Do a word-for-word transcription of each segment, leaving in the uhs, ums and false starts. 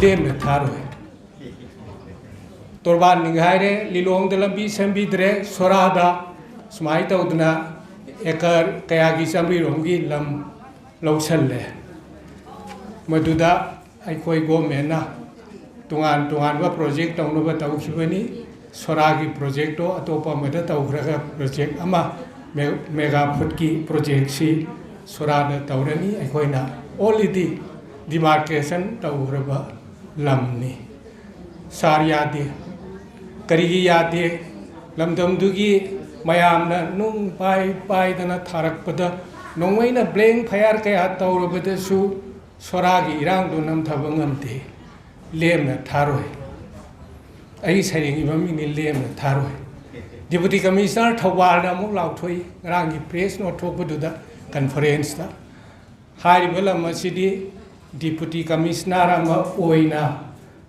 ꯂꯦꯝꯅ ꯊꯥꯔꯣꯏ꯫ ꯇꯣꯔꯕꯥꯟ ꯅꯤꯡꯈꯥꯏꯔꯦ, ꯂꯤꯂꯣꯡꯗ ꯂꯝꯕꯤ ꯁꯦꯝꯕꯤꯗ꯭ꯔꯦ, ꯁꯣꯔꯥꯗ ꯁꯨꯃꯥꯏꯅ ꯇꯧꯗꯅ ꯑꯦꯀꯔ ꯀꯌꯥꯒꯤ ꯆꯥꯃꯔꯤꯔꯣꯝꯒꯤ ꯂꯝ ꯂꯧꯁꯜꯂꯦ꯫ ꯃꯗꯨꯗ ꯑꯩꯈꯣꯏ ꯒꯣꯔꯃꯦꯟꯅ ꯇꯣꯉꯥꯟ ꯇꯣꯉꯥꯟꯕ ꯄ꯭ꯔꯣꯖꯦꯛ ꯇꯧꯅꯕ ꯇꯧꯈꯤꯕꯅꯤ꯫ ꯁꯣꯔꯥꯒꯤ ꯄ꯭ꯔꯣꯖꯦꯛꯇꯣ ꯑꯇꯣꯞꯄ ꯑꯃꯗ ꯇꯧꯈ꯭ꯔꯒ ꯄ꯭ꯔꯣꯖꯦꯛ ꯑꯃ ꯃꯦ-, ꯃꯦꯒꯥ ꯐꯨꯠꯀꯤ ꯄ꯭ꯔꯣꯖꯦꯛꯁꯤ ꯁꯣꯔꯥꯗ ꯇꯧꯔꯅꯤ꯫ ꯑꯩꯈꯣꯏꯅ already demarcation ꯇꯧꯈ꯭ꯔꯕ ꯂꯝꯅꯤ꯫ ꯁꯥꯔ ꯌꯥꯗꯦ꯫ ꯀꯔꯤꯒꯤ ꯌꯥꯗꯦ? ꯂꯝꯗꯝꯗꯨꯒꯤ ꯃꯌꯥꯝꯅ ꯅꯨꯡ ꯄꯥꯏ ꯄꯥꯏꯗꯅ ꯊꯥꯔꯛꯄꯗ ꯅꯣꯡꯃꯩꯅ blank fire ꯀꯌꯥ ꯇꯧꯔꯕꯗꯁꯨ ꯁꯣꯔꯥꯒꯤ ꯏꯔꯥꯡꯗꯨ ꯅꯝꯊꯕ ꯉꯝꯗꯦ꯫ ꯂꯦꯝꯅ ꯊꯥꯔꯣꯏ꯫ ꯑꯩ ꯁꯩꯔꯦꯡ ꯏꯕ ꯃꯤꯅꯤ, ꯂꯦꯝꯅ ꯊꯥꯔꯣꯏ꯫ Deputy Commissioner ꯊꯧꯕꯥꯜꯅ ꯑꯃꯨꯛ ꯂꯥꯎꯊꯣꯛꯏ ꯉꯔꯥꯡꯒꯤ press note ꯊꯣꯛꯄꯗꯨꯗ, conferenceꯇ꯫ ꯍꯥꯏꯔꯤꯕ ꯂꯝ ꯑꯁꯤꯗꯤ Deputy Commissioner ꯑꯃ ꯑꯣꯏꯅ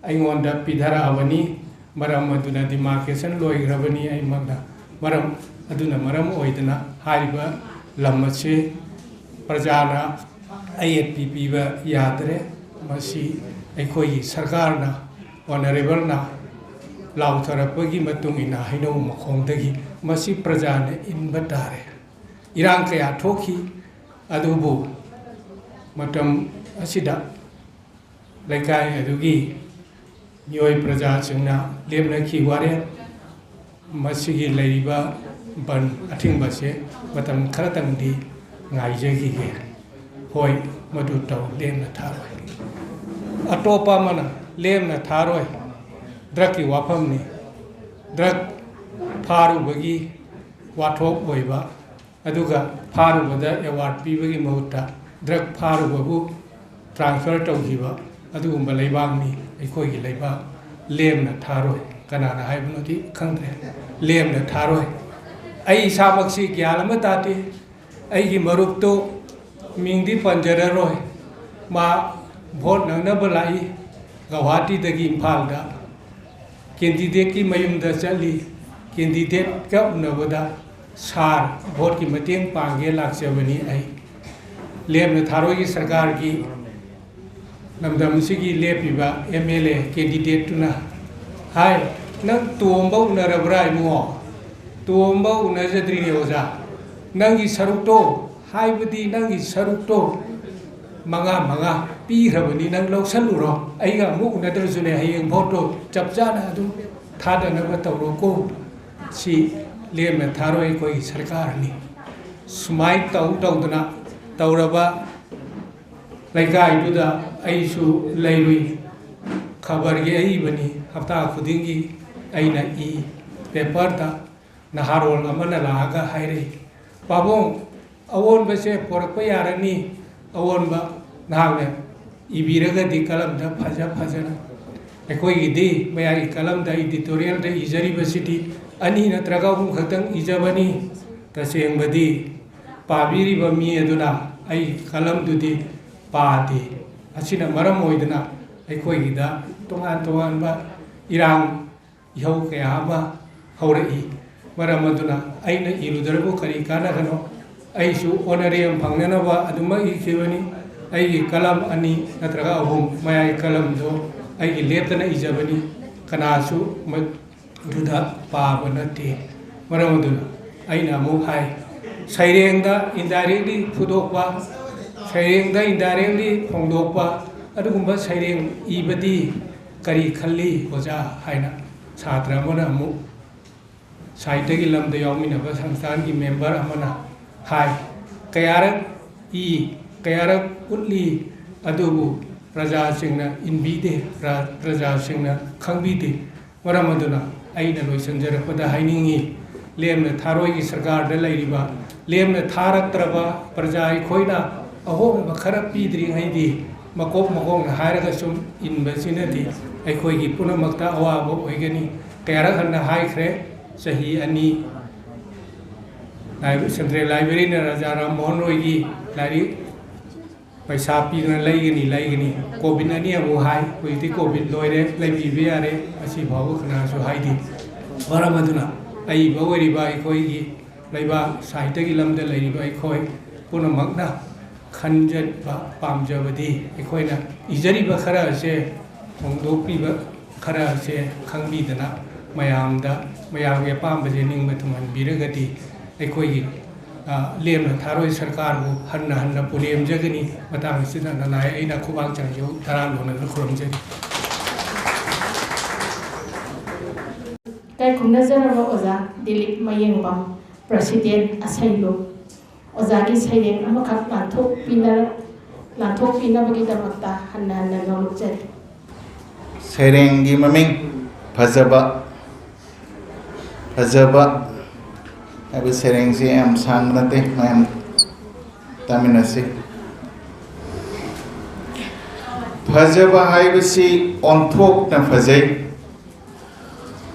ꯑꯩꯉꯣꯟꯗ ꯄꯤꯊꯔꯛꯑꯕꯅꯤ꯫ ꯃꯔꯝ ꯑꯗꯨꯅ demarcation ꯂꯣꯏꯈ꯭ꯔꯕꯅꯤ꯫ ꯑꯩꯃꯛꯅ ꯃꯔꯝ ꯑꯗꯨꯅ ꯃꯔꯝ ꯑꯣꯏꯗꯅ ꯍꯥꯏꯔꯤꯕ ꯂꯝ ꯑꯁꯤ ꯄ꯭ꯔꯖꯥꯅ ꯑꯌꯦꯠꯄꯤ ꯄꯤꯕ ꯌꯥꯗ꯭ꯔꯦ꯫ ꯃꯁꯤ ꯑꯩꯈꯣꯏꯒꯤ ꯁꯔꯀꯥꯔꯅ, Honourableꯅ ꯂꯥꯎꯊꯔꯛꯄꯒꯤ ꯃꯇꯨꯡ ꯏꯟꯅ ꯍꯩꯅꯧ ꯃꯈꯣꯡꯗꯒꯤ ꯃꯁꯤ ꯄ꯭ꯔꯖꯥꯅ ꯏꯟꯕ ꯇꯥꯔꯦ꯫ ꯏꯔꯥꯡ ꯀꯌꯥ ꯊꯣꯛꯈꯤ, ꯑꯗꯨꯕꯨ ꯃꯇꯝ ꯑꯁꯤꯗ ꯂꯩꯀꯥꯏ ꯑꯗꯨꯒꯤ ꯃꯤꯑꯣꯏ ꯄ꯭ꯔꯖꯥꯁꯤꯡꯅ ꯂꯦꯞꯅꯈꯤ ꯋꯥꯔꯦꯞ꯫ ꯃꯁꯤꯒꯤ ꯂꯩꯔꯤꯕ ꯕꯟ ꯑꯊꯤꯡꯕꯁꯦ ꯃꯇꯝ ꯈꯔꯇꯪꯗꯤ ꯉꯥꯏꯖꯈꯤꯒꯦ꯫ ꯍꯣꯏ, ꯃꯗꯨ ꯇꯧ, ꯂꯦꯝꯅ ꯊꯥꯔꯣꯏ꯫ ꯑꯇꯣꯞꯄ ꯑꯃꯅ ꯂꯦꯝꯅ ꯊꯥꯔꯣꯏ꯫ Drugꯀꯤ ꯋꯥꯐꯝꯅꯤ꯫ Drug ꯐꯥꯔꯨꯕꯒꯤ ꯋꯥꯊꯣꯛ ꯑꯣꯏꯕ, ꯑꯗꯨꯒ ꯐꯥꯔꯨꯕꯗ award ꯄꯤꯕꯒꯤ ꯃꯍꯨꯠꯇ drug ꯐꯥꯔꯨꯕꯕꯨ transfer ꯇꯧꯈꯤꯕ ꯑꯗꯨꯒꯨꯝꯕ ꯂꯩꯕꯥꯛꯅꯤ ꯑꯩꯈꯣꯏꯒꯤ ꯂꯩꯕꯥꯛ꯫ ꯂꯦꯝꯅ ꯊꯥꯔꯣꯏ꯫ ꯀꯅꯥꯅ ꯍꯥꯏꯕꯅꯣꯗꯤ ꯈꯪꯗ꯭ꯔꯦ꯫ ꯂꯦꯝꯅ ꯊꯥꯔꯣꯏ꯫ ꯑꯩ ꯏꯁꯥꯃꯛꯁꯤ ꯒ꯭ꯌꯥꯟ ꯑꯃ ꯇꯥꯗꯦ꯫ ꯑꯩꯒꯤ ꯃꯔꯨꯞꯇꯨ ꯃꯤꯡꯗꯤ ꯄꯟꯖꯔꯔꯣꯏ꯫ ꯃꯥ vote ꯅꯪꯅꯕ ꯂꯥꯛꯏ ꯒꯧꯍꯥꯇꯤꯗꯒꯤ ꯏꯝꯐꯥꯜꯗ꯫ Candidateꯀꯤ ꯃꯌꯨꯝꯗ ꯆꯠꯂꯤ꯫ Candidateꯀ ꯎꯅꯕꯗ, "Sir, voteꯀꯤ ꯃꯇꯦꯡ ꯄꯥꯡꯒꯦ ꯂꯥꯛꯆꯕꯅꯤ ꯑꯩ꯫ ꯂꯦꯝꯅ ꯊꯥꯔꯣꯏꯒꯤ ꯁꯔꯀꯥꯔꯒꯤ ꯂꯝꯗꯝꯁꯤꯒꯤ ꯂꯦꯞꯄꯤꯕ ꯑꯦꯝ ꯑꯦꯜ ꯑꯦ ꯀꯦꯟꯗꯤꯗꯦꯠꯇꯨꯅ ꯍꯥꯏ, "ꯅꯪ ꯇꯣꯝꯕ ꯎꯅꯔꯕ꯭ꯔꯥ ꯏꯕꯨꯡꯉꯣ?" "ꯇꯣꯝꯕ ꯎꯅꯖꯗ꯭ꯔꯤꯅꯦ ꯑꯣꯖꯥ꯫ ꯅꯪꯒꯤ ꯁꯔꯨꯛꯇꯣ, ꯍꯥꯏꯕꯗꯤ ꯅꯪꯒꯤ ꯁꯔꯨꯛꯇꯣ ꯃꯉꯥ ꯃꯉꯥ ꯄꯤꯈ꯭ꯔꯕꯅꯤ, ꯅꯪ ꯂꯧꯁꯜꯂꯨꯔꯣ꯫ ꯑꯩꯒ ꯑꯃꯨꯛ ꯎꯅꯗ꯭ꯔꯁꯨꯅꯦ, ꯍꯌꯦꯡ ꯚꯣꯠꯇꯣ ꯆꯞ ꯆꯥꯅ ꯑꯗꯨꯝ ꯊꯥꯗꯅꯕ ꯇꯧꯔꯣꯀꯣ꯫ ꯁꯤ ꯂꯦꯝꯅ ꯊꯥꯔꯣꯏ ꯑꯩꯈꯣꯏꯒꯤ ꯁꯔꯀꯥꯔꯅꯤ"꯫ ꯁꯨꯃꯥꯏꯅ ꯇꯧ ꯇꯧꯗꯅ ꯇꯧꯔꯕ ꯂꯩꯀꯥꯏꯗꯨꯗ ꯑꯩꯁꯨ ꯂꯩꯔꯨꯏ꯫ ꯈꯕꯔꯒꯤ ꯑꯏꯕꯅꯤ, ꯍꯞꯇꯥ ꯈꯨꯗꯤꯡꯒꯤ ꯑꯩꯅ ꯏ꯫ ꯄꯦꯄꯔꯗ ꯅꯍꯥꯔꯣꯜ ꯑꯃꯅ ꯂꯥꯛꯑꯒ ꯍꯥꯏꯔꯛꯏ, "ꯄꯥꯕꯨꯡ, ꯑꯑꯣꯟꯕꯁꯦ ꯄꯣꯔꯛꯄ ꯌꯥꯔꯅꯤ, ꯑꯑꯣꯟꯕ ꯅꯍꯥꯛꯅ ꯏꯕꯤꯔꯒꯗꯤ ꯀꯂꯝꯗ ꯐꯖ ꯐꯖꯅ"꯫ ꯑꯩꯈꯣꯏꯒꯤꯗꯤ ꯃꯌꯥꯏꯒꯤ ꯀꯂꯝꯗ, ꯏꯗꯤꯇꯣꯔꯤꯌꯦꯜꯗ ꯏꯖꯔꯤꯕꯁꯤꯗꯤ ꯑꯅꯤ ꯅꯠꯇ꯭ꯔꯒ ꯑꯍꯨꯝ ꯈꯛꯇꯪ ꯏꯖꯕꯅꯤ꯫ ꯇꯁꯦꯡꯕꯗꯤ ꯄꯥꯕꯤꯔꯤꯕ ꯃꯤ ꯑꯗꯨꯅ ꯑꯩꯒꯤ ꯀꯂꯝꯗꯨꯗꯤ ꯄꯥꯗꯦ꯫ ꯑꯁꯤꯅ ꯃꯔꯝ ꯑꯣꯏꯗꯨꯅ ꯑꯩꯈꯣꯏꯒꯤꯗ ꯇꯣꯉꯥꯟ ꯇꯣꯉꯥꯟꯕ ꯏꯔꯥꯡ ꯏꯍꯧ ꯀꯌꯥ ꯑꯃ ꯍꯧꯔꯛꯏ꯫ ꯃꯔꯝ ꯑꯗꯨꯅ ꯑꯩꯅ ꯏꯔꯨꯗ꯭ꯔꯕꯨ ꯀꯔꯤ ꯀꯥꯟꯅꯒꯅꯣ? ꯑꯩꯁꯨ ꯑꯣꯅꯔꯦ ꯑꯃ ꯐꯪꯅꯅꯕ ꯑꯗꯨꯃꯛ ꯏꯈꯤꯕꯅꯤ꯫ ꯑꯩꯒꯤ ꯀꯂꯝ ꯑꯅꯤ ꯅꯠꯇ꯭ꯔꯒ ꯑꯍꯨꯝ ꯃꯌꯥꯏ ꯀꯂꯝꯗꯣ ꯑꯩꯒꯤ ꯂꯦꯞꯇꯅ ꯏꯖꯕꯅꯤ꯫ ꯀꯅꯥꯁꯨ ꯃꯗꯨꯗ ꯄꯥꯕ ꯅꯠꯇꯦ꯫ ꯃꯔꯝ ꯑꯗꯨꯅ ꯑꯩꯅ ꯑꯃꯨꯛ ꯍꯥꯏ, ꯁꯩꯔꯦꯡꯗ indirectly ꯐꯨꯗꯣꯛꯄ, ꯁꯩꯔꯦꯡꯗ indirectly ꯐꯣꯡꯗꯣꯛꯄ, ꯑꯗꯨꯒꯨꯝꯕ ꯁꯩꯔꯦꯡ ꯏꯕꯗꯤ ꯀꯔꯤ ꯈꯜꯂꯤ ꯑꯣꯖꯥ ꯍꯥꯏꯅ ꯁꯥꯇ꯭ꯔ ꯑꯃꯅ ꯑꯃꯨꯛ ꯁꯥꯍꯤꯇ꯭ꯌꯒꯤ ꯂꯝꯗ ꯌꯥꯎꯃꯤꯟꯅꯕ ꯁꯪꯁꯊꯥꯟꯒꯤ ꯃꯦꯝꯕꯔ ꯑꯃꯅ ꯍꯥꯏ, "ꯀꯌꯥꯔꯛ ꯏ, ꯀꯌꯥꯔꯛ ꯎꯠꯂꯤ, ꯑꯗꯨꯕꯨ ꯄ꯭ꯔꯖꯥꯁꯤꯡꯅ ꯏꯟꯕꯤꯗꯦ, ꯄ꯭ꯔ-, ꯄ꯭ꯔꯖꯥꯁꯤꯡꯅ ꯈꯪꯕꯤꯗꯦ"꯫ ꯃꯔꯝ ꯑꯗꯨꯅ ꯑꯩꯅ ꯂꯣꯏꯁꯤꯟꯖꯔꯛꯄꯗ ꯍꯥꯏꯅꯤꯡꯏ, ꯂꯦꯝꯅ ꯊꯥꯔꯣꯏꯒꯤ ꯁꯔꯀꯥꯔꯗ ꯂꯩꯔꯤꯕ, ꯂꯦꯝꯅ ꯊꯥꯔꯛꯇ꯭ꯔꯕ ꯄ꯭ꯔꯖꯥ ꯑꯩꯈꯣꯏꯅ ꯑꯍꯣꯡꯕ ꯈꯔ ꯄꯤꯗ꯭ꯔꯤꯉꯩꯗꯤ, ꯃꯀꯣꯛ ꯃꯀꯣꯛꯅ ꯍꯥꯏꯔꯒ ꯁꯨꯝ ꯏꯟꯕꯁꯤꯅꯗꯤ ꯑꯩꯈꯣꯏꯒꯤ ꯄꯨꯝꯅꯃꯛꯇ ꯑꯋꯥꯕ ꯑꯣꯏꯒꯅꯤ꯫ ꯀꯌꯥꯔꯛ ꯍꯟꯅ ꯍꯥꯏꯈ꯭ꯔꯦ, ꯆꯍꯤ ꯑꯅꯤ ꯂꯥꯏꯕ-, ꯁꯦꯟꯇ꯭ꯔꯦꯜ ꯂꯥꯏꯕ꯭ꯔꯦꯔꯤꯅ ꯔꯥꯖꯥ ꯔꯥꯝ ꯃꯣꯍꯟ ꯔꯣꯏꯒꯤ ꯂꯥꯏꯔꯤꯛ ꯄꯩꯁꯥ ꯄꯤꯗꯨꯅ ꯂꯩꯒꯅꯤ, ꯂꯩꯒꯅꯤ꯫ ꯀꯣꯚꯤꯠ ꯑꯅꯤ ꯑꯃꯨꯛ ꯍꯥꯏ, ꯍꯧꯖꯤꯛꯇꯤ ꯀꯣꯚꯤꯠ ꯂꯣꯏꯔꯦ, ꯂꯩꯕꯤꯕ ꯌꯥꯔꯦ, ꯉꯁꯤ ꯐꯥꯎꯕ ꯀꯅꯥꯁꯨ ꯍꯥꯏꯗꯦ꯫ ꯃꯔꯝ ꯑꯗꯨꯅ ꯑꯏꯕ ꯑꯣꯏꯔꯤꯕ ꯑꯩꯈꯣꯏꯒꯤ ꯂꯩꯕꯥꯛ ꯁꯥꯍꯤꯇ꯭ꯌꯒꯤ ꯂꯝꯗ ꯂꯩꯔꯤꯕ ꯑꯩꯈꯣꯏ ꯄꯨꯝꯅꯃꯛꯅ ꯈꯟꯖꯕ ꯄꯥꯝꯖꯕꯗꯤ ꯑꯩꯈꯣꯏꯅ ꯏꯖꯔꯤꯕ ꯈꯔ ꯑꯁꯦ ꯐꯣꯡꯗꯣꯛꯄꯤꯕ ꯈꯔ ꯑꯁꯦ ꯈꯪꯕꯤꯗꯅ ꯃꯌꯥꯝꯗ, ꯃꯌꯥꯝꯒꯤ ꯑꯄꯥꯝꯕꯁꯦ ꯅꯤꯡꯕ ꯊꯨꯡꯍꯟꯕꯤꯔꯒꯗꯤ ꯑꯩꯈꯣꯏꯒꯤ, ꯑ, ꯂꯦꯝꯅ ꯊꯥꯔꯣꯏ ꯁꯔꯀꯥꯔꯕꯨ ꯍꯟꯅ ꯍꯟꯅ ꯄꯨꯅꯦꯝꯖꯒꯅꯤ꯫ ꯃꯇꯥꯡ ꯑꯁꯤꯗ ꯅꯅꯥꯏ ꯑꯩꯅ ꯈꯨꯕꯥꯛ ꯆꯥꯏꯖꯧ ꯇꯔꯥ ꯂꯣꯟꯅꯗꯨꯅ ꯈꯨꯔꯨꯝꯖꯔꯤ꯫ ꯏꯀꯥꯏ ꯈꯨꯝꯅꯖꯔꯕ ꯑꯣꯖꯥ ꯗꯤꯂꯤꯞ ꯃꯌꯦꯡꯕꯝ, ꯄ꯭ꯔꯁꯤꯗꯦꯟ ꯑꯁꯩꯂꯨ꯫ ꯑꯣꯖꯥꯒꯤ ꯁꯩꯔꯦꯡ ꯑꯃꯈꯛ ꯂꯥꯟꯊꯣꯛꯄꯤꯅ-, ꯂꯥꯟꯊꯣꯛꯄꯤꯅꯕꯒꯤꯗꯃꯛꯇ ꯍꯟꯅ ꯍꯟꯅ ꯅꯣꯂꯨꯛꯆꯔꯤ꯫ ꯁꯩꯔꯦꯡꯒꯤ ꯃꯃꯤꯡ ꯐꯖꯕ꯫ ꯐꯖꯕ ꯍꯥꯏꯕ ꯁꯩꯔꯦꯡꯁꯤ ꯌꯥꯝ ꯁꯥꯡꯕ ꯅꯠꯇꯦ, ꯃꯌꯥꯝ ꯇꯥꯃꯤꯟꯅꯁꯤ꯫ ꯐꯖꯕ ꯍꯥꯏꯕꯁꯤ ꯑꯣꯟꯊꯣꯛꯅ ꯐꯖꯩ꯫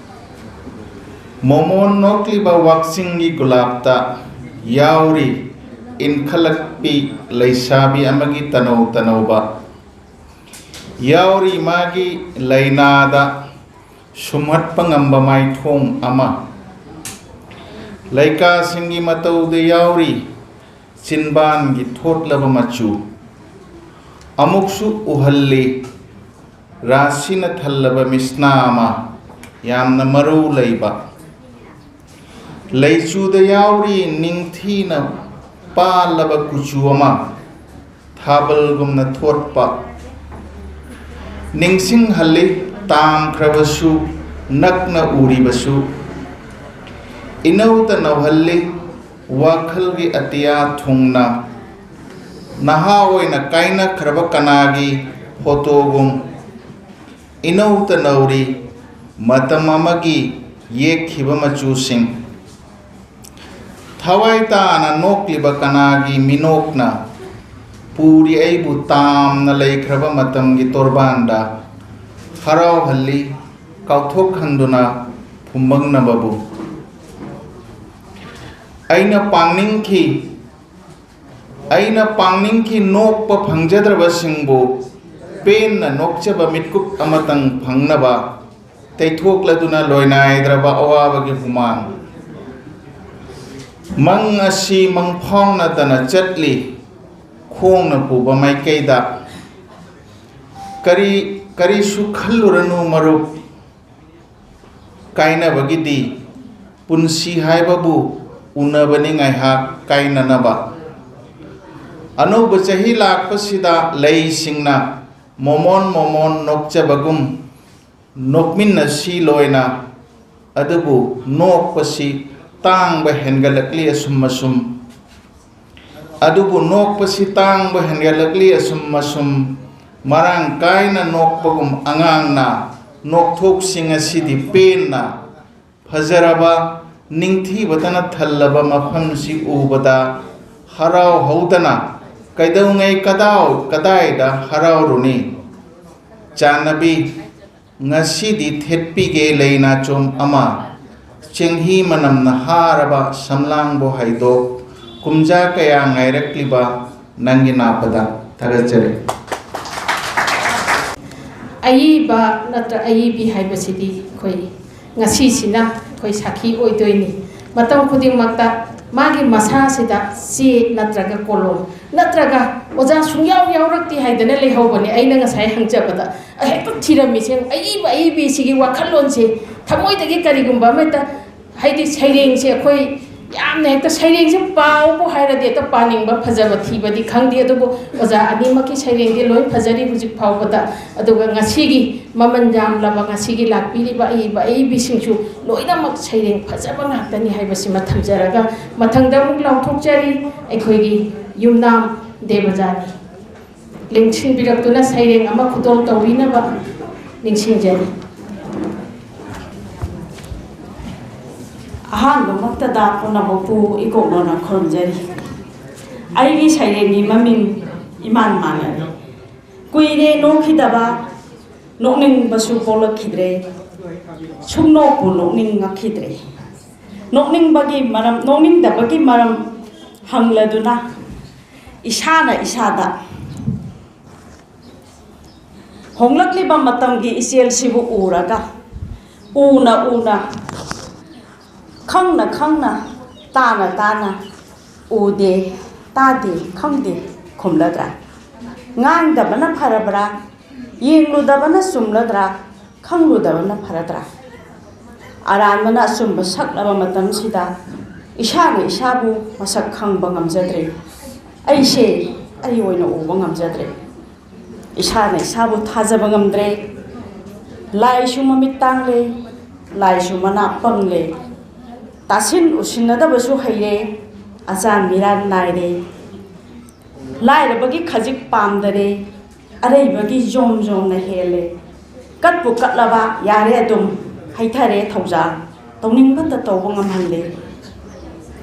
ꯃꯣꯃꯣꯟ ꯅꯣꯛꯂꯤꯕ ꯋꯥꯛꯆꯤꯡꯒꯤ ꯒꯨꯂꯥꯞꯇ ꯌꯥꯎꯔꯤ ꯏꯟꯈꯠꯂꯛꯄꯤ ꯂꯩꯁꯥꯕꯤ ꯑꯃꯒꯤ ꯇꯅꯧ ꯇꯅꯧꯕ, ꯌꯥꯎꯔꯤ ꯃꯥꯒꯤ ꯂꯩꯅꯥꯗ ꯁꯨꯝꯍꯠꯄ ꯉꯝꯕ ꯃꯥꯏꯊꯣꯡ ꯑꯃ꯫ ꯂꯩꯀꯥꯁꯤꯡꯒꯤ ꯃꯇꯧꯗ ꯌꯥꯎꯔꯤ ꯆꯤꯟꯕꯥꯟꯒꯤ ꯊꯣꯠꯂꯕ ꯃꯆꯨ꯫ ꯑꯃꯨꯛꯁꯨ ꯎꯍꯜꯂꯤ ꯔꯥꯁꯤꯅ ꯊꯜꯂꯕ ꯃꯤꯁꯅꯥ ꯑꯃ, ꯌꯥꯝꯅ ꯃꯔꯧ ꯂꯩꯕ꯫ ꯂꯩꯆꯨꯗ ꯌꯥꯎꯔꯤ ꯅꯤꯡꯊꯤꯅ ꯄꯥꯜꯂꯕ ꯀꯨꯆꯨ ꯑꯃ, ꯊꯥꯕꯜꯒꯨꯝꯅ ꯊꯣꯠꯄ꯫ ꯅꯤꯡꯁꯤꯡꯍꯜꯂꯤ ꯇꯥꯝꯈ꯭ꯔꯕꯁꯨ, ꯅꯛꯅ ꯎꯔꯤꯕꯁꯨ꯫ ꯏꯅꯧꯇ ꯅꯧꯍꯜꯂꯤ ꯋꯥꯈꯜꯒꯤ ꯑꯇꯤꯌꯥ ꯊꯨꯡꯅ꯫ ꯅꯍꯥ ꯑꯣꯏꯅ ꯀꯥꯏꯅꯈ꯭ꯔꯕ ꯀꯅꯥꯒꯤ ꯐꯣꯇꯣꯒꯨꯝ ꯏꯅꯧꯇ ꯅꯧꯔꯤ ꯃꯇꯝ ꯑꯃꯒꯤ ꯌꯦꯛꯈꯤꯕ ꯃꯆꯨꯁꯤꯡ꯫ ꯊꯋꯥꯏ ꯇꯥꯅ ꯅꯣꯛꯂꯤꯕ ꯀꯅꯥꯒꯤ ꯃꯤꯅꯣꯛꯅ ꯄꯨꯔꯤ ꯑꯩꯕꯨ ꯇꯥꯝꯅ ꯂꯩꯈ꯭ꯔꯕ ꯃꯇꯝꯒꯤ ꯇꯣꯔꯕꯥꯟꯗ ꯍꯔꯥꯎꯍꯜꯂꯤ ꯀꯥꯎꯊꯣꯛꯍꯟꯗꯨꯅ ꯐꯨꯝꯕꯪꯅꯕꯕꯨ꯫ ꯑꯩꯅ ꯄꯥꯡꯅꯤꯡꯈꯤ ꯑꯩꯅ ꯄꯥꯡꯅꯤꯡꯈꯤ ꯅꯣꯛꯄ ꯐꯪꯖꯗ꯭ꯔꯕꯁꯤꯡꯕꯨ ꯄꯦꯟꯅ ꯅꯣꯛꯆꯕ ꯃꯤꯠꯀꯨꯞ ꯑꯃꯇꯪ ꯐꯪꯅꯕ ꯇꯩꯊꯣꯛꯂꯗꯨꯅ ꯂꯣꯏꯅꯥꯏꯗ꯭ꯔꯕ ꯑꯋꯥꯕꯒꯤ ꯍꯨꯃꯥꯡ꯫ ꯃꯪ ꯑꯁꯤ ꯃꯪꯐꯥꯎꯅꯗꯅ ꯆꯠꯂꯤ꯫ ꯈꯣꯡꯅ ꯄꯨꯕ ꯃꯥꯏꯀꯩꯗ꯫ ꯀꯔꯤ, ꯀꯔꯤꯁꯨ ꯈꯜꯂꯨꯔꯅꯨ ꯃꯔꯨꯞ, ꯀꯥꯏꯅꯕꯒꯤꯗꯤ꯫ ꯄꯨꯟꯁꯤ ꯍꯥꯏꯕꯕꯨ ꯎꯅꯕꯅꯤ ꯉꯥꯏꯍꯥꯛ ꯀꯥꯏꯅꯅꯕ꯫ ꯑꯅꯧꯕ ꯆꯍꯤ ꯂꯥꯛꯄꯁꯤꯗ ꯂꯩꯁꯤꯡꯅ ꯃꯣꯃꯣꯟ ꯃꯣꯃꯣꯟ ꯅꯣꯛꯆꯕꯒꯨꯝ ꯅꯣꯛꯃꯤꯟꯅꯁꯤ ꯂꯣꯏꯅ꯫ ꯑꯗꯨꯕꯨ ꯅꯣꯛꯄꯁꯤ ꯇꯥꯡꯕ ꯍꯦꯟꯒꯠꯂꯛꯂꯤ ꯑꯁꯨꯝ ꯑꯁꯨꯝ꯫ ꯑꯗꯨꯕꯨ ꯅꯣꯛꯄꯁꯤ ꯇꯥꯡꯕ ꯍꯦꯟꯒꯠꯂꯛꯂꯤ ꯑꯁꯨꯝ ꯑꯁꯨꯝ꯫ ꯃꯔꯥꯡ ꯀꯥꯏꯅ ꯅꯣꯛꯄꯒꯨꯝ ꯑꯉꯥꯡꯅ ꯅꯣꯛꯊꯣꯛꯁꯤꯡ ꯑꯁꯤꯗꯤ ꯄꯦꯟꯅ ꯐꯖꯔꯕ, ꯅꯤꯡꯊꯤꯕꯇꯅ ꯊꯜꯂꯕ ꯃꯐꯝꯁꯤ ꯎꯕꯗ ꯍꯔꯥꯎꯍꯧꯗꯅ ꯀꯩꯗꯧꯉꯩ ꯀꯗꯥꯎ-, ꯀꯗꯥꯏꯗ ꯍꯔꯥꯎꯔꯨꯅꯤ? ꯆꯥꯟꯅꯕꯤ, ꯉꯁꯤꯗꯤ ꯊꯦꯠꯄꯤꯒꯦ ꯂꯩ ꯅꯥꯆꯣꯝ ꯑꯃ, ꯆꯦꯡꯍꯤ ꯃꯅꯝꯅ ꯍꯥꯔꯕ ꯁꯝꯂꯥꯡꯕꯨ ꯍꯩꯗꯣꯛ, ꯀꯨꯝꯖꯥ ꯀꯌꯥ ꯉꯥꯏꯔꯛꯂꯤꯕ ꯅꯪꯒꯤ ꯅꯥꯄꯗ꯫ ꯊꯥꯒꯠꯆꯔꯤ꯫ ꯑꯏꯕ ꯅꯠꯇ꯭ꯔ ꯑꯏꯕꯤ ꯍꯥꯏꯕꯁꯤꯗꯤ ꯑꯩꯈꯣꯏ ꯉꯁꯤꯁꯤꯅ ꯑꯩꯈꯣꯏ ꯁꯥꯈꯤ ꯑꯣꯏꯗꯣꯏꯅꯤ꯫ ꯃꯇꯝ ꯈꯨꯗꯤꯡꯃꯛꯇ ꯃꯥꯒꯤ ꯃꯁꯥꯁꯤꯗ ꯆꯦ ꯅꯠꯇ꯭ꯔꯒ ꯀꯣꯂꯣꯝ ꯅꯠꯇ꯭ꯔꯒ ꯑꯣꯖꯥ ꯁꯨꯡꯌꯥꯎ ꯌꯥꯎꯔꯛꯇꯦ ꯍꯥꯏꯗꯅ ꯂꯩꯍꯧꯕꯅꯦ꯫ ꯑꯩꯅ ꯉꯁꯥꯏ ꯍꯪꯖꯕꯗ ꯍꯦꯛꯇ ꯊꯤꯔꯝꯃꯤꯁꯦ꯫ ꯑꯏꯕ ꯑꯏꯕꯤꯁꯤꯒꯤ ꯋꯥꯈꯜꯂꯣꯟꯁꯦ ꯊꯃꯣꯏꯗꯒꯤ ꯀꯔꯤꯒꯨꯝꯕ ꯑꯃ ꯍꯦꯛꯇ, ꯍꯥꯏꯗꯤ ꯁꯩꯔꯦꯡꯁꯦ ꯑꯩꯈꯣꯏ ꯌꯥꯝꯅ ꯍꯦꯛꯇ ꯁꯩꯔꯦꯡꯁꯦ ꯄꯥꯎꯕꯨ ꯍꯥꯏꯔꯗꯤ ꯍꯦꯛꯇ ꯄꯥꯅꯤꯡꯕ, ꯐꯖꯕ ꯊꯤꯕꯗꯤ ꯈꯪꯗꯦ, ꯑꯗꯨꯕꯨ ꯑꯣꯖꯥ ꯑꯅꯤꯃꯛꯀꯤ ꯁꯩꯔꯦꯡꯗꯤ ꯂꯣꯏ ꯐꯖꯔꯤ ꯍꯧꯖꯤꯛ ꯐꯥꯎꯕꯗ꯫ ꯑꯗꯨꯒ ꯉꯁꯤꯒꯤ ꯃꯃꯜ ꯌꯥꯝꯂꯕ ꯉꯁꯤꯒꯤ ꯂꯥꯛꯄꯤꯔꯤꯕ ꯑꯏꯕ ꯑꯏꯕꯤꯁꯤꯡꯁꯨ ꯂꯣꯏꯅꯃꯛ ꯁꯩꯔꯦꯡ ꯐꯖꯕ ꯉꯥꯛꯇꯅꯤ ꯍꯥꯏꯕꯁꯤꯃ ꯊꯝꯖꯔꯒ, ꯃꯊꯪꯗ ꯑꯃꯨꯛ ꯂꯥꯎꯊꯣꯛꯆꯔꯤ ꯑꯩꯈꯣꯏꯒꯤ ꯌꯨꯝꯅꯥꯝ ꯗꯦꯕꯖꯥꯅꯤ꯫ ꯂꯦꯡꯁꯤꯟꯕꯤꯔꯛꯇꯨꯅ ꯁꯩꯔꯦꯡ ꯑꯃ ꯈꯨꯗꯣꯜ ꯇꯧꯕꯤꯅꯕ ꯅꯤꯡꯁꯤꯡꯖꯔꯤ꯫ ꯑꯍꯥꯟꯕꯃꯛꯇꯗ ꯄꯨꯝꯅꯃꯛꯄꯨ ꯏꯀꯣꯛꯅꯅ ꯈꯨꯔꯨꯝꯖꯔꯤ꯫ ꯑꯩꯒꯤ ꯁꯩꯔꯦꯡꯒꯤ ꯃꯃꯤꯡ ꯏꯃꯥꯟ ꯃꯥꯟꯅꯔꯦ꯫ ꯀꯨꯏꯔꯦ ꯅꯣꯛꯈꯤꯗꯕ, ꯅꯣꯛꯅꯤꯡꯕꯁꯨ ꯄꯣꯛꯂꯛꯈꯤꯗ꯭ꯔꯦ, ꯁꯨꯡꯅꯣꯛꯄꯨ ꯅꯣꯛꯅꯤꯡꯉꯛꯈꯤꯗ꯭ꯔꯦ꯫ ꯅꯣꯛꯅꯤꯡꯕꯒꯤ ꯃꯔꯝ, ꯅꯣꯛꯅꯤꯡꯗꯕꯒꯤ ꯃꯔꯝ ꯍꯪꯂꯗꯨꯅ ꯏꯁꯥꯅ ꯏꯁꯥꯗ ꯍꯣꯡꯂꯛꯂꯤꯕ ꯃꯇꯝꯒꯤ ꯏꯆꯦꯜꯁꯤꯕꯨ ꯎꯔꯒ, ꯎꯅ ꯎꯅ, ꯈꯪꯅ ꯈꯪꯅ, ꯇꯥꯅ ꯇꯥꯅ, ꯎꯗꯦ, ꯇꯥꯗꯦ, ꯈꯪꯗꯦ, ꯈꯨꯝꯂꯗ꯭ꯔꯥ? ꯉꯥꯡꯗꯕꯅ ꯐꯔꯕ꯭ꯔꯥ? ꯌꯦꯡꯂꯨꯗꯕꯅ ꯆꯨꯝꯂꯗ꯭ꯔꯥ? ꯈꯪꯂꯨꯗꯕꯅ ꯐꯔꯗ꯭ꯔꯥ? ꯑꯔꯥꯟꯕꯅ ꯑꯆꯨꯝꯕ ꯁꯛꯂꯕ ꯃꯇꯝꯁꯤꯗ ꯏꯁꯥꯅ ꯏꯁꯥꯕꯨ ꯃꯁꯛ ꯈꯪꯕ ꯉꯝꯖꯗ꯭ꯔꯦ꯫ ꯑꯩꯁꯦ ꯑꯩ ꯑꯣꯏꯅ ꯎꯕ ꯉꯝꯖꯗ꯭ꯔꯦ꯫ ꯏꯁꯥꯅ ꯏꯁꯥꯕꯨ ꯊꯥꯖꯕ ꯉꯝꯗ꯭ꯔꯦ꯫ ꯂꯥꯏꯁꯨ ꯃꯃꯤꯠ ꯇꯥꯡꯂꯦ, ꯂꯥꯏꯁꯨ ꯃꯅꯥ ꯄꯪꯂꯦ꯫ ꯇꯥꯁꯤꯟ ꯎꯁꯤꯟꯅꯗꯕꯁꯨ ꯍꯩꯔꯦ, ꯑꯆꯥꯟ ꯃꯤꯔꯥꯟ ꯅꯥꯏꯔꯦ꯫ ꯂꯥꯏꯔꯕꯒꯤ ꯈꯖꯤꯛ ꯄꯥꯝꯗꯔꯦ, ꯑꯔꯩꯕꯒꯤ ꯖꯣꯝ ꯖꯣꯝꯅ ꯍꯦꯜꯂꯦ꯫ ꯀꯠꯄꯨ ꯀꯠꯂꯕ ꯌꯥꯔꯦ ꯑꯗꯨꯝ, ꯍꯩꯊꯔꯦ ꯊꯧꯖꯥꯜ, ꯇꯧꯅꯤꯡꯕꯇ ꯇꯧꯕ ꯉꯝꯍꯜꯂꯦ꯫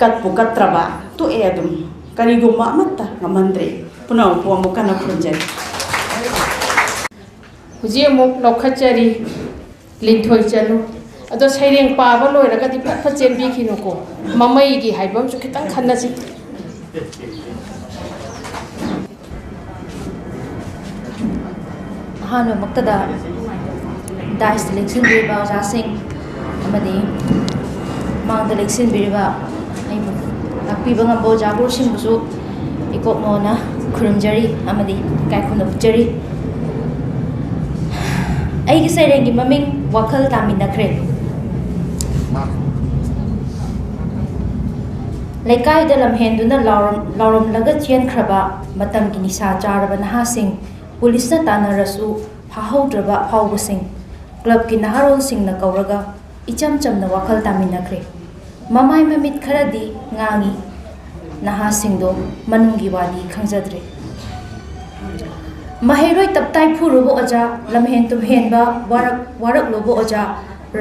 ꯀꯠꯄꯨ ꯀꯠꯇ꯭ꯔꯕ ꯇꯣꯛꯑꯦ ꯑꯗꯨꯝ, ꯀꯔꯤꯒꯨꯝꯕ ꯑꯃꯠꯇ ꯉꯝꯍꯟꯗ꯭ꯔꯦ꯫ ꯄꯨꯝꯅꯃꯛꯄꯨ ꯑꯃꯨꯛ ꯀꯟꯅ ꯈꯨꯔꯨꯝꯖꯔꯤ꯫ ꯍꯧꯖꯤꯛ ꯑꯃꯨꯛ ꯂꯧꯈꯠꯆꯔꯤ, ꯂꯤꯟꯊꯣꯏ ꯆꯅꯨ꯫ ꯑꯗꯣ ꯁꯩꯔꯦꯡ ꯄꯥꯕ ꯂꯣꯏꯔꯒꯗꯤ ꯐꯠ ꯐꯠ ꯆꯦꯟꯕꯤꯈꯤꯅꯨꯀꯣ, ꯃꯃꯩꯒꯤ ꯍꯥꯏꯕ ꯑꯃꯁꯨ ꯈꯤꯇꯪ ꯈꯟꯅꯁꯤ꯫ ꯑꯍꯥꯟꯕꯃꯛꯇꯗ ꯗꯥꯏꯁꯇ ꯂꯦꯡꯁꯤꯟꯕꯤꯔꯤꯕ ꯑꯣꯖꯥꯁꯤꯡ ꯑꯃꯗꯤ ꯃꯥꯡꯗ ꯂꯦꯡꯁꯤꯟꯕꯤꯔꯤꯕ ꯑꯩꯕꯨ ꯇꯥꯛꯄꯤꯕ ꯉꯝꯕ ꯑꯣꯖꯥ ꯒꯨꯔꯨꯁꯤꯡꯕꯨꯁꯨ ꯏꯀꯣꯛꯅꯣꯅ ꯈꯨꯔꯨꯝꯖꯔꯤ ꯑꯃꯗꯤ ꯏꯀꯥꯏ ꯈꯨꯝꯅꯕ ꯎꯠꯆꯔꯤ꯫ ꯑꯩꯒꯤ ꯁꯩꯔꯦꯡꯒꯤ ꯃꯃꯤꯡ ꯋꯥꯈꯜ ꯇꯥꯃꯤꯟꯅꯈ꯭ꯔꯦ꯫ ꯂꯩꯀꯥꯏꯗ ꯂꯝꯍꯦꯟꯗꯨꯅ ꯂꯥꯎꯔꯝ-, ꯂꯥꯎꯔꯝꯂꯒ ꯆꯦꯟꯈ꯭ꯔꯕ ꯃꯇꯝꯒꯤ ꯅꯤꯁꯥ ꯆꯥꯔꯕ ꯅꯍꯥꯁꯤꯡ, ꯄꯨꯂꯤꯁꯅ ꯇꯥꯟꯅꯔꯁꯨ ꯐꯥꯍꯧꯗ꯭ꯔꯕ ꯑꯐꯥꯎꯕꯁꯤꯡ, ꯀ꯭ꯂꯕꯀꯤ ꯅꯍꯥꯔꯣꯜꯁꯤꯡꯅ ꯀꯧꯔꯒ ꯏꯆꯝ ꯆꯝꯅ ꯋꯥꯈꯜ ꯇꯥꯃꯤꯟꯅꯈ꯭ꯔꯦ꯫ ꯃꯃꯥꯏ ꯃꯃꯤꯠ ꯈꯔꯗꯤ ꯉꯥꯡꯉꯤ, ꯅꯍꯥꯁꯤꯡꯗꯣ ꯃꯅꯨꯡꯒꯤ ꯋꯥꯗꯤ ꯈꯪꯖꯗ꯭ꯔꯦ꯫ ꯃꯍꯩꯔꯣꯏ ꯇꯞꯇꯥꯏ ꯐꯨꯔꯨꯕ ꯑꯣꯖꯥ, ꯂꯝꯍꯦꯟ ꯇꯨꯝꯍꯦꯟꯕ ꯋꯥꯔꯛ-, ꯋꯥꯔꯛꯂꯨꯕ ꯑꯣꯖꯥ,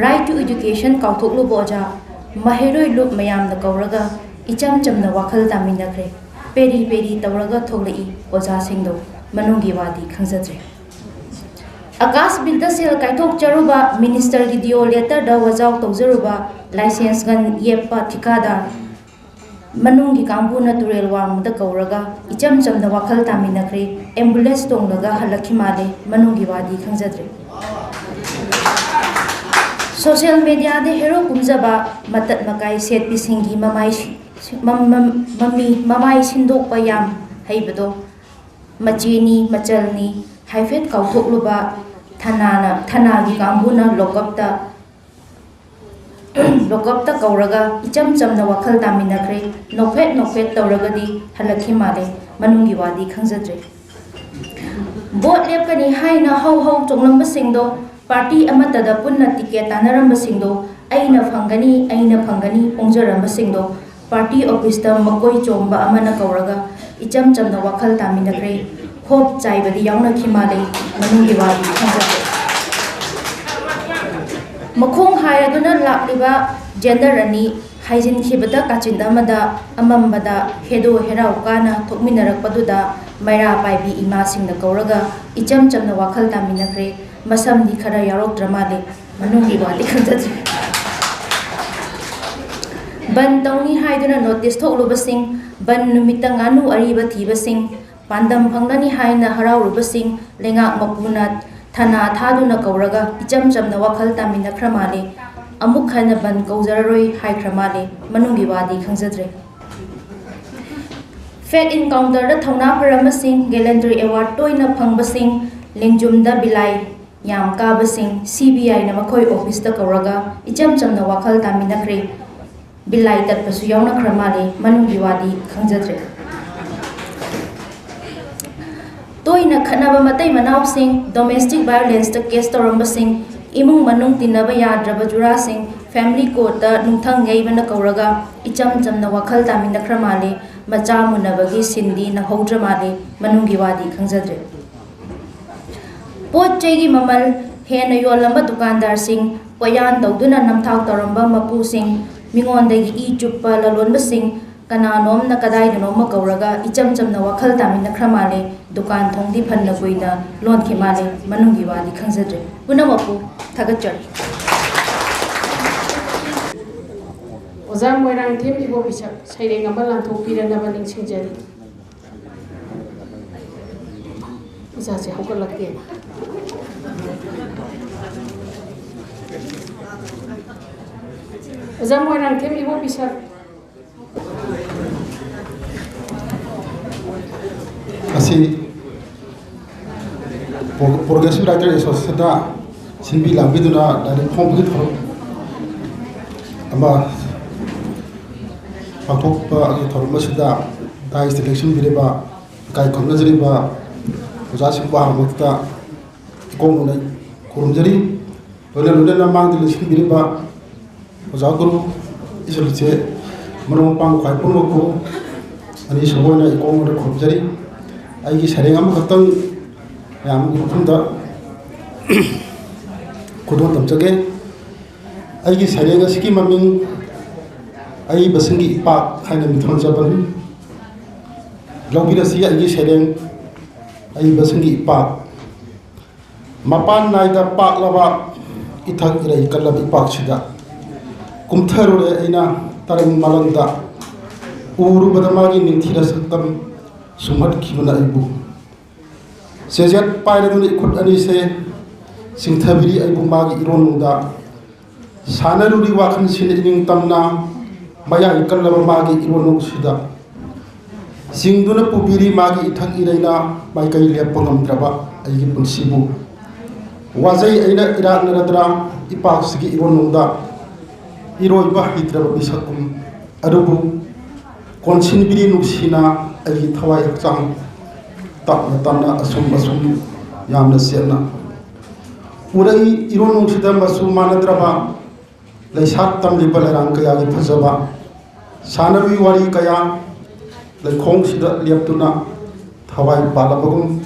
right to education ꯀꯥꯎꯊꯣꯛꯂꯨꯕ ꯑꯣꯖꯥ, ꯃꯍꯩꯔꯣꯏ ꯂꯨꯞ ꯃꯌꯥꯝꯅ ꯀꯧꯔꯒ ꯏꯆꯝ ꯆꯝꯅ ꯋꯥꯈꯜ ꯇꯥꯃꯤꯟꯅꯈ꯭ꯔꯦ꯫ ꯄꯦꯔꯤ ꯄꯦꯔꯤ ꯇꯧꯔꯒ ꯊꯣꯛꯂꯛꯏ ꯑꯣꯖꯥꯁꯤꯡꯗꯣ, ꯃꯅꯨꯡꯒꯤ ꯋꯥꯗꯤ ꯈꯪꯖꯗ꯭ꯔꯦ꯫ ꯑꯀꯥꯁ ꯕꯤꯜꯗ ꯁꯦꯜ ꯀꯥꯏꯊꯣꯛꯆꯔꯨꯕ, ꯃꯤꯅꯤꯁꯇꯔꯒꯤ ꯗꯤꯑꯣ ꯂꯦꯇꯔꯗ ꯋꯥꯖꯥꯎ ꯇꯧꯖꯔꯨꯕ, ꯂꯥꯏꯁꯦꯟꯁ ꯒꯟ ꯌꯦꯞꯄ ꯊꯤꯀꯥꯗꯥꯔ, ꯃꯅꯨꯡꯒꯤ ꯀꯥꯡꯕꯨꯅ ꯇꯨꯔꯦꯜ ꯋꯥꯡꯃꯗ ꯀꯧꯔꯒ ꯏꯆꯝ ꯆꯝꯅ ꯋꯥꯈꯜ ꯇꯥꯃꯤꯟꯅꯈ꯭ꯔꯦ꯫ ꯑꯦꯝꯕꯨꯂꯦꯟꯁ ꯇꯣꯡꯂꯒ ꯍꯜꯂꯛꯈꯤ ꯃꯥꯜꯂꯦ, ꯃꯅꯨꯡꯒꯤ ꯋꯥꯗꯤ ꯈꯪꯖꯗ꯭ꯔꯦ꯫ ꯁꯣꯁꯤꯌꯦꯜ ꯃꯦꯗꯤꯌꯥꯗ ꯍꯦꯔꯣ ꯀꯨꯝꯖꯕ, ꯃꯇꯠ ꯃꯀꯥꯏ ꯁꯦꯠꯄꯤꯁꯤꯡꯒꯤ ꯃꯃꯥꯏ ꯁꯤ-, ꯁꯤ-, ꯃꯝ-, ꯃꯝ-, ꯃꯃꯤ, ꯃꯃꯥꯏ ꯁꯤꯟꯗꯣꯛꯄ ꯌꯥꯝ ꯍꯩꯕꯗꯣ ꯃꯆꯦꯅꯤ, ꯃꯆꯜꯅꯤ ꯍꯥꯏꯐꯦꯠ ꯀꯥꯎꯊꯣꯛꯂꯨꯕ ꯊꯅꯥꯅ, ꯊꯅꯥꯒꯤ ꯀꯥꯡꯕꯨꯅ ꯂꯣꯀꯞꯇ, ꯂꯣꯀꯞꯇ ꯀꯧꯔꯒ ꯏꯆꯝ ꯆꯝꯅ ꯋꯥꯈꯜ ꯇꯥꯃꯤꯟꯅꯈ꯭ꯔꯦ꯫ ꯅꯣꯛꯐꯦꯠ ꯅꯣꯛꯐꯦꯠ ꯇꯧꯔꯒꯗꯤ ꯍꯜꯂꯛꯈꯤ ꯃꯥꯜꯂꯦ, ꯃꯅꯨꯡꯒꯤ ꯋꯥꯗꯤ ꯈꯪꯖꯗ꯭ꯔꯦ꯫ ꯚꯣꯠ ꯂꯦꯞꯀꯅꯤ ꯍꯥꯏꯅ ꯍꯧ ꯍꯧ ꯆꯣꯡꯂꯝꯕꯁꯤꯡꯗꯣ, ꯄꯥꯔꯇꯤ ꯑꯃꯠꯇꯗ ꯄꯨꯟꯅ ꯇꯤꯀꯦꯠ ꯇꯥꯟꯅꯔꯝꯕꯁꯤꯡꯗꯣ, "ꯑꯩꯅ ꯐꯪꯒꯅꯤ, ꯑꯩꯅ ꯐꯪꯒꯅꯤ" ꯐꯣꯡꯖꯔꯝꯕꯁꯤꯡꯗꯣ, ꯄꯥꯔꯇꯤ ꯑꯣꯐꯤꯁꯇ ꯃꯀꯣꯏ ꯆꯣꯝꯕ ꯑꯃꯅ ꯀꯧꯔꯒ ꯏꯆꯝ ꯆꯝꯅ ꯋꯥꯈꯜ ꯇꯥꯃꯤꯟꯅꯈ꯭ꯔꯦ꯫ ꯍꯣꯞ ꯆꯥꯏꯕꯗꯤ ꯌꯥꯎꯅꯈꯤ ꯃꯥꯜꯂꯦ, ꯃꯅꯨꯡꯒꯤ ꯋꯥꯗꯤ ꯈꯪꯖꯗꯦ꯫ ꯃꯈꯣꯡ ꯍꯥꯏꯔꯗꯨꯅ ꯂꯥꯛꯂꯤꯕ ꯖꯦꯟꯗꯔ ꯑꯅꯤ ꯍꯥꯏꯖꯤꯟꯈꯤꯕꯗ ꯀꯥꯆꯤꯟ ꯑꯃꯗ ꯑꯃꯝꯕꯗ ꯍꯦꯗꯣ ꯍꯦꯔꯥꯎ ꯀꯥꯅ ꯊꯣꯛꯃꯤꯟꯅꯔꯛꯄꯗꯨꯗ ꯃꯩꯔꯥ ꯄꯥꯏꯕꯤ ꯏꯃꯥꯁꯤꯡꯅ ꯀꯧꯔꯒ ꯏꯆꯝ ꯆꯝꯅ ꯋꯥꯈꯜ ꯇꯥꯃꯤꯟꯅꯈ꯭ꯔꯦ꯫ ꯃꯁꯝꯗꯤ ꯈꯔ ꯌꯥꯎꯔꯛꯇ꯭ꯔ ꯃꯥꯜꯂꯦ, ꯃꯅꯨꯡꯒꯤ ꯋꯥꯗꯤ ꯈꯪꯖꯗ꯭ꯔꯦ꯫ ꯕꯟ ꯇꯧꯅꯤ ꯍꯥꯏꯗꯨꯅ ꯅꯣꯇꯤꯁ ꯊꯣꯛꯂꯨꯕꯁꯤꯡ, ꯕꯟ ꯅꯨꯃꯤꯠꯇ ꯉꯥꯅꯨ ꯑꯔꯤꯕ ꯊꯤꯕꯁꯤꯡ, ꯄꯥꯟꯗꯝ ꯐꯪꯂꯅꯤ ꯍꯥꯏꯅ ꯍꯔꯥꯎꯔꯨꯕꯁꯤꯡ, ꯂꯩꯉꯥꯛ ꯃꯄꯨꯅ ꯊꯅꯥ ꯊꯥꯗꯨꯅ ꯀꯧꯔꯒ ꯏꯆꯝ ꯆꯝꯅ ꯋꯥꯈꯜ ꯇꯥꯃꯤꯟꯅꯈ꯭ꯔ ꯃꯥꯜꯂꯦ꯫ "ꯑꯃꯨꯛ ꯍꯟꯅ ꯕꯟ ꯀꯧꯖꯔꯔꯣꯏ" ꯍꯥꯏꯈ꯭ꯔ ꯃꯥꯜꯂꯦ, ꯃꯅꯨꯡꯒꯤ ꯋꯥꯗꯤ ꯈꯪꯖꯗ꯭ꯔꯦ꯫ ꯐꯦꯛ ꯏꯟꯀꯥꯎꯟꯇꯔꯗ ꯊꯧꯅꯥ ꯐꯔꯝꯕꯁꯤꯡ, ꯒꯦꯂꯦꯟꯗ꯭ꯔꯤ ꯑꯦꯋꯥꯔꯗ ꯇꯣꯏꯅ ꯐꯪꯕꯁꯤꯡ, ꯂꯦꯡꯖꯨꯝꯗ ꯕꯤꯂꯥꯏ ꯌꯥꯝ ꯀꯥꯕꯁꯤꯡ, ꯁꯤ ꯕꯤ ꯑꯥꯏꯅ ꯃꯈꯣꯏ ꯑꯣꯐꯤꯁꯇ ꯀꯧꯔꯒ ꯏꯆꯝ ꯆꯝꯅ ꯋꯥꯈꯜ ꯇꯥꯃꯤꯟꯅꯈ꯭ꯔꯦ꯫ ꯕꯤꯂꯥꯏ ꯇꯠꯄꯁꯨ ꯌꯥꯎꯅꯈ꯭ꯔ ꯃꯥꯜꯂꯦ, ꯃꯅꯨꯡꯒꯤ ꯋꯥꯗꯤ ꯈꯪꯖꯗ꯭ꯔꯦ꯫ ꯇꯣꯏꯅ ꯈꯠꯅꯕ ꯃꯇꯩ ꯃꯅꯥꯎꯁꯤꯡ, ꯗꯣꯃꯦꯁꯇꯤꯛ ꯚꯥꯏꯑꯣꯂꯦꯟꯁꯇ ꯀꯦꯁ ꯇꯧꯔꯝꯕꯁꯤꯡ, ꯏꯃꯨꯡ ꯃꯅꯨꯡ ꯇꯤꯟꯅꯕ ꯌꯥꯗ꯭ꯔꯕ ꯖꯨꯔꯥꯁꯤꯡ, ꯐꯦꯃꯤꯂꯤ ꯀꯣꯔꯠꯇ ꯅꯨꯡꯊꯪ ꯌꯩꯕꯅ ꯀꯧꯔꯒ ꯏꯆꯝ ꯆꯝꯅ ꯋꯥꯈꯜ ꯇꯥꯃꯤꯟꯅꯈ꯭ꯔ ꯃꯥꯜꯂꯦ, ꯃꯆꯥ ꯃꯨꯟꯅꯕꯒꯤ ꯁꯤꯟꯗꯤ ꯅꯪꯍꯧꯗ꯭ꯔ ꯃꯥꯜꯂꯦ, ꯃꯅꯨꯡꯒꯤ ꯋꯥꯗꯤ ꯈꯪꯖꯗ꯭ꯔꯦ꯫ ꯄꯣꯠ ꯆꯩꯒꯤ ꯃꯃꯜ ꯍꯦꯟꯅ ꯌꯣꯜꯂꯝꯕ ꯗꯨꯀꯥꯟꯗꯥꯔꯁꯤꯡ, ꯄꯣꯠꯌꯥꯟ ꯇꯧꯗꯨꯅ ꯅꯝꯊꯥꯛ ꯇꯧꯔꯝꯕ ꯃꯄꯨꯁꯤꯡ, ꯃꯤꯉꯣꯟꯗꯒꯤ ꯏ ꯆꯨꯞꯄ ꯂꯂꯣꯟꯕꯁꯤꯡ, ꯀꯅꯥꯅꯣꯝꯅ ꯀꯗꯥꯏꯗꯅꯣꯝꯃ ꯀꯧꯔꯒ ꯏꯆꯝ ꯆꯝꯅ ꯋꯥꯈꯜ ꯇꯥꯃꯤꯟꯅꯈ꯭ꯔ ꯃꯥꯜꯂꯦ꯫ ꯗꯨꯀꯥꯟ ꯊꯣꯡꯗꯤ ꯐꯅ ꯀꯨꯏꯅ ꯂꯣꯟꯈꯤ ꯃꯥꯜꯂꯦ꯫ ꯃꯅꯨꯡꯒꯤ ꯋꯥꯗꯤ ꯈꯪꯖꯗ꯭ꯔꯦ꯫ ꯄꯨꯝꯅꯃꯛꯄꯨ ꯊꯥꯒꯠꯆꯔꯤ꯫ ꯑꯣꯖꯥ ꯃꯣꯏꯔꯥꯡꯊꯦꯝ ꯏꯕꯣꯕꯤꯁꯛ ꯁꯩꯔꯦꯡ ꯑꯃ ꯂꯥꯟꯊꯣꯛꯄꯤꯔꯅꯕ ꯅꯤꯡꯁꯤꯡꯖꯔꯤ꯫ ꯏꯆꯥꯁꯦ ꯍꯧꯒꯠꯂꯛꯇꯦꯅ꯫ ꯑꯣꯖꯥ ꯃꯣꯏꯔꯥꯡꯊꯦꯝ ꯏꯕꯣꯕꯤꯁꯛ꯫ ꯁꯤ ꯄ꯭ꯔꯣ-, Progressive Writer Association ꯗ ꯁꯤꯟꯕꯤ ꯂꯥꯡꯕꯤꯗꯨꯅ ꯂꯥꯏꯔꯤꯛ ꯐꯣꯡꯕꯒꯤ ꯊꯧꯔꯝ ꯑꯃ ꯄꯥꯡꯊꯣꯛꯄꯒꯤ ꯊꯧꯔꯝ ꯑꯁꯤꯗ ꯗꯥꯏꯁꯇ ꯂꯦꯡꯁꯤꯟꯕꯤꯔꯤꯕ, ꯏꯀꯥꯏ ꯈꯨꯝꯅꯖꯔꯤꯕ ꯑꯣꯖꯥꯁꯤꯡꯕꯨ ꯑꯍꯥꯟꯕꯃꯛꯇ ꯏꯀꯣꯛ ꯅꯣꯂꯩ ꯈꯨꯔꯨꯝꯖꯔꯤ꯫ ꯂꯣꯏꯅ ꯂꯣꯏꯅꯅ ꯃꯥꯡꯗ ꯂꯦꯡꯁꯤꯟꯕꯤꯔꯤꯕ ꯑꯣꯖꯥ ꯒꯨꯔꯨ ꯏꯆꯜꯁꯦ, ꯃꯔꯨꯞ ꯃꯄꯥꯡ ꯈ꯭ꯋꯥꯏ ꯄꯨꯝꯅꯃꯛꯄꯨ ꯑꯅꯤꯁꯨꯕ ꯑꯣꯏꯅ ꯏꯀꯣꯛ ꯅꯣꯂꯩ ꯈꯨꯔꯨꯝꯖꯔꯤ꯫ ꯑꯩꯒꯤ ꯁꯩꯔꯦꯡ ꯑꯃꯈꯛꯇꯪ ꯃꯌꯥꯝꯒꯤ ꯃꯐꯝꯗ ꯈꯨꯗꯣꯜ ꯇꯝꯖꯒꯦ꯫ ꯑꯩꯒꯤ ꯁꯩꯔꯦꯡ ꯑꯁꯤꯒꯤ ꯃꯃꯤꯡ ꯑꯏꯕꯁꯤꯡꯒꯤ ꯏꯄꯥꯛ ꯍꯥꯏꯅ ꯃꯤꯡꯊꯣꯟꯖꯕꯅꯤ꯫ ꯂꯧꯕꯤꯔꯁꯤ ꯑꯩꯒꯤ ꯁꯩꯔꯦꯡ ꯑꯏꯕꯁꯤꯡꯒꯤ ꯏꯄꯥꯛ꯫ ꯃꯄꯥꯟ ꯅꯥꯏꯗ ꯄꯥꯛꯂꯕ ꯏꯊꯛ ꯏꯔꯩ ꯀꯜꯂꯕ ꯏꯄꯥꯛꯁꯤꯗ ꯀꯨꯝꯊꯔꯨꯔꯦ ꯑꯩꯅ ꯇꯔꯪ ꯃꯥꯂꯪꯗ꯫ ꯎꯔꯨꯕꯗ ꯃꯥꯒꯤ ꯅꯤꯡꯊꯤꯔ ꯁꯛꯇꯝ ꯁꯨꯝꯍꯠꯈꯤꯕꯅ ꯑꯩꯕꯨ꯫ ꯆꯦꯖꯦꯠ ꯄꯥꯏꯔꯗꯨꯅ ꯏꯈꯨꯠ ꯑꯅꯤꯁꯦ ꯆꯤꯡꯊꯕꯤꯔꯤ ꯑꯩꯕꯨ ꯃꯥꯒꯤ ꯏꯔꯣꯟꯅꯨꯡꯗ꯫ ꯁꯥꯟꯅꯔꯨꯔꯤ ꯋꯥꯈꯜꯁꯤꯅ ꯏꯅꯤꯡ ꯇꯝꯅ ꯃꯌꯥꯏ ꯀꯜꯂꯕ ꯃꯥꯒꯤ ꯏꯔꯣꯟꯅꯨꯡꯁꯤꯗ꯫ ꯆꯤꯡꯗꯨꯅ ꯄꯨꯕꯤꯔꯤ ꯃꯥꯒꯤ ꯏꯊꯛ ꯏꯔꯩꯅ ꯃꯥꯏꯀꯩ ꯂꯦꯞꯄ ꯉꯝꯗ꯭ꯔꯕ ꯑꯩꯒꯤ ꯄꯨꯟꯁꯤꯕꯨ꯫ ꯋꯥꯖꯩ ꯑꯩꯅ ꯏꯔꯥꯛꯅꯔꯗ꯭ꯔꯥ ꯏꯄꯥꯛꯁꯤꯒꯤ ꯏꯔꯣꯟꯅꯨꯡꯗ꯫ ꯏꯔꯣꯏꯕ ꯍꯩꯇ꯭ꯔꯕ ꯃꯤꯁꯛ ꯑꯃ ꯑꯗꯨꯕꯨ ꯀꯣꯟꯁꯤꯟꯕꯤꯔꯤ ꯅꯨꯡꯁꯤꯅ ꯑꯩꯒꯤ ꯊꯋꯥꯏ ꯍꯛꯆꯥꯡ ꯇꯞꯅ ꯇꯞꯅ ꯑꯁꯨꯝ ꯑꯁꯨꯝ ꯌꯥꯝꯅ ꯆꯦꯠꯅ ꯎꯔꯛꯏ꯫ ꯏꯔꯣꯟꯅꯨꯡꯁꯤꯗ ꯃꯆꯨ ꯃꯥꯟꯅꯗ꯭ꯔꯕ ꯂꯩꯁꯥꯠ ꯇꯝꯂꯤꯕ ꯂꯩꯔꯥꯡ ꯀꯌꯥꯒꯤ ꯐꯖꯕ ꯁꯥꯟꯅꯕꯒꯤ ꯋꯥꯔꯤ ꯀꯌꯥ ꯂꯩꯈꯣꯡꯁꯤꯗ ꯂꯦꯞꯇꯨꯅ ꯊꯋꯥꯏ ꯄꯥꯜꯂꯕꯒꯨꯝ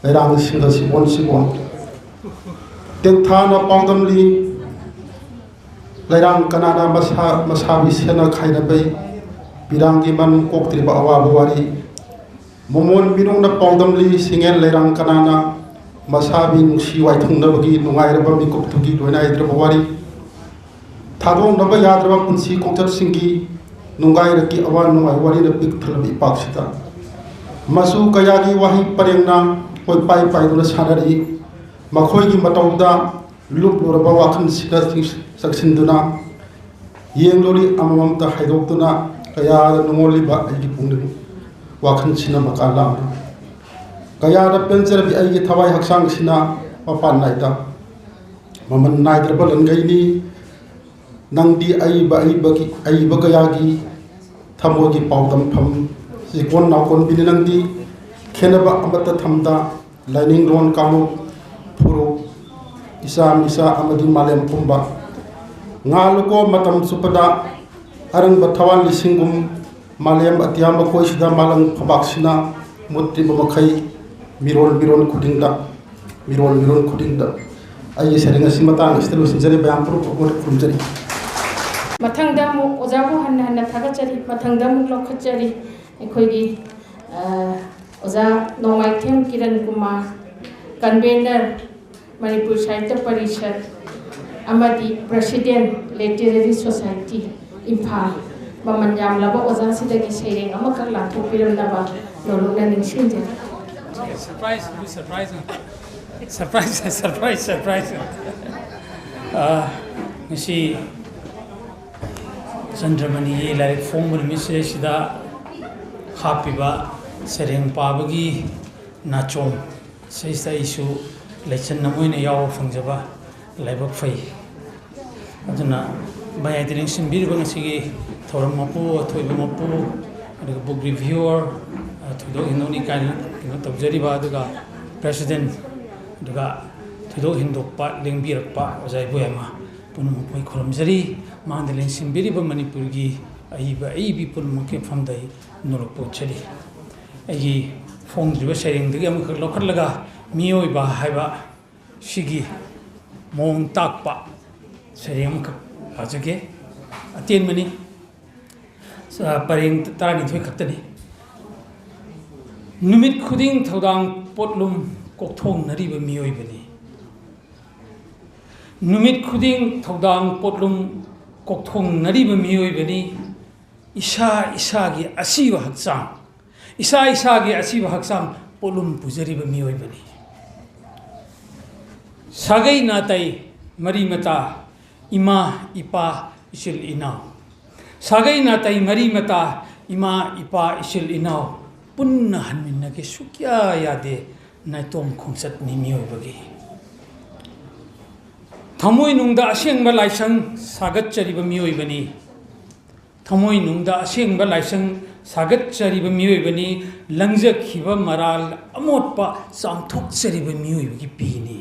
ꯂꯩꯔꯥꯡꯁꯤꯡꯗ ꯁꯤꯕꯣꯟ ꯁꯤꯕꯣꯟ ꯇꯦꯡꯊꯥꯅ ꯄꯥꯎꯗꯝꯂꯤ꯫ ꯂꯩꯔꯥꯡ ꯀꯅꯥꯅ ꯃꯁꯥ ꯃꯁꯥꯕꯤ ꯁꯦꯠꯅ ꯈꯥꯏꯅꯕꯩ ꯄꯤꯔꯥꯡꯒꯤ ꯃꯅꯨꯡ ꯀꯣꯛꯇ꯭ꯔꯤꯕ ꯑꯋꯥꯕ ꯋꯥꯔꯤ꯫ ꯃꯣꯃꯣꯟ ꯃꯤꯅꯨꯡꯅ ꯄꯥꯎꯗꯝꯂꯤ ꯁꯤꯡꯉꯦꯟ ꯂꯩꯔꯥꯡ ꯀꯅꯥꯅ ꯃꯁꯥꯕꯤ ꯅꯨꯡꯁꯤ ꯋꯥꯏꯊꯨꯡꯅꯕꯒꯤ ꯅꯨꯡꯉꯥꯏꯔꯕ ꯃꯤꯀꯨꯞꯇꯨꯒꯤ ꯂꯣꯏꯅꯥꯏꯗ꯭ꯔꯕ ꯋꯥꯔꯤ꯫ ꯊꯥꯗꯣꯛꯅꯕ ꯌꯥꯗ꯭ꯔꯕ ꯄꯨꯟꯁꯤ ꯈꯣꯡꯆꯠꯁꯤꯡꯒꯤ ꯅꯨꯡꯉꯥꯏꯔꯛꯀꯤ ꯑꯋꯥ ꯅꯨꯡꯉꯥꯏ ꯋꯥꯔꯤꯅ ꯄꯤꯛ ꯊꯜꯂꯕ ꯏꯄꯥꯛꯁꯤꯗ ꯃꯆꯨ ꯀꯌꯥꯒꯤ ꯋꯥꯍꯩ ꯄꯔꯦꯡꯅ ꯀꯣꯏꯄꯥꯏ ꯄꯥꯏꯗꯨꯅ ꯁꯥꯟꯅꯔꯛꯏ꯫ ꯃꯈꯣꯏꯒꯤ ꯃꯇꯧꯗ ꯂꯨꯞꯂꯨꯔꯕ ꯋꯥꯈꯜꯁꯤꯗ ꯆꯪꯁꯤꯟꯗꯨꯅ ꯌꯦꯡꯂꯨꯔꯤ ꯑꯃꯃꯝꯇ ꯍꯥꯏꯗꯣꯛꯇꯨꯅ ꯀꯌꯥꯗ ꯅꯨꯡꯉꯣꯜꯂꯤꯕ ꯑꯩꯒꯤ ꯄꯨꯛꯅꯤꯡ꯫ ꯋꯥꯈꯜꯁꯤꯅ ꯃꯀꯥ ꯂꯥꯝꯅ꯫ ꯀꯌꯥꯗ ꯄꯦꯟꯖꯔꯕꯤ ꯑꯩꯒꯤ ꯊꯋꯥꯏ ꯍꯛꯆꯥꯡꯁꯤꯅ ꯃꯄꯥꯟ ꯅꯥꯏꯗ꯫ ꯃꯃꯜ ꯅꯥꯏꯗ꯭ꯔꯕ ꯂꯟꯒꯩꯅꯤ꯫ ꯅꯪꯗꯤ ꯑꯏꯕ, ꯑꯏꯕꯒꯤ, ꯑꯏꯕ ꯀꯌꯥꯒꯤ ꯊꯃꯣꯏꯒꯤ ꯄꯥꯎꯗꯝꯐꯝ꯫ ꯆꯤꯀꯣꯟ ꯅꯥꯎꯀꯣꯟꯕꯤꯅꯤ ꯅꯪꯗꯤ꯫ ꯈꯦꯟꯅꯕ ꯑꯃꯠꯇ ꯊꯝꯗ ꯂꯥꯏꯅꯤꯡꯂꯣꯟ ꯀꯥꯡꯂꯨꯞ, ꯐꯨꯔꯨꯞ, ꯏꯆꯥ ꯃꯤꯆꯥ ꯑꯃꯗꯤ ꯃꯥꯂꯦꯝ ꯄꯨꯝꯕ꯫ ꯉꯥꯜꯂꯨꯀꯣ ꯃꯇꯝ ꯆꯨꯞꯄꯗ ꯑꯔꯪꯕ ꯊꯋꯥꯟ ꯂꯤꯁꯤꯡꯒꯨꯝ꯫ ꯃꯥꯂꯦꯝ ꯑꯇꯤꯌꯥ ꯃꯈꯣꯏꯁꯤꯗ ꯃꯥꯂꯪ ꯐꯝꯕꯥꯛꯁꯤꯅ ꯃꯨꯠꯇ꯭ꯔꯤꯕ ꯃꯈꯩ, ꯃꯤꯔꯣꯜ ꯃꯤꯔꯣꯜ ꯈꯨꯗꯤꯡꯗ, ꯃꯤꯔꯣꯜ ꯃꯤꯔꯣꯜ ꯈꯨꯗꯤꯡꯗ꯫ ꯑꯩꯒꯤ ꯁꯩꯔꯦꯡ ꯑꯁꯤ ꯃꯇꯥꯡ ꯑꯁꯤꯗ ꯂꯣꯏꯁꯤꯟꯖꯔꯤ꯫ ꯃꯌꯥꯝ ꯄꯨꯝꯅꯃꯛꯄꯨ ꯈꯨꯔꯨꯝꯖꯔꯤ꯫ ꯃꯊꯪꯗ ꯑꯃꯨꯛ ꯑꯣꯖꯥꯕꯨ ꯍꯟꯅ ꯍꯟꯅ ꯊꯥꯒꯠꯆꯔꯤ꯫ ꯃꯊꯪꯗ ꯑꯃꯨꯛ ꯂꯧꯈꯠꯆꯔꯤ ꯑꯩꯈꯣꯏꯒꯤ, ꯑ, ꯑꯣꯖꯥ ꯅꯣꯡꯃꯥꯏꯊꯦꯝ ꯀꯤꯔꯟ ꯀꯨꯃꯥꯔ, convener, ꯃꯅꯤꯄꯨꯔ ꯁꯥꯍꯤꯇ꯭ꯌ ꯄꯔꯤꯁꯠ ꯑꯃꯗꯤ President, Literary Society, ꯏꯝꯐꯥꯜ꯫ ꯃꯃꯜ ꯌꯥꯝꯂꯕ ꯑꯣꯖꯥꯁꯤꯗꯒꯤ ꯁꯩꯔꯦꯡ ꯑꯃꯈꯛ ꯂꯥꯟꯊꯣꯛꯄꯤꯔꯝꯅꯕ ꯅꯣꯂꯨꯛꯅ ꯅꯤꯡꯁꯤꯡꯖꯔꯤ꯫ Surprise, surprise, surprise, surprise, surprise. ꯑ, ꯉꯁꯤ ꯆꯟꯗ꯭ꯔꯃꯅꯤꯒꯤ ꯂꯥꯏꯔꯤꯛ ꯐꯣꯡꯕ ꯅꯨꯃꯤꯠꯁꯤꯗꯩꯁꯤꯗ ꯍꯥꯞꯄꯤꯕ ꯁꯩꯔꯦꯡ ꯄꯥꯕꯒꯤ ꯅꯥꯆꯣꯝ ꯁꯤꯗꯩꯁꯤꯗ ꯑꯩꯁꯨ ꯂꯩꯆꯟ ꯑꯃ ꯑꯣꯏꯅ ꯌꯥꯎꯕ ꯐꯪꯖꯕ ꯂꯥꯏꯕꯛ ꯐꯩ꯫ ꯑꯗꯨꯅ ꯃꯌꯥꯏꯗ ꯂꯦꯡꯁꯤꯟꯕꯤꯔꯤꯕ ꯉꯁꯤꯒꯤ ꯊꯧꯔꯝ ꯃꯄꯨ, ꯑꯊꯣꯏꯕ ꯃꯄꯨ, ꯑꯗꯨꯒ book reviewer, ꯑ, ꯊꯣꯏꯗꯣꯛ ꯍꯦꯟꯗꯣꯛꯅ ꯏꯀꯥꯏꯅ ꯀꯩꯅꯣ ꯇꯧꯖꯔꯤꯕ, ꯑꯗꯨꯒ President, ꯑꯗꯨꯒ ꯊꯣꯏꯗꯣꯛ ꯍꯦꯟꯗꯣꯛꯄ ꯂꯦꯡꯕꯤꯔꯛꯄ ꯑꯣꯖꯥ ꯏꯕꯣꯌꯥꯏꯃ ꯄꯨꯝꯅꯃꯛꯄꯨ ꯑꯩ ꯈꯨꯔꯨꯝꯖꯔꯤ꯫ ꯃꯥꯡꯗ ꯂꯦꯡꯁꯤꯟꯕꯤꯔꯤꯕ ꯃꯅꯤꯄꯨꯔꯒꯤ ꯑꯏꯕ ꯑꯏꯕꯤ ꯄꯨꯝꯅꯃꯛꯀꯤ ꯃꯐꯝꯗ ꯑꯩ ꯅꯣꯂꯨꯛꯄ ꯎꯠꯆꯔꯤ꯫ ꯑꯩꯒꯤ ꯐꯣꯡꯗ꯭ꯔꯤꯕ ꯁꯩꯔꯦꯡꯗꯒꯤ ꯑꯃꯈꯛ ꯂꯧꯈꯠꯂꯒ ꯃꯤꯑꯣꯏꯕ ꯍꯥꯏꯕ ꯁꯤꯒꯤ ꯃꯑꯣꯡ ꯇꯥꯛꯄ ꯁꯩꯔꯦꯡ ꯑꯃꯈꯛ ꯄꯥꯖꯒꯦ꯫ ꯑꯇꯦꯟꯕꯅꯤ, ꯑ, ꯄꯔꯦꯡ ꯇꯔꯥꯅꯤꯊꯣꯏ ꯈꯛꯇꯅꯤ꯫ ꯅꯨꯃꯤꯠ ꯈꯨꯗꯤꯡ ꯊꯧꯗꯥꯡ ꯄꯣꯠꯂꯨꯝ ꯀꯣꯛꯊꯣꯡꯅꯔꯤꯕ ꯃꯤꯑꯣꯏꯕꯅꯤ꯫ ꯅꯨꯃꯤꯠ ꯈꯨꯗꯤꯡ ꯊꯧꯗꯥꯡ ꯄꯣꯠꯂꯨꯝ ꯀꯣꯛꯊꯣꯡꯅꯔꯤꯕ ꯃꯤꯑꯣꯏꯕꯅꯤ꯫ ꯏꯁꯥ ꯏꯁꯥꯒꯤ ꯑꯁꯤꯕ ꯍꯛꯆꯥꯡ, ꯏꯁꯥ ꯏꯁꯥꯒꯤ ꯑꯁꯤꯕ ꯍꯛꯆꯥꯡ ꯄꯣꯠꯂꯨꯝ ꯄꯨꯖꯔꯤꯕ ꯃꯤꯑꯣꯏꯕꯅꯤ꯫ ꯁꯥꯒꯩ ꯅꯥꯇꯩ, ꯃꯔꯤ ꯃꯇꯥ, ꯏꯃꯥ ꯏꯄꯥ ꯏꯆꯤꯜ ꯏꯅꯥꯎ, ꯁꯥꯒꯩ ꯅꯥꯇꯩ ꯃꯔꯤ ꯃꯇꯥ, ꯏꯃꯥ ꯏꯄꯥ ꯏꯆꯤꯜ ꯏꯅꯥꯎ, ꯄꯨꯟꯅ ꯍꯟꯃꯤꯟꯅꯒꯦ ꯁꯨꯛꯌꯥ ꯌꯥꯗꯦ꯫ ꯅꯥꯏꯇꯣꯝ ꯈꯣꯡꯆꯠꯅꯤ ꯃꯤꯑꯣꯏꯕꯒꯤ꯫ ꯊꯃꯣꯏꯅꯨꯡꯗ ꯑꯁꯦꯡꯕ ꯂꯥꯏꯁꯪ ꯁꯥꯒꯠꯆꯔꯤꯕ ꯃꯤꯑꯣꯏꯕꯅꯤ꯫ ꯊꯃꯣꯏꯅꯨꯡꯗ ꯑꯁꯦꯡꯕ ꯂꯥꯏꯁꯪ ꯁꯥꯒꯠꯆꯔꯤꯕ ꯃꯤꯑꯣꯏꯕꯅꯤ꯫ ꯂꯪꯖꯈꯤꯕ ꯃꯔꯥꯜ ꯑꯃꯣꯠꯄ ꯆꯥꯝꯊꯣꯛꯆꯔꯤꯕ ꯃꯤꯑꯣꯏꯕꯒꯤ ꯄꯤꯅꯤ꯫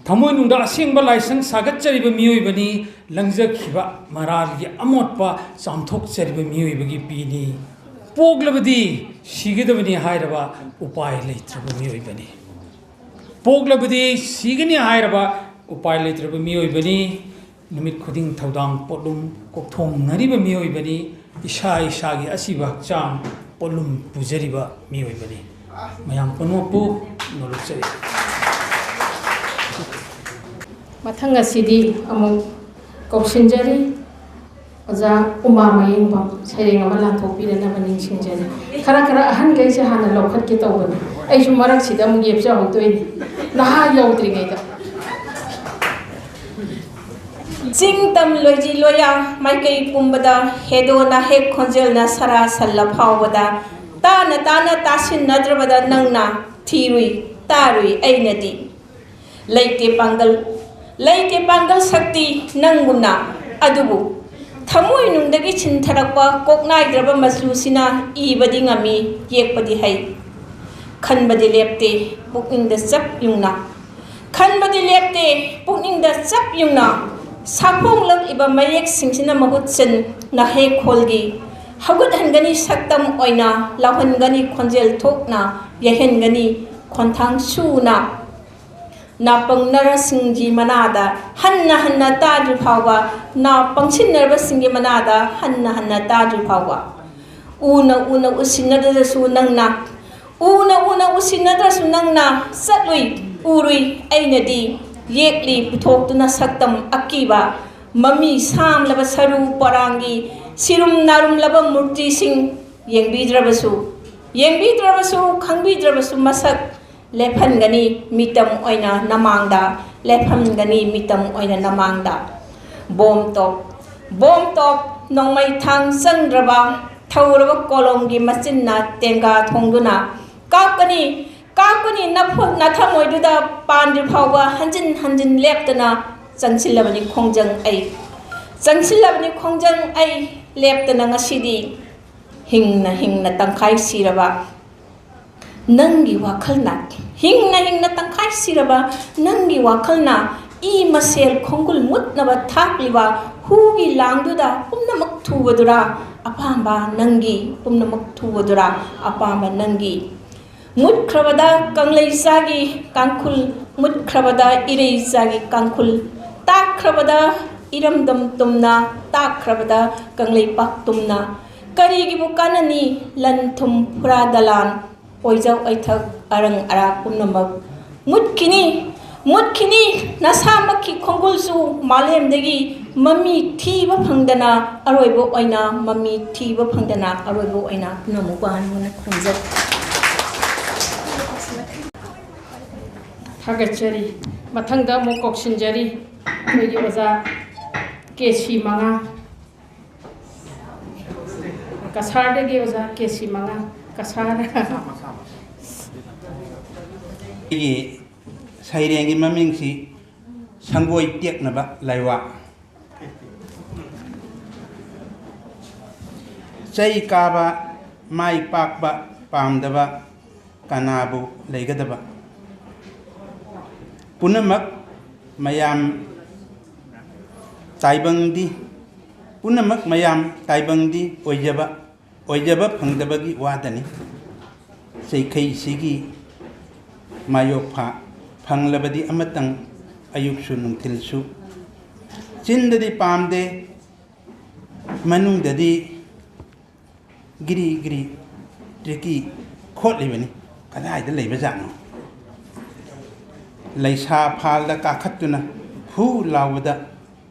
ꯊꯃꯣꯏꯅꯨꯡꯗ ꯑꯁꯦꯡꯕ ꯂꯥꯏꯁꯪ ꯁꯥꯒꯠꯆꯔꯤꯕ ꯃꯤꯑꯣꯏꯕꯅꯤ꯫ ꯂꯪꯖꯈꯤꯕ ꯃꯔꯥꯜꯒꯤ ꯑꯃꯣꯠꯄ ꯆꯥꯝꯊꯣꯛꯆꯔꯤꯕ ꯃꯤꯑꯣꯏꯕꯒꯤ ꯄꯤꯅꯤ꯫ ꯄꯣꯛꯂꯕꯗꯤ ꯁꯤꯒꯗꯕꯅꯤ ꯍꯥꯏꯔꯕ ꯎꯄꯥꯏ ꯂꯩꯇ꯭ꯔꯕ ꯃꯤꯑꯣꯏꯕꯅꯤ꯫ ꯄꯣꯛꯂꯕꯗꯤ ꯁꯤꯒꯅꯤ ꯍꯥꯏꯔꯕ ꯎꯄꯥꯏ ꯂꯩꯇ꯭ꯔꯕ ꯃꯤꯑꯣꯏꯕꯅꯤ꯫ ꯅꯨꯃꯤꯠ ꯈꯨꯗꯤꯡ ꯊꯧꯗꯥꯡ ꯄꯣꯠꯂꯨꯝ ꯀꯣꯛꯊꯣꯡꯅꯔꯤꯕ ꯃꯤꯑꯣꯏꯕꯅꯤ꯫ ꯏꯁꯥ ꯏꯁꯥꯒꯤ ꯑꯁꯤꯕ ꯍꯛꯆꯥꯡ ꯄꯣꯠꯂꯨꯝ ꯄꯨꯖꯔꯤꯕ ꯃꯤꯑꯣꯏꯕꯅꯤ꯫ ꯃꯌꯥꯝ ꯄꯨꯝꯅꯃꯛꯄꯨ ꯅꯣꯂꯨꯛꯆꯔꯤ꯫ ꯃꯊꯪ ꯑꯁꯤꯗꯤ ꯑꯃꯨꯛ ꯀꯧꯁꯤꯟꯖꯔꯤ꯫ ꯑꯣꯖꯥ ꯎꯃꯥ ꯃꯌꯦꯡꯕꯝ ꯁꯩꯔꯦꯡ ꯑꯃ ꯂꯥꯟꯊꯣꯛꯄꯤꯗꯅꯕ ꯅꯤꯡꯁꯤꯡꯖꯔꯤ꯫ ꯈꯔ ꯈꯔ ꯑꯍꯟꯈꯩꯁꯦ ꯍꯥꯟꯅ ꯂꯧꯈꯠꯀꯦ ꯇꯧꯕꯅꯤ꯫ ꯑꯩꯁꯨ ꯃꯔꯛꯁꯤꯗ ꯑꯃꯨꯛ ꯌꯦꯞꯆꯍꯧꯗꯣꯏꯅꯤ, ꯅꯍꯥ ꯌꯧꯗ꯭ꯔꯤꯉꯩꯗ꯫ ꯆꯤꯡ ꯇꯝ ꯂꯣꯏꯖꯤ ꯂꯣꯏꯌꯥ ꯃꯥꯏꯀꯩ ꯄꯨꯝꯕꯗ ꯍꯦꯗꯣ ꯅꯥꯍꯦꯛ ꯈꯣꯟꯖꯦꯜꯅ ꯁꯔꯥ ꯁꯜꯂ ꯐꯥꯎꯕꯗ, ꯇꯥꯅ ꯇꯥꯅ ꯇꯥꯁꯤꯟꯅꯗ꯭ꯔꯕꯗ ꯅꯪꯅ ꯊꯤꯔꯨꯏ ꯇꯥꯔꯨꯏ ꯑꯩꯅꯗꯤ꯫ ꯂꯩꯇꯦ ꯄꯥꯡꯒꯜ, ꯂꯩꯇꯦ ꯄꯥꯡꯒꯜ ꯁꯛꯇꯤ ꯅꯪꯒꯨꯝꯅ꯫ ꯑꯗꯨꯕꯨ ꯊꯃꯣꯏꯅꯨꯡꯗꯒꯤ ꯁꯤꯟꯊꯔꯛꯄ ꯀꯣꯛꯅꯥꯏꯗ꯭ꯔꯕ ꯃꯆꯨꯁꯤꯅ ꯏꯕꯗꯤ ꯉꯝꯃꯤ, ꯌꯦꯛꯄꯗꯤ ꯍꯩ꯫ ꯈꯟꯕꯗꯤ ꯂꯦꯞꯇꯦ ꯄꯨꯛꯅꯤꯡꯗ ꯆꯞ ꯌꯨꯡꯅ꯫ ꯈꯟꯕꯗꯤ ꯂꯦꯞꯇꯦ ꯄꯨꯛꯅꯤꯡꯗ ꯆꯞ ꯌꯨꯡꯅ꯫ ꯁꯥꯐꯣꯡꯂꯛꯂꯤꯕ ꯃꯌꯦꯛꯁꯤꯡꯁꯤꯅ ꯃꯍꯨꯠ ꯁꯤꯟꯅ ꯍꯦꯛ ꯈꯣꯜꯒꯤ꯫ ꯍꯧꯒꯠꯍꯟꯒꯅꯤ ꯁꯛꯇꯝ ꯑꯣꯏꯅ, ꯂꯥꯎꯍꯟꯒꯅꯤ ꯈꯣꯟꯖꯦꯜ ꯊꯣꯛꯅ, ꯌꯩꯍꯟꯒꯅꯤ ꯈꯣꯟꯊꯥꯡ ꯁꯨꯅ꯫ ꯅꯥꯄꯪꯅꯔꯁꯤꯡꯒꯤ ꯃꯅꯥꯗ ꯍꯟꯅ ꯍꯟꯅ ꯇꯥꯗ꯭ꯔꯤ ꯐꯥꯎꯕ, ꯅꯥ ꯄꯪꯁꯤꯟꯅꯔꯕꯁꯤꯡꯒꯤ ꯃꯅꯥꯗ ꯍꯟꯅ ꯍꯟꯅ ꯇꯥꯗ꯭ꯔꯤ ꯐꯥꯎꯕ꯫ ꯎꯅ ꯎꯅ ꯎꯁꯤꯟꯅꯗ꯭ꯔꯁꯨ ꯅꯪꯅ, ꯎꯅ ꯎꯅ ꯎꯁꯤꯟꯅꯗ꯭ꯔꯁꯨ ꯅꯪꯅ ꯆꯠꯂꯨꯏ ꯎꯔꯨꯏ ꯑꯩꯅꯗꯤ꯫ ꯌꯦꯛꯂꯤ ꯄꯨꯊꯣꯛꯇꯨꯅ ꯁꯛꯇꯝ ꯑꯀꯤꯕ, ꯃꯃꯤ ꯁꯥꯝꯂꯕ ꯁꯔꯨ ꯄꯔꯥꯡꯒꯤ ꯁꯤꯔꯨꯝ ꯅꯥꯔꯨꯝꯂꯕ ꯃꯨꯔꯇꯤꯁꯤꯡ꯫ ꯌꯦꯡꯕꯤꯗ꯭ꯔꯕꯁꯨ, ꯌꯦꯡꯕꯤꯗ꯭ꯔꯕꯁꯨ, ꯈꯪꯕꯤꯗ꯭ꯔꯕꯁꯨ ꯃꯁꯛ ꯂꯦꯞꯍꯟꯒꯅꯤ ꯃꯤꯇꯝ ꯑꯣꯏꯅ ꯅꯃꯥꯡꯗ, ꯂꯦꯞꯍꯟꯒꯅꯤ ꯃꯤꯇꯝ ꯑꯣꯏꯅ ꯅꯃꯥꯡꯗ꯫ ꯕꯣꯝ ꯇꯣꯞ, ꯕꯣꯝ ꯇꯣꯞ, ꯅꯣꯡꯃꯩ ꯊꯥꯡ ꯆꯪꯗ꯭ꯔꯕ, ꯊꯧꯔꯕ ꯀꯣꯂꯣꯝꯒꯤ ꯃꯆꯤꯟꯅ ꯇꯦꯡꯒꯥ ꯊꯣꯡꯗꯨꯅ ꯀꯥꯞꯀꯅꯤ, ꯀꯥꯞꯀꯅꯤ, ꯅꯐꯨ-, ꯅꯊꯃꯣꯏꯗꯨꯗ ꯄꯥꯟꯗ꯭ꯔꯤ ꯐꯥꯎꯕ ꯍꯟꯖꯤꯟ ꯍꯟꯖꯤꯟ ꯂꯦꯞꯇꯅ ꯆꯪꯁꯤꯜꯂꯕꯅꯤ ꯈꯣꯡꯖꯪ ꯑꯩ꯫ ꯆꯪꯁꯤꯜꯂꯕꯅꯤ ꯈꯣꯡꯖꯪ ꯑꯩ꯫ ꯂꯦꯞꯇꯅ ꯉꯁꯤꯗꯤ ꯍꯤꯡꯅ ꯍꯤꯡꯅ ꯇꯪꯈꯥꯏ ꯁꯤꯔꯕ ꯅꯪꯒꯤ ꯋꯥꯈꯜꯅ, ꯍꯤꯡꯅ ꯍꯤꯡꯅ ꯇꯪꯈꯥꯏ ꯁꯤꯔꯕ ꯅꯪꯒꯤ ꯋꯥꯈꯜꯅ ꯏ ꯃꯁꯦꯜ ꯈꯣꯡꯒꯨꯜ ꯃꯨꯠꯅꯕ ꯊꯥꯛꯂꯤꯕ ꯍꯨꯒꯤ ꯂꯥꯡꯗꯨꯗ ꯄꯨꯝꯅꯃꯛ ꯊꯨꯕꯗꯨꯔꯥ ꯑꯄꯥꯝꯕ ꯅꯪꯒꯤ, ꯄꯨꯝꯅꯃꯛ ꯊꯨꯕꯗꯨꯔꯥ ꯑꯄꯥꯝꯕ ꯅꯪꯒꯤ? ꯃꯨꯠꯈ꯭ꯔꯕꯗ ꯀꯪꯂꯩ ꯆꯥꯒꯤ ꯀꯥꯡꯈꯨꯜ, ꯃꯨꯠꯈ꯭ꯔꯕꯗ ꯏꯔꯩ ꯆꯥꯒꯤ ꯀꯥꯡꯈꯨꯜ, ꯇꯥꯛꯈ꯭ꯔꯕꯗ ꯏꯔꯝꯗꯝ ꯇꯨꯝꯅ, ꯇꯥꯛꯈ꯭ꯔꯕꯗ ꯀꯪꯂꯩꯄꯥꯛ ꯇꯨꯝꯅ꯫ ꯀꯔꯤꯒꯤꯕꯨ ꯀꯥꯟꯅꯅꯤ ꯂꯟ ꯊꯨꯝ ꯐꯨꯔꯥ ꯗꯂꯥꯟ, ꯑꯣꯏꯖ ꯑꯣꯏꯊꯛ ꯑꯔꯪ ꯑꯔꯥꯛ ꯄꯨꯝꯅꯃꯛ ꯃꯨꯠꯈꯤꯅꯤ, ꯃꯨꯠꯈꯤꯅꯤ꯫ ꯅꯁꯥꯃꯛꯀꯤ ꯈꯣꯡꯒꯨꯜꯁꯨ ꯃꯥꯂꯦꯝꯗꯒꯤ ꯃꯃꯤ ꯊꯤꯕ ꯐꯪꯗꯅ ꯑꯔꯣꯏꯕ ꯑꯣꯏꯅ, ꯃꯃꯤ ꯊꯤꯕ ꯐꯪꯗꯅ ꯑꯔꯣꯏꯕ ꯑꯣꯏꯅ ꯄꯨꯝꯅꯃꯛꯄꯨ ꯍꯟꯅ ꯈꯨꯔꯨꯝꯖꯔꯤ꯫ ꯊꯥꯒꯠꯆꯔꯤ꯫ ꯃꯊꯪꯗ ꯑꯃꯨꯛ ꯀꯧꯁꯤꯟꯖꯔꯤ ꯑꯩꯈꯣꯏꯒꯤ ꯑꯣꯖꯥ ꯀꯦ ꯁꯤ ꯃꯉꯥ, ꯀꯁꯥꯔꯗꯒꯤ ꯑꯣꯖꯥ ꯀꯦ ꯁꯤ ꯃꯉꯥ, ꯀꯁꯥꯔ꯫ ꯑꯩꯒꯤ ꯁꯩꯔꯦꯡꯒꯤ ꯃꯃꯤꯡꯁꯤ ꯁꯪꯒꯣꯏ ꯇꯦꯛꯅꯕ ꯂꯥꯏꯋꯥ꯫ ꯆꯩ ꯀꯥꯕ, ꯃꯥꯏ ꯄꯥꯛꯄ ꯄꯥꯝꯗꯕ ꯀꯅꯥꯕꯨ ꯂꯩꯒꯗꯕ? ꯄꯨꯝꯅꯃꯛ ꯃꯌꯥꯝ ꯇꯥꯏꯕꯪꯗꯤ, ꯄꯨꯝꯅꯃꯛ ꯃꯌꯥꯝ ꯇꯥꯏꯕꯪꯗꯤ ꯑꯣꯏꯖꯕ, ꯑꯣꯏꯖꯕ ꯐꯪꯗꯕꯒꯤ ꯋꯥꯗꯅꯤ꯫ ꯆꯩꯈꯩꯁꯤꯒꯤ ꯃꯥꯌꯣꯛꯐ ꯐꯪꯂꯕꯗꯤ ꯑꯃꯇꯪ ꯑꯌꯨꯛꯁꯨ ꯅꯨꯡꯊꯤꯜꯁꯨ꯫ ꯆꯤꯟꯗꯗꯤ ꯄꯥꯝꯗꯦ, ꯃꯅꯨꯡꯗꯗꯤ ꯒꯤꯔꯤ ꯒꯤꯔꯤ ꯇ꯭ꯔꯤꯀꯤ ꯈꯣꯠꯂꯤꯕꯅꯤ꯫ ꯀꯗꯥꯏꯗ ꯂꯩꯕꯖꯥꯠꯅꯣ? ꯂꯩꯁꯥ ꯐꯥꯜꯗ ꯀꯥꯈꯠꯇꯨꯅ ꯐꯨ ꯂꯥꯎꯕꯗ,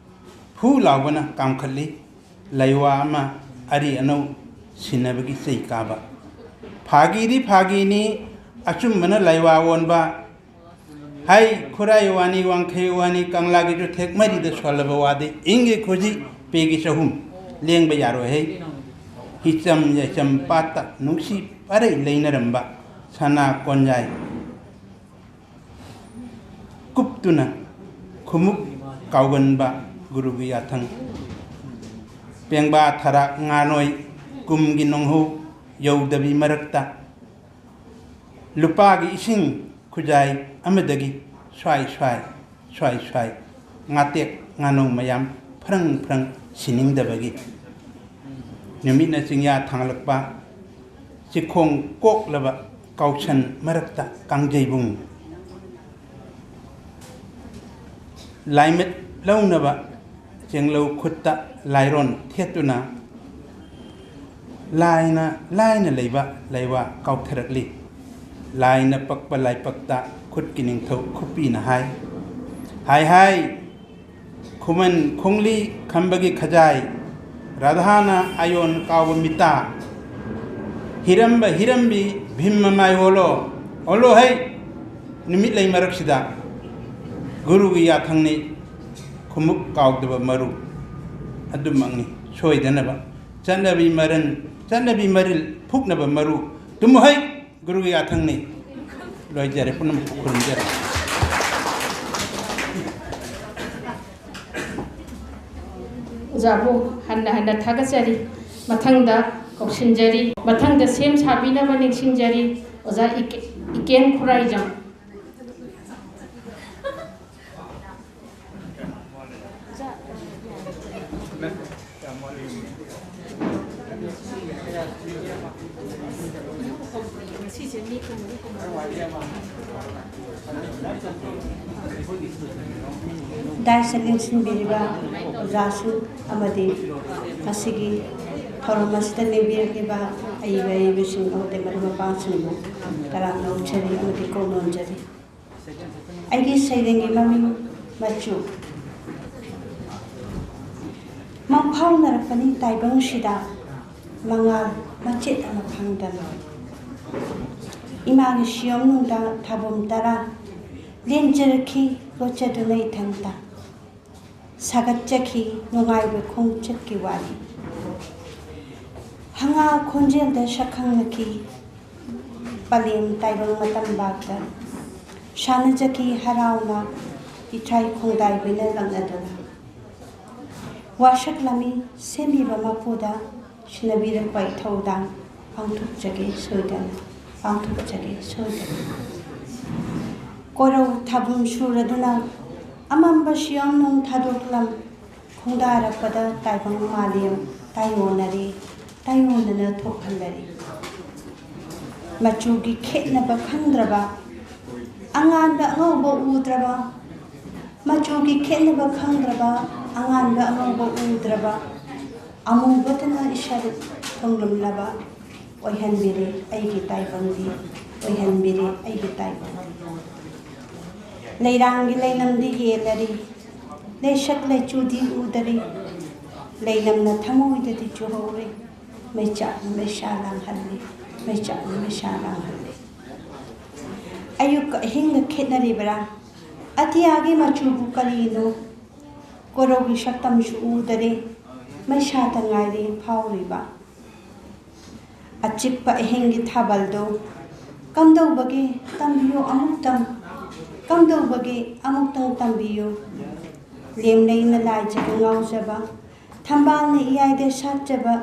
ꯐꯨ ꯂꯥꯎꯕꯅ ꯀꯥꯝꯈꯠꯂꯤ꯫ ꯂꯩꯋꯥ ꯑꯃ ꯑꯔꯤ ꯑꯅꯧ ꯁꯤꯟꯅꯕꯒꯤ ꯆꯩ ꯀꯥꯕ꯫ ꯐꯥꯒꯤꯗꯤ ꯐꯥꯒꯤꯅꯤ, ꯑꯆꯨꯝꯕꯅ ꯂꯩꯋꯥ ꯑꯣꯟꯕ꯫ ꯍꯩ, ꯈꯨꯔꯥꯏ ꯋꯥꯅꯤ, ꯋꯥꯡꯈꯩ ꯋꯥꯅꯤ, ꯀꯪꯂꯥꯒꯤ ꯆꯨꯊꯦꯛ ꯃꯔꯤꯗ ꯁꯣꯜꯂꯕ ꯋꯥꯗꯤ ꯏꯪꯒꯤ ꯈꯨꯖꯤ ꯄꯦꯒꯤ ꯆꯍꯨꯝ ꯂꯦꯡꯕ ꯌꯥꯔꯣꯏ ꯍꯩ꯫ ꯍꯤꯆꯝ ꯌꯥꯏꯆꯝ ꯄꯥꯠꯇ ꯅꯨꯡꯁꯤ ꯄꯔꯩ ꯂꯩꯅꯔꯝꯕ ꯁꯅꯥ ꯀꯣꯟꯌꯥꯏ ꯀꯨꯞꯇꯨꯅ ꯈꯨꯃꯨꯛ ꯀꯥꯎꯒꯟꯕ ꯒꯨꯔꯨꯒꯤ ꯌꯥꯊꯪ꯫ ꯄꯦꯡꯕꯥ ꯊꯔꯥꯛ ꯉꯥꯅꯣꯏ ꯀꯨꯝꯒꯤ ꯅꯣꯡꯍꯧ ꯌꯧꯗꯕꯤ ꯃꯔꯛꯇ ꯂꯨꯄꯥꯒꯤ ꯏꯁꯤꯡ ꯈꯨꯖꯥꯏ ꯑꯃꯗꯒꯤ ꯁ꯭ꯋꯥꯏ ꯁ꯭ꯋꯥꯏ ꯁ꯭ꯋꯥꯏ ꯁ꯭ꯋꯥꯏ ꯉꯥꯇꯦꯛ ꯉꯥꯅꯧ ꯃꯌꯥꯝ ꯐ꯭ꯔꯪ ꯐ꯭ꯔꯪ ꯁꯤꯅꯤꯡꯗꯕꯒꯤ ꯅꯨꯃꯤꯠꯅ ꯆꯤꯡꯌꯥ ꯊꯥꯡꯂꯛꯄ ꯆꯤꯈꯣꯡ ꯀꯣꯛꯂꯕ ꯀꯥꯎꯁꯟ ꯃꯔꯛꯇ ꯀꯥꯡꯖꯩꯕꯨꯡ ꯂꯥꯏꯃꯤꯠ ꯂꯧꯅꯕ ꯆꯦꯡꯂꯧ ꯈꯨꯠꯇ ꯂꯥꯏꯔꯣꯟ ꯊꯦꯠꯇꯨꯅ ꯂꯥꯏꯅ ꯂꯥꯏꯅ ꯂꯩꯕ ꯂꯩꯋꯥ ꯀꯥꯎꯊꯔꯛꯂꯤ꯫ ꯂꯥꯏꯅ ꯄꯛꯄ ꯂꯥꯏꯄꯛꯇ ꯈꯨꯠꯀꯤ ꯅꯤꯡꯊꯧ ꯈꯨꯄꯤꯅ ꯍꯥꯏ, ꯍꯥꯏ ꯍꯥꯏ, ꯈꯨꯃꯟ ꯈꯣꯡꯂꯤ ꯈꯝꯕꯒꯤ ꯈꯖꯥꯏ, ꯔꯥꯙꯥꯅ ꯑꯌꯣꯟ ꯀꯥꯎꯕ ꯃꯤꯇꯥ, ꯍꯤꯔꯝꯕ ꯍꯤꯔꯝꯕꯤ ꯚꯤꯝ ꯃꯃꯥꯏ ꯑꯣꯜꯂꯣ, ꯑꯣꯜꯂꯣ ꯍꯩ, ꯅꯨꯃꯤꯠ ꯂꯩ ꯃꯔꯛꯁꯤꯗ ꯒꯨꯔꯨꯒꯤ ꯌꯥꯊꯪꯅꯤ꯫ ꯈꯨꯃꯨꯛ ꯀꯥꯎꯗꯕ ꯃꯔꯨ ꯑꯗꯨꯃꯛꯅꯤ꯫ ꯁꯣꯏꯗꯅꯕ ꯆꯠꯅꯕꯤ ꯃꯔꯟ, ꯆꯠꯅꯕꯤ ꯃꯔꯤꯜ ꯐꯨꯛꯅꯕ ꯃꯔꯨ ꯇꯨꯝꯃꯨ ꯍꯩ, ꯒꯨꯔꯨꯒꯤ ꯌꯥꯊꯪꯅꯤ꯫ ꯂꯣꯏꯖꯔꯦ, ꯄꯨꯝꯅꯃꯛ ꯈꯨꯔꯨꯝꯖꯔꯦ꯫ ꯑꯣꯖꯥꯕꯨ ꯍꯟꯅ ꯍꯟꯅ ꯊꯥꯒꯠꯆꯔꯤ꯫ ꯃꯊꯪꯗ ꯀꯧꯁꯤꯟꯖꯔꯤ, ꯃꯊꯪꯗ ꯁꯦꯝ ꯁꯥꯕꯤꯅꯕ ꯅꯤꯡꯁꯤꯡꯖꯔꯤ ꯑꯣꯖꯥ ꯏꯀꯦ-, ꯏꯀꯦꯟ ꯈꯨꯔꯥꯏꯖꯝ꯫ ꯗꯥꯏꯁꯇ ꯂꯦꯡꯁꯤꯟꯕꯤꯔꯤꯕ ꯑꯣꯖꯥꯁꯤꯡ ꯑꯃꯗꯤ ꯃꯁꯤꯒꯤ ꯊꯧꯔꯝ ꯑꯁꯤꯗ ꯂꯦꯡꯕꯤꯔꯛꯂꯤꯕ ꯑꯏꯕ ꯑꯏꯕꯁꯤꯡ ꯑꯃꯗꯤ ꯃꯔꯨꯞ ꯃꯄꯥꯡꯁꯤꯡꯕꯨ ꯇꯔꯥꯝꯅ ꯑꯣꯛꯆꯔꯤ ꯑꯃꯗꯤ ꯀꯣꯛ ꯅꯣꯟꯖꯔꯤ꯫ ꯑꯩꯒꯤ ꯁꯩꯔꯦꯡꯒꯤ ꯃꯃꯤꯡ ꯃꯆꯨ꯫ ꯃꯪꯐꯥꯎꯅꯔꯛꯄꯅꯤ ꯇꯥꯏꯕꯪꯁꯤꯗ ꯃꯉꯥꯜ ꯃꯆꯦꯠ ꯑꯃ ꯐꯪꯗꯅ꯫ ꯏꯃꯥꯒꯤ ꯁꯤꯌꯣꯝꯅꯨꯡꯗ ꯊꯥꯕꯣꯝ ꯇꯔꯥ ꯂꯦꯟꯖꯔꯛꯈꯤ ꯂꯣꯠꯆꯗꯨꯅ ꯏꯊꯟꯇ꯫ ꯁꯥꯒꯠꯆꯈꯤ ꯅꯨꯡꯉꯥꯏꯕ ꯈꯣꯡꯆꯠꯀꯤ ꯋꯥꯔꯤ꯫ ꯈꯉꯥ ꯈꯣꯟꯖꯦꯜꯗ ꯁꯛꯈꯪꯅꯈꯤ꯫ ꯄꯂꯦꯝ ꯇꯥꯏꯕꯪ ꯃꯇꯝꯕꯥꯛꯇ ꯁꯥꯟꯅꯖꯈꯤ ꯍꯔꯥꯎꯅ, ꯏꯊ꯭ꯔꯥꯏ ꯈꯣꯡꯗꯥꯏꯕꯤꯅ ꯂꯛꯅꯗꯨꯅ꯫ ꯋꯥꯁꯛꯂꯝꯃꯤ ꯁꯦꯝꯕꯤꯕ ꯃꯄꯨꯗ ꯁꯤꯟꯅꯕꯤꯔꯛꯄ ꯏꯊꯧꯗꯥꯡ ꯄꯥꯡꯊꯣꯛꯆꯒꯦ ꯁꯣꯏꯗꯅ, ꯄꯥꯡꯊꯣꯛꯆꯒꯦ ꯁꯣꯏꯗꯅ꯫ ꯀꯣꯔꯧ ꯊꯥꯕꯨꯝ ꯁꯨꯔꯗꯨꯅ ꯑꯃꯝꯕ ꯁꯤꯌꯥꯝꯅꯨꯡ ꯊꯥꯗꯣꯛꯂꯝ ꯈꯣꯡꯗꯥꯔꯛꯄꯗ ꯇꯥꯏꯕꯪ ꯃꯥꯂꯦꯝ ꯇꯥꯏꯑꯣꯟꯅꯔꯦ, ꯇꯥꯏꯑꯣꯟꯅꯅ ꯊꯣꯛꯍꯜꯂꯔꯦ꯫ ꯃꯆꯨꯒꯤ ꯈꯦꯠꯅꯕ ꯈꯪꯗ꯭ꯔꯕ, ꯑꯉꯥꯟꯕ ꯑꯉꯧꯕ ꯎꯗ꯭ꯔꯕ, ꯃꯆꯨꯒꯤ ꯈꯦꯠꯅꯕ ꯈꯪꯗ꯭ꯔꯕ, ꯑꯉꯥꯟꯕ ꯑꯉꯧꯕ ꯎꯗ꯭ꯔꯕ, ꯑꯃꯨꯕꯇꯅ ꯏꯁꯥꯗ ꯊꯣꯡꯂꯝꯂꯕ ꯑꯣꯏꯍꯟꯕꯤꯔꯦ ꯑꯩꯒꯤ ꯇꯥꯏꯕꯪꯗꯤ, ꯑꯣꯏꯍꯟꯕꯤꯔꯦ ꯑꯩꯒꯤ ꯇꯥꯏꯕꯪꯗꯤ꯫ ꯂꯩꯔꯥꯡꯒꯤ ꯂꯩꯅꯝꯗꯤ ꯌꯦꯜꯂꯔꯤ, ꯂꯩꯁꯛ ꯂꯩꯆꯨꯗꯤ ꯎꯗꯔꯤ, ꯂꯩꯅꯝꯅ ꯊꯃꯣꯏꯗꯗꯤ ꯆꯨꯍꯧꯔꯤ, ꯃꯩꯆꯥꯛꯅ ꯃꯩꯁꯥ ꯂꯥꯡꯍꯜꯂꯤ, ꯃꯩꯆꯥꯛꯅ ꯃꯩꯁꯥ ꯂꯥꯡꯍꯜꯂꯤ꯫ ꯑꯌꯨꯛꯀ ꯑꯍꯤꯡꯒ ꯈꯦꯠꯅꯔꯤꯕ꯭ꯔꯥ? ꯑꯇꯤꯌꯥꯒꯤ ꯃꯆꯨꯕꯨ ꯀꯔꯤꯅꯣ? ꯀꯣꯔꯧꯒꯤ ꯁꯛꯇꯝꯁꯨ ꯎꯗꯔꯦ, ꯃꯩꯁꯥꯇ ꯉꯥꯏꯔꯦ ꯐꯥꯎꯔꯤꯕ꯫ ꯑꯆꯤꯛꯄ ꯑꯍꯤꯡꯒꯤ ꯊꯥꯕꯜꯗꯣ ꯀꯝꯗꯧꯕꯒꯦ ꯇꯝꯕꯤꯌꯨ ꯑꯃꯨꯛꯇꯪ, ꯀꯝꯗꯧꯕꯒꯦ ꯑꯃꯨꯛꯇꯪ ꯇꯝꯕꯤꯌꯨ꯫ ꯂꯦꯝꯂꯩꯅ ꯂꯥꯏꯖꯕ ꯉꯥꯎꯖꯕ, ꯊꯝꯕꯥꯜꯅ ꯏꯌꯥꯏꯗ ꯁꯥꯠꯆꯕ,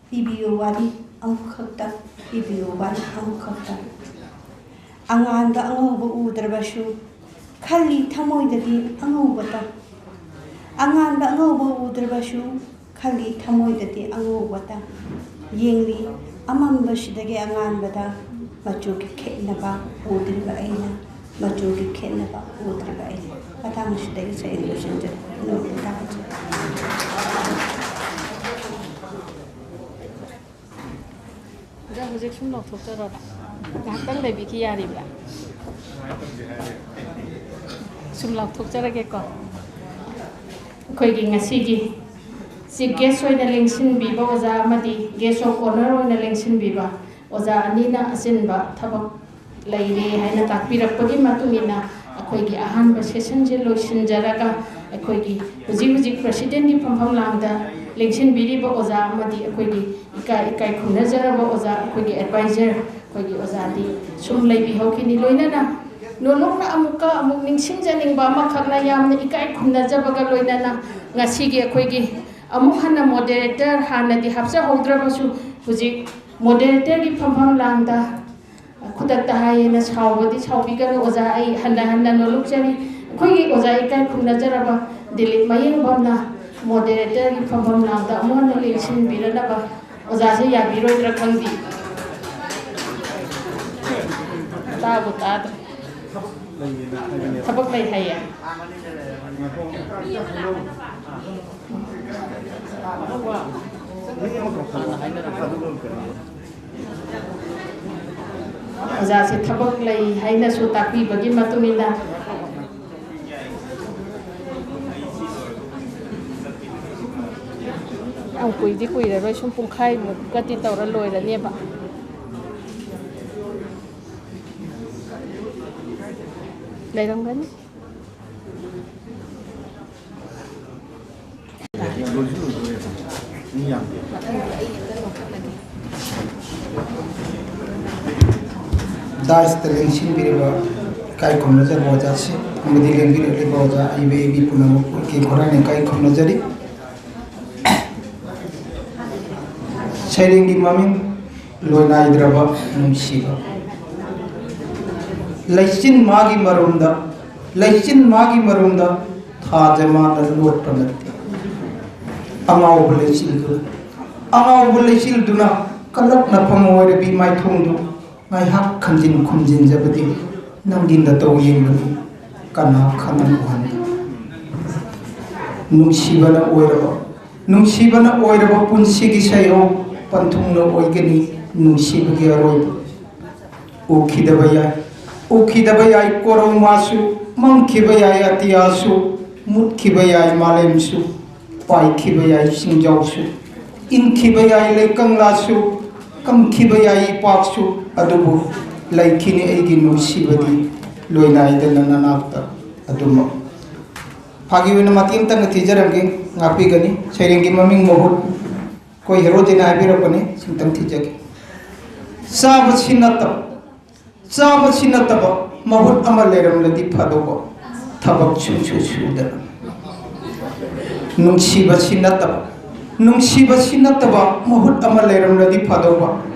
ꯄꯤꯕꯤꯌꯨ ꯋꯥꯔꯤ ꯑꯃꯈꯛꯇ, ꯄꯤꯕꯤꯌꯨ ꯋꯥꯔꯤ ꯑꯃꯈꯛꯇ꯫ ꯑꯉꯥꯟꯕ ꯑꯉꯧꯕ ꯎꯗ꯭ꯔꯕꯁꯨ ꯈꯜꯂꯤ ꯊꯃꯣꯏꯗꯗꯤ ꯑꯉꯧꯕꯇ꯫ ꯑꯉꯥꯟꯕ ꯑꯉꯧꯕ ꯎꯗ꯭ꯔꯕꯁꯨ ꯈꯜꯂꯤ ꯊꯃꯣꯏꯗꯗꯤ ꯑꯉꯧꯕꯇ꯫ ꯌꯦꯡꯂꯤ ꯑꯃꯝꯕꯁꯤꯗꯒꯤ ꯑꯉꯥꯟꯕꯗ ꯃꯆꯨꯒꯤ ꯈꯦꯠꯅꯕ ꯎꯗ꯭ꯔꯤꯕ ꯑꯩꯅ, ꯃꯆꯨꯒꯤ ꯈꯦꯠꯅꯕ ꯎꯗ꯭ꯔꯤꯕ ꯑꯩꯅ꯫ ꯃꯇꯥꯡ ꯑꯁꯤꯗ ꯑꯩ ꯁꯩꯔꯦꯡ ꯂꯣꯏꯁꯤꯟꯖꯔꯦ꯫ ꯅꯣꯡꯃ ꯇꯥꯛꯆꯔꯦ꯫ ꯑꯣꯖꯥ, ꯍꯧꯖꯤꯛ ꯁꯨꯝ ꯂꯥꯎꯊꯣꯛꯆꯔꯣꯔꯥ? ꯉꯥꯏꯍꯥꯛꯇꯪ ꯂꯩꯕꯤꯈꯤ ꯌꯥꯔꯤꯕ꯭ꯔꯥ? ꯁꯨꯝ ꯂꯥꯎꯊꯣꯛꯆꯔꯒꯦꯀꯣ꯫ ꯑꯩꯈꯣꯏꯒꯤ ꯉꯁꯤꯒꯤ chief guest ꯑꯣꯏꯅ ꯂꯦꯡꯁꯤꯟꯕꯤꯕ ꯑꯣꯖꯥ ꯑꯃꯗꯤ guest of honour ꯑꯣꯏꯅ ꯂꯦꯡꯁꯤꯟꯕꯤꯕ ꯑꯣꯖꯥ ꯑꯅꯤꯅ ꯑꯆꯤꯟꯕ ꯊꯕꯛ ꯂꯩꯔꯦ ꯍꯥꯏꯅ ꯇꯥꯛꯄꯤꯔꯛꯄꯒꯤ ꯃꯇꯨꯡ ꯏꯟꯅ ꯑꯩꯈꯣꯏꯒꯤ ꯑꯍꯥꯟꯕ sessionꯁꯦ ꯂꯣꯏꯁꯤꯟꯖꯔꯒ ꯑꯩꯈꯣꯏꯒꯤ ꯍꯧꯖꯤꯛ ꯍꯧꯖꯤꯛ presidentꯀꯤ ꯐꯝꯐꯝ ꯂꯥꯡꯗ ꯂꯦꯡꯁꯤꯟꯕꯤꯔꯤꯕ ꯑꯣꯖꯥ ꯑꯃꯗꯤ ꯑꯩꯈꯣꯏꯒꯤ ꯏꯀꯥꯏ ꯏꯀꯥꯏ ꯈꯨꯝꯅꯖꯔꯕ ꯑꯣꯖꯥ, ꯑꯩꯈꯣꯏꯒꯤ ꯑꯦꯗꯚꯥꯏꯖꯔ, ꯑꯩꯈꯣꯏꯒꯤ ꯑꯣꯖꯥꯗꯤ ꯁꯨꯝ ꯂꯩꯕꯤꯍꯧꯈꯤꯅꯤ꯫ ꯂꯣꯏꯅꯅ ꯅꯣꯂꯨꯛꯅ ꯑꯃꯨꯛꯀ ꯑꯃꯨꯛ ꯅꯤꯡꯁꯤꯡꯖꯅꯤꯡꯕ ꯑꯃꯈꯛꯅ, ꯌꯥꯝꯅ ꯏꯀꯥꯏ ꯈꯨꯝꯅꯖꯕꯒ ꯂꯣꯏꯅꯅ ꯉꯁꯤꯒꯤ ꯑꯩꯈꯣꯏꯒꯤ ꯑꯃꯨꯛ ꯍꯟꯅ ꯃꯣꯗꯦꯔꯦꯇꯔ, ꯍꯥꯟꯅꯗꯤ ꯍꯥꯞꯆꯍꯧꯗ꯭ꯔꯕꯁꯨ ꯍꯧꯖꯤꯛ ꯃꯣꯗꯦꯔꯦꯇꯔꯒꯤ ꯐꯝꯐꯝ ꯂꯥꯡꯗ ꯈꯨꯗꯛꯇ ꯍꯥꯏꯌꯦꯅ ꯁꯥꯎꯕꯗꯤ ꯁꯥꯎꯕꯤꯒꯅꯨ ꯑꯣꯖꯥ, ꯑꯩ ꯍꯟꯅ ꯍꯟꯅ ꯅꯣꯂꯨꯛꯆꯔꯤ꯫ ꯑꯩꯈꯣꯏꯒꯤ ꯑꯣꯖꯥ ꯏꯀꯥꯏ ꯈꯨꯝꯅꯖꯔꯕ ꯗꯤꯂꯤꯞ ꯃꯌꯦꯡꯕꯝꯅ ꯃꯣꯗꯦꯔꯦꯇꯔꯒꯤ ꯐꯝꯐꯝ ꯂꯥꯡꯗ ꯑꯃꯨꯛ ꯍꯟꯅ ꯂꯦꯡꯁꯤꯟꯕꯤꯔꯅꯕ ꯑꯣꯖꯥꯁꯦ ꯌꯥꯕꯤꯔꯣꯏꯗ꯭ꯔꯥ ꯈꯪꯗꯦ꯫ ꯇꯥꯕꯨ ꯇꯥꯗ꯭ꯔꯦ꯫ ꯊꯕꯛ ꯂꯩ ꯍꯥꯏꯌꯦ꯫ ꯑꯣꯖꯥꯁꯦ ꯊꯕꯛ ꯂꯩ ꯍꯥꯏꯅꯁꯨ ꯇꯥꯛꯄꯤꯕꯒꯤ ꯃꯇꯨꯡ ꯏꯟꯅ ꯌꯥꯝ ꯀꯨꯏꯗꯤ ꯀꯨꯏꯔꯔꯣꯏ, ꯁꯨꯝ ꯄꯨꯡꯈꯥꯏꯃꯨꯛꯀꯗꯤ ꯇꯧꯔ ꯂꯣꯏꯔꯅꯦꯕ꯫ ꯂꯩꯔꯝꯒꯅꯤ꯫ ꯗꯥꯏꯁꯇ ꯂꯦꯡꯁꯤꯟꯕꯤꯔꯤꯕ ꯏꯀꯥꯏ ꯈꯨꯝꯅꯖꯕ ꯑꯣꯖꯥꯁꯤꯡ ꯑꯃꯗꯤ ꯂꯦꯡꯕꯤꯔꯛꯂꯤꯕ ꯑꯣꯖꯥ ꯑꯏꯕ ꯑꯏꯕꯤ ꯄꯨꯝꯅꯃꯛꯄꯨ ꯏꯀꯥꯏ ꯈꯨꯝꯅꯖꯔꯤ꯫ ꯁꯩꯔꯦꯡꯒꯤ ꯃꯃꯤꯡ ꯂꯣꯏꯅꯥꯏꯗ꯭ꯔꯕ ꯅꯨꯡꯁꯤꯕ꯫ ꯂꯩꯆꯤꯟ ꯃꯥꯒꯤ ꯃꯔꯨꯝꯗ, ꯂꯩꯆꯤꯟ ꯃꯥꯒꯤ ꯃꯔꯨꯝꯗ ꯊꯥꯖ ꯃꯥꯅ ꯂꯣꯠꯄ ꯅꯠꯇꯦ꯫ ꯑꯉꯥꯎꯕ ꯂꯩꯆꯤꯜꯗꯨ, ꯑꯉꯥꯎꯕ ꯂꯩꯆꯤꯜꯗꯨꯅ ꯀꯜꯂꯛꯅꯐꯝ ꯑꯣꯏꯔꯕꯤ ꯃꯥꯏꯊꯣꯡꯗꯨ ꯉꯥꯏꯍꯥꯛ ꯈꯟꯖꯤꯟ ꯈꯨꯝꯖꯤꯟꯖꯕꯗꯤ ꯅꯪꯒꯤ ꯅꯇꯧ ꯌꯦꯡꯕꯅꯤ꯫ ꯀꯅꯥ ꯈꯪꯅ ꯎꯍꯟꯗꯦ꯫ ꯅꯨꯡꯁꯤꯕꯅ ꯑꯣꯏꯔꯕ, ꯅꯨꯡꯁꯤꯕꯅ ꯑꯣꯏꯔꯕ ꯄꯨꯟꯁꯤꯒꯤ ꯁꯩꯍꯧ ꯄꯟꯊꯨꯡꯅ ꯑꯣꯏꯒꯅꯤ ꯅꯨꯡꯁꯤꯕꯒꯤ ꯑꯔꯣꯏꯕ꯫ ꯎꯈꯤꯗꯕ ꯌꯥꯏ, ꯎꯈꯤꯗꯕ ꯌꯥꯏ ꯀꯣꯔꯧ ꯃꯥꯁꯨ, ꯃꯝꯈꯤꯕ ꯌꯥꯏ ꯑꯇꯤꯌꯥꯁꯨ, ꯃꯨꯠꯈꯤꯕ ꯌꯥꯏ ꯃꯥꯂꯦꯝꯁꯨ, ꯄꯥꯏꯈꯤꯕ ꯌꯥꯏ ꯆꯤꯡꯖꯥꯎꯁꯨ, ꯏꯪꯈꯤꯕ ꯌꯥꯏ ꯂꯩꯀꯪꯂꯥꯁꯨ, ꯀꯪꯈꯤꯕ ꯌꯥꯏ ꯏꯄꯥꯛꯁꯨ, ꯑꯗꯨꯕꯨ ꯂꯩꯈꯤꯅꯤ ꯑꯩꯒꯤ ꯅꯨꯡꯁꯤꯕꯗꯤ ꯂꯣꯏꯅꯥꯏꯗꯅ ꯅꯅꯥꯛꯇ ꯑꯗꯨꯃꯛ꯫ ꯐꯥꯒꯤ ꯑꯣꯏꯅ ꯃꯇꯦꯛ ꯑꯃꯇꯪꯒ ꯊꯤꯖꯔꯝꯒꯦ, ꯉꯥꯛꯄꯤꯒꯅꯤ꯫ ꯁꯩꯔꯦꯡꯒꯤ ꯃꯃꯤꯡ ꯃꯍꯨꯠ, ꯑꯩꯈꯣꯏ ꯍꯦꯔꯣꯖꯤꯅ ꯍꯥꯏꯕꯤꯔꯛꯄꯅꯤ, ꯁꯤꯝꯇꯪ ꯊꯤꯖꯒꯦ꯫ ꯆꯥꯕꯁꯤ ꯅꯠꯇꯕ, ꯆꯥꯕꯁꯤ ꯅꯠꯇꯕ ꯃꯍꯨꯠ ꯑꯃ ꯂꯩꯔꯝꯂꯗꯤ ꯐꯗꯧꯕ, ꯊꯕꯛ ꯁꯨꯡꯁꯨ ꯁꯨꯗꯅ꯫ ꯅꯨꯡꯁꯤꯕꯁꯤ ꯅꯠꯇꯕ, ꯅꯨꯡꯁꯤꯕꯁꯤ ꯅꯠꯇꯕ ꯃꯍꯨꯠ ꯑꯃ ꯂꯩꯔꯝꯂꯗꯤ ꯐꯗꯧꯕ,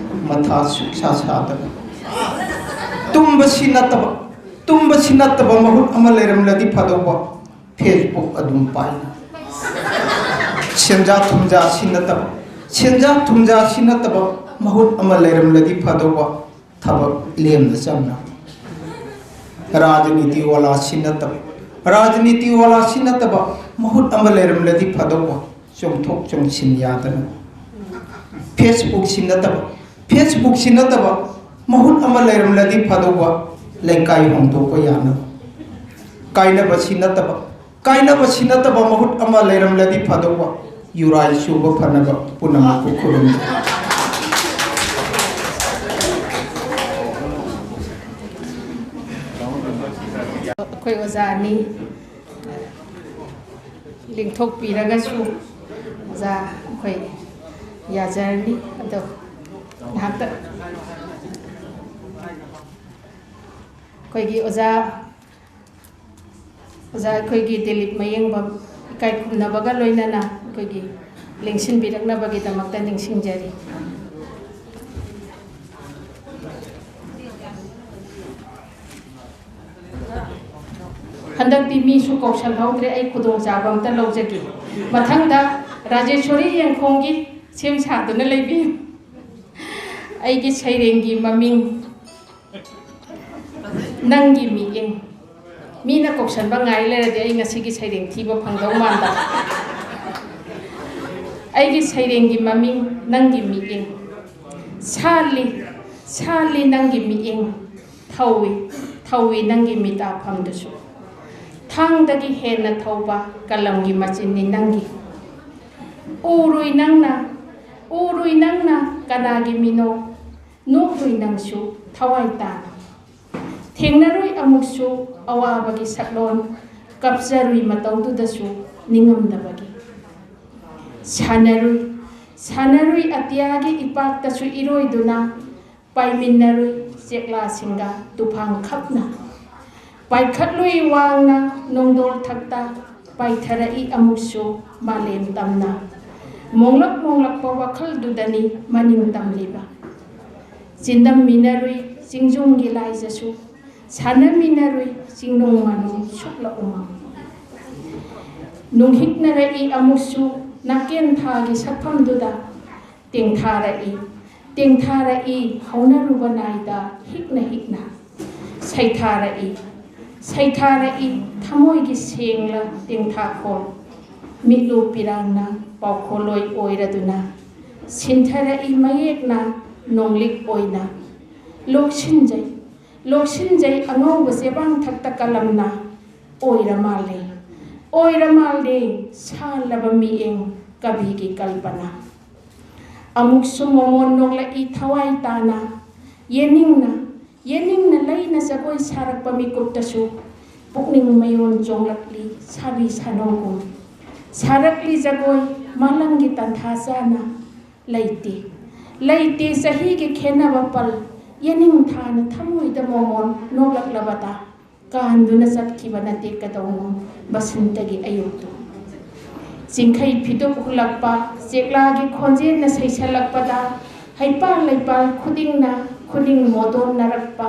ꯃꯊꯥ ꯁꯨꯛꯁꯥ ꯁꯥꯗꯅ꯫ ꯇꯨꯝꯕꯁꯤ ꯅꯠꯇꯕ, ꯇꯨꯝꯕꯁꯤ ꯅꯠꯇꯕ ꯃꯍꯨꯠ ꯑꯃ ꯂꯩꯔꯝꯂꯗꯤ ꯐꯗꯧꯕ, Facebook ꯑꯗꯨꯝ ꯄꯥꯏꯅ꯫ ꯁꯦꯟꯖꯥ ꯊꯨꯝꯖꯥꯁꯤ ꯅꯠꯇꯕ, ꯁꯦꯟꯖꯥ ꯊꯨꯝꯖꯥꯁꯤ ꯅꯠꯇꯕ ꯃꯍꯨꯠ ꯑꯃ ꯂꯩꯔꯝꯂꯗꯤ ꯐꯗꯧꯕ, ꯊꯕꯛ ꯂꯦꯝꯅ ꯆꯝꯅ꯫ ꯔꯥꯖꯅꯤꯇꯤ ꯋꯥꯂꯥꯁꯤ ꯅꯠꯇꯕ, ꯔꯥꯖꯅꯤꯇꯤ ꯋꯥꯂꯥꯁꯤ ꯅꯠꯇꯕ ꯃꯍꯨꯠ ꯑꯃ ꯂꯩꯔꯝꯂꯗꯤ ꯐꯗꯧꯕ, ꯆꯣꯡꯊꯣꯛ ꯆꯣꯡꯁꯤꯟ ꯌꯥꯗꯅ꯫ Facebook ꯁꯤ ꯅꯠꯇꯕ, Facebook ꯁꯤ ꯅꯠꯇꯕ ꯃꯍꯨꯠ ꯑꯃ ꯂꯩꯔꯝꯂꯗꯤ ꯐꯗꯧꯕ, ꯂꯩꯀꯥꯏ ꯍꯣꯡꯗꯣꯛꯄ ꯌꯥꯅꯕ꯫ ꯀꯥꯏꯅꯕꯁꯤ ꯅꯠꯇꯕ, ꯀꯥꯏꯅꯕꯁꯤ ꯅꯠꯇꯕ ꯃꯍꯨꯠ ꯑꯃ ꯂꯩꯔꯝꯂꯗꯤ ꯐꯗꯧꯕ, ꯌꯨꯔꯥꯏ ꯆꯨꯕ ꯐꯅꯕ ꯄꯨꯝꯅꯃꯛꯄꯨ ꯈꯨꯔꯨꯝꯖꯔꯤ꯫ ꯑꯩꯈꯣꯏ ꯑꯣꯖꯥ ꯑꯅꯤ ꯂꯤꯡꯊꯣꯛꯄꯤꯔꯒꯁꯨ ꯑꯣꯖꯥ ꯑꯩꯈꯣꯏ ꯌꯥꯖꯔꯅꯤ꯫ ꯑꯗꯣ ꯉꯥꯏꯍꯥꯛꯇ ꯑꯩꯈꯣꯏꯒꯤ ꯑꯣꯖꯥ ꯑꯣꯖꯥ ꯑꯩꯈꯣꯏꯒꯤ ꯗꯤꯂꯤꯞ ꯃꯌꯦꯡꯕꯝ ꯏꯀꯥꯏ ꯈꯨꯝꯅꯕꯒ ꯂꯣꯏꯅꯅ ꯑꯩꯈꯣꯏꯒꯤ ꯂꯦꯡꯁꯤꯟꯕꯤꯔꯛꯅꯕꯒꯤꯗꯃꯛꯇ ꯅꯤꯡꯁꯤꯡꯖꯔꯤ꯫ ꯍꯟꯗꯛꯇꯤ ꯃꯤꯁꯨ ꯀꯧꯁꯜꯍꯧꯗ꯭ꯔꯦ, ꯑꯩ ꯈꯨꯗꯣꯡꯆꯥꯕ ꯑꯝꯇ ꯂꯧꯖꯒꯦ꯫ ꯃꯊꯪꯗ ꯔꯥꯖꯦꯁꯣꯔꯤ ꯌꯦꯡꯈꯣꯡꯒꯤ ꯁꯦꯝ ꯁꯥꯗꯨꯅ ꯂꯩꯕꯤꯌꯨ꯫ ꯑꯩꯒꯤ ꯁꯩꯔꯦꯡꯒꯤ ꯃꯃꯤꯡ ꯅꯪꯒꯤ ꯃꯤꯠꯌꯦꯡ꯫ ꯃꯤꯅ ꯀꯧꯁꯟꯕ ꯉꯥꯏ ꯂꯩꯔꯗꯤ ꯑꯩ ꯉꯁꯤꯒꯤ ꯁꯩꯔꯦꯡ ꯊꯤꯕ ꯐꯪꯗꯧ ꯃꯥꯟꯗꯕ꯫ ꯑꯩꯒꯤ ꯁꯩꯔꯦꯡꯒꯤ ꯃꯃꯤꯡ ꯅꯪꯒꯤ ꯃꯤꯠꯌꯦꯡ꯫ ꯁꯥꯠꯂꯤ, ꯁꯥꯠꯂꯤ ꯅꯪꯒꯤ ꯃꯤꯠꯌꯦꯡ꯫ ꯊꯧꯏ, ꯊꯧꯏ ꯅꯪꯒꯤ ꯃꯤꯇꯥꯐꯝꯗꯨꯁꯨ꯫ ꯊꯥꯡꯗꯒꯤ ꯍꯦꯟꯅ ꯊꯧꯕ ꯀꯂꯝꯒꯤ ꯃꯆꯤꯟꯅꯤ ꯅꯪꯒꯤ꯫ ꯎꯔꯨꯏ ꯅꯪꯅ, ꯎꯔꯨꯏ ꯅꯪꯅ ꯀꯅꯥꯒꯤ ꯃꯤꯅꯣ꯫ ꯅꯣꯛꯂꯨꯏ ꯅꯪꯁꯨ ꯊꯋꯥꯏ ꯇꯥꯅ꯫ ꯊꯦꯡꯅꯔꯨꯏ ꯑꯃꯨꯛꯁꯨ ꯑꯋꯥꯕꯒꯤ ꯁꯛꯂꯣꯟ꯫ ꯀꯞꯆꯔꯨꯏ ꯃꯇꯧꯗꯨꯗꯁꯨ ꯅꯤꯡꯉꯝꯗꯕꯒꯤ꯫ ꯁꯥꯟꯅꯔꯨꯏ, ꯁꯥꯟꯅꯔꯨꯏ ꯑꯇꯤꯌꯥꯒꯤ ꯏꯄꯥꯛꯇꯁꯨ ꯏꯔꯣꯏꯗꯨꯅ, ꯄꯥꯏꯃꯤꯟꯅꯔꯨꯏ ꯆꯦꯛꯂꯥꯁꯤꯡꯒ ꯇꯨꯐꯥꯟ ꯈꯞꯅ꯫ ꯄꯥꯏꯈꯠꯂꯨꯏ ꯋꯥꯡꯅ ꯅꯣꯡꯗꯣꯜ ꯊꯛꯇ, ꯄꯥꯏꯊꯔꯛꯏ ꯑꯃꯨꯛꯁꯨ ꯃꯥꯂꯦꯝ ꯇꯝꯅ꯫ ꯃꯣꯡꯂꯛ ꯃꯣꯡꯂꯛꯄ ꯋꯥꯈꯜꯗꯨꯗꯅꯤ ꯃꯅꯤꯡ ꯇꯝꯂꯤꯕ꯫ ꯆꯤꯟꯗꯝꯃꯤꯟꯅꯔꯨꯏ ꯆꯤꯡꯖꯨꯝꯒꯤ ꯂꯥꯏꯖꯁꯨ, ꯁꯥꯟꯅꯃꯤꯟꯅꯔꯨꯏ ꯆꯤꯡꯅꯨꯡ ꯃꯥꯅꯨꯡ ꯁꯨꯛꯂ ꯎꯃꯪ꯫ ꯅꯨꯡꯍꯤꯛꯅꯔꯛꯏ ꯑꯃꯨꯛꯁꯨ ꯅꯥꯀꯦꯟ ꯊꯥꯒꯤ ꯁꯛꯐꯝꯗꯨꯗ, ꯇꯦꯡꯊꯥꯔꯛꯏ, ꯇꯦꯡꯊꯥꯔꯛꯏ ꯍꯧꯅꯔꯨꯕ ꯅꯥꯏꯗ ꯍꯤꯛꯅ ꯍꯤꯛꯅ꯫ ꯁꯩꯊꯥꯔꯛꯏ, ꯁꯩꯊꯥꯔꯛꯏ ꯊꯃꯣꯏꯒꯤ ꯁꯦꯡꯂ ꯇꯦꯡꯊꯥꯈꯣꯜ꯫ ꯃꯤꯠꯂꯨ ꯄꯤꯔꯥꯡꯅ ꯄꯥꯎꯈꯣꯜꯂꯣꯏ ꯑꯣꯏꯔꯗꯨꯅ, ꯁꯤꯟꯊꯔꯛꯏ ꯃꯌꯦꯛꯅ ꯅꯣꯡꯂꯤꯛ ꯑꯣꯏꯅ꯫ ꯂꯣꯛꯁꯤꯟꯖꯩ, ꯂꯣꯛꯁꯤꯟꯖꯩ ꯑꯉꯧꯕ ꯆꯦꯕꯥꯡ ꯊꯛꯇ ꯀꯂꯝꯅ꯫ ꯑꯣꯏꯔ ꯃꯥꯜꯂꯦ, ꯑꯣꯏꯔ ꯃꯥꯜꯂꯦ ꯁꯥꯜꯂꯕ ꯃꯤꯠꯌꯦꯡ ꯀꯕꯤꯒꯤ ꯀꯜꯄꯅꯥ꯫ ꯑꯃꯨꯛꯁꯨ ꯃꯣꯃꯣꯟ ꯅꯣꯛꯂꯛꯏ ꯊꯋꯥꯏ ꯇꯥꯅ, ꯌꯦꯅꯤꯡꯅ, ꯌꯦꯅꯤꯡꯅ ꯂꯩꯅ ꯖꯒꯣꯏ ꯁꯥꯔꯛꯄ ꯃꯤꯀꯨꯞꯇꯁꯨ ꯄꯨꯛꯅꯤꯡ ꯃꯌꯣꯟ ꯆꯣꯡꯂꯛꯂꯤ ꯁꯥꯕꯤ ꯁꯥꯅꯧꯒꯨꯝ꯫ ꯁꯥꯔꯛꯂꯤ ꯖꯒꯣꯏ ꯃꯥꯂꯪꯒꯤ ꯇꯟꯊꯥ ꯆꯥꯅ꯫ ꯂꯩꯇꯦ, ꯂꯩꯇꯦ ꯆꯍꯤꯒꯤ ꯈꯦꯟꯅꯕ ꯄꯜ, ꯌꯦꯅꯤꯡ ꯊꯥꯅ ꯊꯃꯣꯏꯗ ꯃꯣꯃꯣꯟ ꯅꯣꯛꯂꯛꯂꯕꯗ꯫ ꯀꯥꯟꯗꯨꯅ ꯆꯠꯈꯤꯕ ꯅꯠꯇꯦ ꯀꯩꯗꯧꯅꯨꯡ ꯕꯁꯟꯇꯒꯤ ꯑꯌꯨꯛꯇꯨ꯫ ꯆꯤꯡꯈꯩ ꯐꯤꯗꯨꯛ ꯍꯨꯜꯂꯛꯄ ꯆꯦꯛꯂꯥꯒꯤ ꯈꯣꯟꯖꯦꯜꯅ ꯁꯩꯁꯜꯂꯛꯄꯗ, ꯍꯩꯄꯥꯜ ꯂꯩꯄꯥꯜ ꯈꯨꯗꯤꯡꯅ ꯈꯨꯅꯤꯡ ꯃꯣꯗꯣꯟꯅꯔꯛꯄ,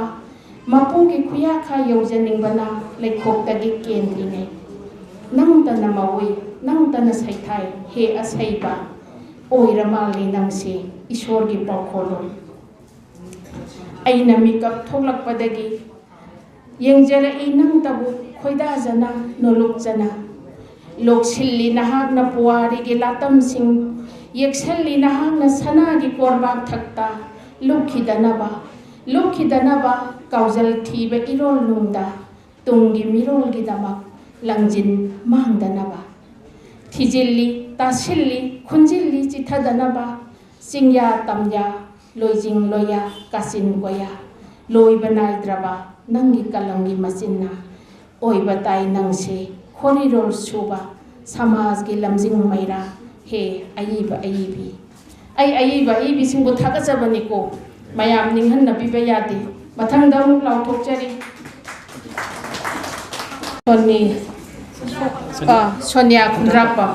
ꯃꯄꯨꯒꯤ ꯈꯨꯌꯥꯈꯥ ꯌꯧꯖꯅꯤꯡꯕꯅ ꯂꯩꯈꯣꯛꯇꯒꯤ ꯀꯦꯟꯗ꯭ꯔꯤꯉꯩ꯫ ꯅꯪꯇꯅ ꯃꯧꯏ, ꯅꯪꯇꯅ ꯁꯩꯊꯥꯏ, ꯍꯦ ꯑꯁꯩꯕ꯫ ꯑꯣꯏꯔ ꯃꯥꯜꯂꯦ ꯅꯪꯁꯦ ꯏꯁꯣꯔꯒꯤ ꯄꯥꯎꯈꯣꯜꯂꯣꯏ꯫ ꯑꯩꯅ ꯃꯤꯀꯞ ꯊꯣꯛꯂꯛꯄꯗꯒꯤ ꯌꯦꯡꯖꯔꯛꯏ ꯅꯪꯇꯕꯨ ꯈꯣꯏꯗꯥꯖꯅ ꯅꯣꯂꯨꯛꯆꯅ꯫ ꯂꯣꯛꯁꯤꯜꯂꯤ ꯅꯍꯥꯛꯅ ꯄꯨꯋꯥꯔꯤꯒꯤ ꯂꯥꯇꯝꯁꯤꯡ, ꯌꯦꯛꯁꯜꯂꯤ ꯅꯍꯥꯛꯅ ꯁꯅꯥꯒꯤ ꯀꯣꯔꯕꯥꯛ ꯊꯛꯇ ꯂꯨꯞꯈꯤꯗꯅꯕ, ꯂꯨꯞꯈꯤꯗꯅꯕ ꯀꯥꯎꯖꯜ ꯊꯤꯕ ꯏꯔꯣꯜ ꯅꯨꯡꯗ꯫ ꯇꯨꯡꯒꯤ ꯃꯤꯔꯣꯜꯒꯤꯗꯃꯛ ꯂꯪꯖꯤꯟ ꯃꯥꯡꯗꯅꯕ꯫ ꯊꯤꯖꯤꯜꯂꯤ, ꯇꯥꯁꯤꯜꯂꯤ, ꯈꯨꯟꯖꯤꯜꯂꯤ ꯆꯤꯊꯗꯅꯕ, ꯆꯤꯡꯌꯥ ꯇꯝꯌꯥ, ꯂꯣꯏꯖꯤꯡ ꯂꯣꯏꯌꯥ, ꯀꯥꯆꯤꯟ ꯀꯣꯌꯥ, ꯂꯣꯏꯕ ꯅꯥꯏꯗ꯭ꯔꯕ ꯅꯪꯒꯤ ꯀꯂꯝꯒꯤ ꯃꯆꯤꯟꯅ ꯑꯣꯏꯕ ꯇꯥꯏ ꯅꯪꯁꯦ, ꯈꯣꯔꯤꯔꯣꯜ ꯁꯨꯕ ꯁꯃꯥꯖꯒꯤ ꯂꯝꯖꯤꯡ ꯃꯩꯔꯥ꯫ ꯍꯦ ꯑꯏꯕ ꯑꯏꯕꯤ, ꯑꯩ ꯑꯏꯕ ꯑꯏꯕꯤꯁꯤꯡꯕꯨ ꯊꯥꯒꯠꯆꯕꯅꯤꯀꯣ꯫ ꯃꯌꯥꯝ ꯅꯤꯡꯍꯟꯅꯕꯤꯕ ꯌꯥꯗꯦ꯫ ꯃꯊꯪꯗ ꯑꯃꯨꯛ ꯂꯥꯎꯊꯣꯛꯆꯔꯤ꯫ ꯁꯣꯅꯤ-, ꯑ, ꯁꯣꯅꯤꯌꯥ ꯈꯨꯟꯗ꯭ꯔꯥꯛꯄꯝ꯫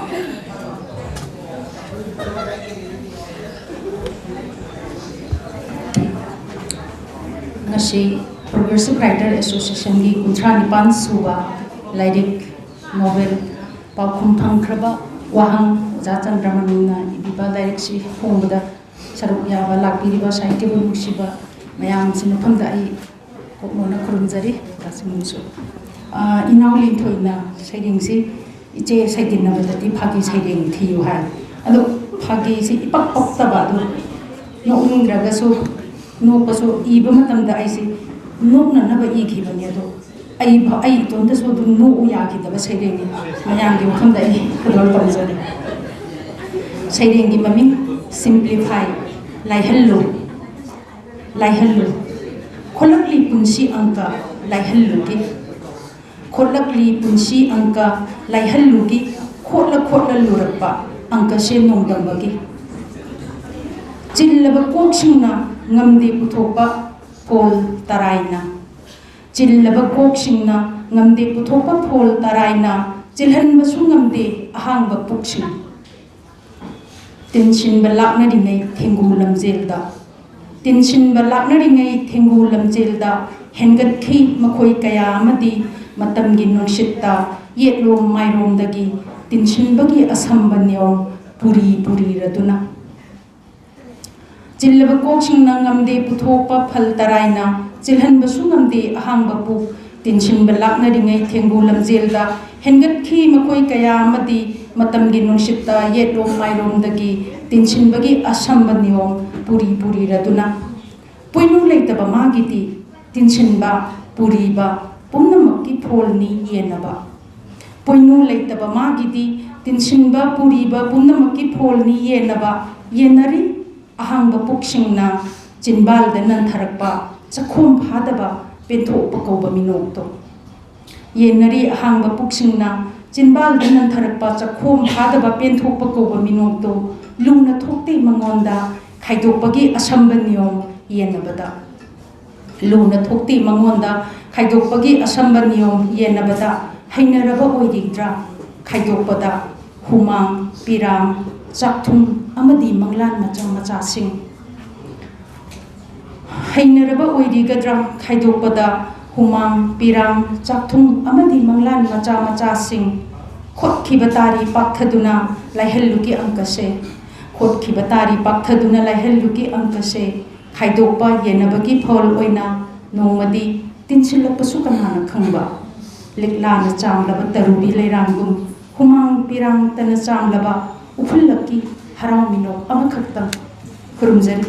ꯉꯁꯤ Progressive Writer Associationꯒꯤ ꯀꯨꯟꯊ꯭ꯔꯥ ꯅꯤꯄꯥꯟ ꯁꯨꯕ ꯂꯥꯏꯔꯤꯛ ꯅꯣꯕꯦꯜ ꯄꯥꯎꯈꯨꯝ ꯐꯪꯈ꯭ꯔꯕ ꯋꯥꯍꯪ ꯑꯣꯖꯥ ꯆꯟꯗ꯭ꯔꯃꯅꯤꯅ ꯏꯕꯤꯕ ꯂꯥꯏꯔꯤꯛꯁꯤ ꯐꯣꯡꯕꯗ ꯁꯔꯨꯛ ꯌꯥꯕ ꯂꯥꯛꯄꯤꯔꯤꯕ ꯁꯥꯍꯤꯇ꯭ꯌꯕꯨ ꯅꯨꯡꯁꯤꯕ ꯃꯌꯥꯝꯁꯤ ꯃꯐꯝꯗ ꯑꯩ ꯀꯣꯛꯅꯣꯅ ꯈꯨꯔꯨꯝꯖꯔꯤ꯫ ꯑꯣꯖꯥꯁꯤꯡꯕꯨꯁꯨ꯫ ꯑꯥ, ꯏꯅꯥꯎ ꯂꯤꯟꯊꯣꯏꯅ ꯁꯩꯔꯦꯡꯁꯤ ꯏꯆꯦ ꯁꯩꯗꯤꯟꯅꯕꯗꯗꯤ ꯐꯥꯒꯤ ꯁꯩꯔꯦꯡ ꯊꯤꯌꯨ ꯍꯥꯏ꯫ ꯑꯗꯣ ꯐꯥꯒꯤꯁꯤ ꯏꯄꯛ ꯄꯛꯇꯕ, ꯑꯗꯨ ꯅꯣꯛꯅꯤꯡꯗ꯭ꯔꯒꯁꯨ ꯅꯣꯛꯄꯁꯨ ꯏꯕ ꯃꯇꯝꯗ ꯑꯩꯁꯤ ꯅꯣꯛꯅꯅꯕ ꯏꯈꯤꯕꯅꯤ꯫ ꯑꯗꯣ ꯑꯩ ꯐ-, ꯑꯩ ꯏꯇꯣꯝꯇꯁꯨ ꯑꯗꯨꯝ ꯅꯣꯛꯎ ꯌꯥꯈꯤꯗꯕ ꯁꯩꯔꯦꯡꯅꯤ꯫ ꯃꯌꯥꯝꯒꯤ ꯃꯐꯝꯗ ꯑꯩ ꯈꯨꯗꯣꯜ ꯇꯝꯖꯔꯤ꯫ ꯁꯩꯔꯦꯡꯒꯤ ꯃꯃꯤꯡ Simplify, ꯂꯥꯏꯍꯜꯂꯨ, ꯂꯥꯏꯍꯜꯂꯨ꯫ ꯈꯣꯠꯂꯛꯂꯤ ꯄꯨꯟꯁꯤ ꯑꯪꯀ ꯂꯥꯏꯍꯜꯂꯨꯒꯤ꯫ ꯈꯣꯠꯂꯛꯂꯤ ꯄꯨꯟꯁꯤ ꯑꯪꯀ ꯂꯥꯏꯍꯜꯂꯨꯒꯤ꯫ ꯈꯣꯠꯂ ꯈꯣꯠꯂ ꯂꯨꯔꯛꯄ ꯑꯪꯀꯁꯦ ꯅꯣꯡꯗꯝꯕꯒꯤ꯫ ꯆꯤꯜꯂꯕ ꯀꯣꯛꯁꯤꯡꯅ ꯉꯝꯗꯦ ꯄꯨꯊꯣꯛꯄ ꯐꯣꯜ ꯇꯔꯥꯏꯅ꯫ ꯆꯤꯜꯂꯕ ꯀꯣꯛꯁꯤꯡꯅ ꯉꯝꯗꯦ ꯄꯨꯊꯣꯛꯄ ꯐꯣꯜ ꯇꯔꯥꯏꯅ꯫ ꯆꯤꯜꯍꯟꯕꯁꯨ ꯉꯝꯗꯦ ꯑꯍꯥꯡꯕ ꯄꯨꯛꯁꯤꯡ꯫ ꯇꯤꯟꯁꯤꯟꯕ ꯂꯥꯛꯅꯔꯤꯉꯩ ꯊꯦꯡꯒꯨ ꯂꯝꯖꯦꯜꯗ, ꯇꯤꯟꯁꯤꯟꯕ ꯂꯥꯛꯅꯔꯤꯉꯩ ꯊꯦꯡꯒꯨ ꯂꯝꯖꯦꯜꯗ ꯍꯦꯟꯒꯠꯈꯤ ꯃꯈꯣꯏ ꯀꯌꯥ ꯑꯃꯗꯤ ꯃꯇꯝꯒꯤ ꯅꯨꯡꯁꯤꯠꯇ ꯌꯦꯠꯂꯣꯝ ꯃꯥꯏꯔꯣꯝꯗꯒꯤ ꯇꯤꯟꯁꯤꯟꯕꯒꯤ ꯑꯁꯝꯕ ꯅꯤꯌꯣꯝ ꯄꯨꯔꯤ ꯄꯨꯔꯤꯔꯗꯨꯅ꯫ ꯆꯤꯜꯂꯕ ꯀꯣꯛꯁꯤꯡꯅ ꯉꯝꯗꯦ ꯄꯨꯊꯣꯛꯄ ꯐꯜ ꯇꯔꯥꯏꯅ, ꯆꯤꯜꯍꯟꯕꯁꯨ ꯉꯝꯗꯦ ꯑꯍꯥꯡꯕ ꯄꯨꯛ꯫ ꯇꯤꯟꯁꯤꯟꯕ ꯂꯥꯛꯅꯔꯤꯉꯩ ꯊꯦꯡꯒꯨ ꯂꯝꯖꯦꯜꯗ ꯍꯦꯟꯒꯠꯈꯤ ꯃꯈꯣꯏ ꯀꯌꯥ ꯑꯃꯗꯤ ꯃꯇꯝꯒꯤ ꯅꯨꯡꯁꯤꯠꯇ ꯌꯦꯠꯂꯣꯝ ꯃꯥꯏꯔꯣꯝꯗꯒꯤ ꯇꯤꯟꯁꯤꯟꯕꯒꯤ ꯑꯁꯝꯕ ꯅꯤꯌꯣꯝ ꯄꯨꯔꯤ ꯄꯨꯔꯤꯔꯗꯨꯅ꯫ ꯄꯣꯏꯅꯨ ꯂꯩꯇꯕ ꯃꯥꯒꯤꯗꯤ ꯇꯤꯟꯁꯤꯟꯕ, ꯄꯨꯔꯤꯕ ꯄꯨꯝꯅꯃꯛꯀꯤ ꯐꯣꯜꯅꯤ ꯌꯦꯟꯅꯕ꯫ ꯄꯣꯏꯅꯨ ꯂꯩꯇꯕ ꯃꯥꯒꯤꯗꯤ ꯇꯤꯟꯁꯤꯟꯕ, ꯄꯨꯔꯤꯕ ꯄꯨꯝꯅꯃꯛꯀꯤ ꯐꯣꯜꯅꯤ ꯌꯦꯟꯅꯕ꯫ ꯌꯦꯟꯅꯔꯤ ꯑꯍꯥꯡꯕ ꯄꯨꯛꯁꯤꯡꯅ ꯆꯤꯟꯕꯥꯜꯗ ꯅꯟꯊꯔꯛꯄ ꯆꯈꯣꯝ ꯐꯥꯗꯕ ꯄꯦꯟꯊꯣꯛꯄ ꯀꯧꯕ ꯃꯤꯅꯣꯛꯇꯣ꯫ ꯌꯦꯟꯅꯔꯤ ꯑꯍꯥꯡꯕ ꯄꯨꯛꯁꯤꯡꯅ ꯆꯤꯟꯕꯥꯜꯗ ꯅꯟꯊꯔꯛꯄ ꯆꯈꯣꯝ ꯐꯥꯗꯕ ꯄꯦꯟꯊꯣꯛꯄ ꯀꯧꯕ ꯃꯤꯅꯣꯛꯇꯨ ꯂꯨꯅ ꯊꯣꯛꯇꯦ ꯃꯉꯣꯟꯗ ꯈꯥꯏꯗꯣꯛꯄꯒꯤ ꯑꯁꯝꯕ ꯅꯤꯌꯣꯝ ꯌꯦꯟꯅꯕꯗ꯫ ꯂꯨꯅ ꯊꯣꯛꯇꯦ ꯃꯉꯣꯟꯗ ꯈꯥꯏꯗꯣꯛꯄꯒꯤ ꯑꯁꯝꯕ ꯅꯤꯌꯣꯝ ꯌꯦꯟꯅꯕꯗ ꯍꯩꯅꯔꯕ ꯑꯣꯏꯔꯤꯗ꯭ꯔꯥ? ꯈꯥꯏꯗꯣꯛꯄꯗ ꯍꯨꯃꯥꯡ, ꯄꯤꯔꯥꯡ, ꯆꯥꯛꯊꯨꯝ ꯑꯃꯗꯤ ꯃꯪꯂꯥꯟ ꯃꯆꯥ ꯃꯆꯥꯁꯤꯡ꯫ ꯍꯩꯅꯔꯕ ꯑꯣꯏꯔꯤꯒꯗ꯭ꯔꯥ? ꯈꯥꯏꯗꯣꯛꯄꯗ ꯍꯨꯃꯥꯡ, ꯄꯤꯔꯥꯡ, ꯆꯥꯛꯊꯨꯝ ꯑꯃꯗꯤ ꯃꯪꯂꯥꯟ ꯃꯆꯥ ꯃꯆꯥꯁꯤꯡ꯫ ꯈꯣꯠꯈꯤꯕ ꯇꯥꯔꯤ ꯄꯥꯛꯊꯗꯨꯅ ꯂꯥꯏꯍꯜꯂꯨꯒꯤ ꯑꯪꯀꯁꯦ꯫ ꯈꯣꯠꯈꯤꯕ ꯇꯥꯔꯤ ꯄꯥꯛꯊꯗꯨꯅ ꯂꯥꯏꯍꯜꯂꯨꯒꯤ ꯑꯪꯀꯁꯦ꯫ ꯈꯥꯏꯗꯣꯛꯄ ꯌꯦꯟꯅꯕꯒꯤ ꯐꯣꯜ ꯑꯣꯏꯅ ꯅꯣꯡꯃꯗꯤ ꯇꯤꯟꯁꯤꯜꯂꯛꯄꯁꯨ ꯀꯅꯥꯅ ꯈꯪꯕ? ꯂꯤꯛꯂꯥꯅ ꯆꯥꯝꯂꯕ ꯇꯔꯨꯕꯤ ꯂꯩꯔꯥꯡꯒꯨꯝ ꯍꯨꯃꯥꯡ ꯄꯤꯔꯥꯡꯇꯅ ꯆꯥꯝꯂꯕ ꯎꯐꯨꯜꯂꯛꯀꯤ ꯍꯔꯥꯎ ꯃꯤꯅꯣꯛ ꯑꯃꯈꯛꯇꯪ꯫ ꯈꯨꯔꯨꯝꯖꯔꯤ꯫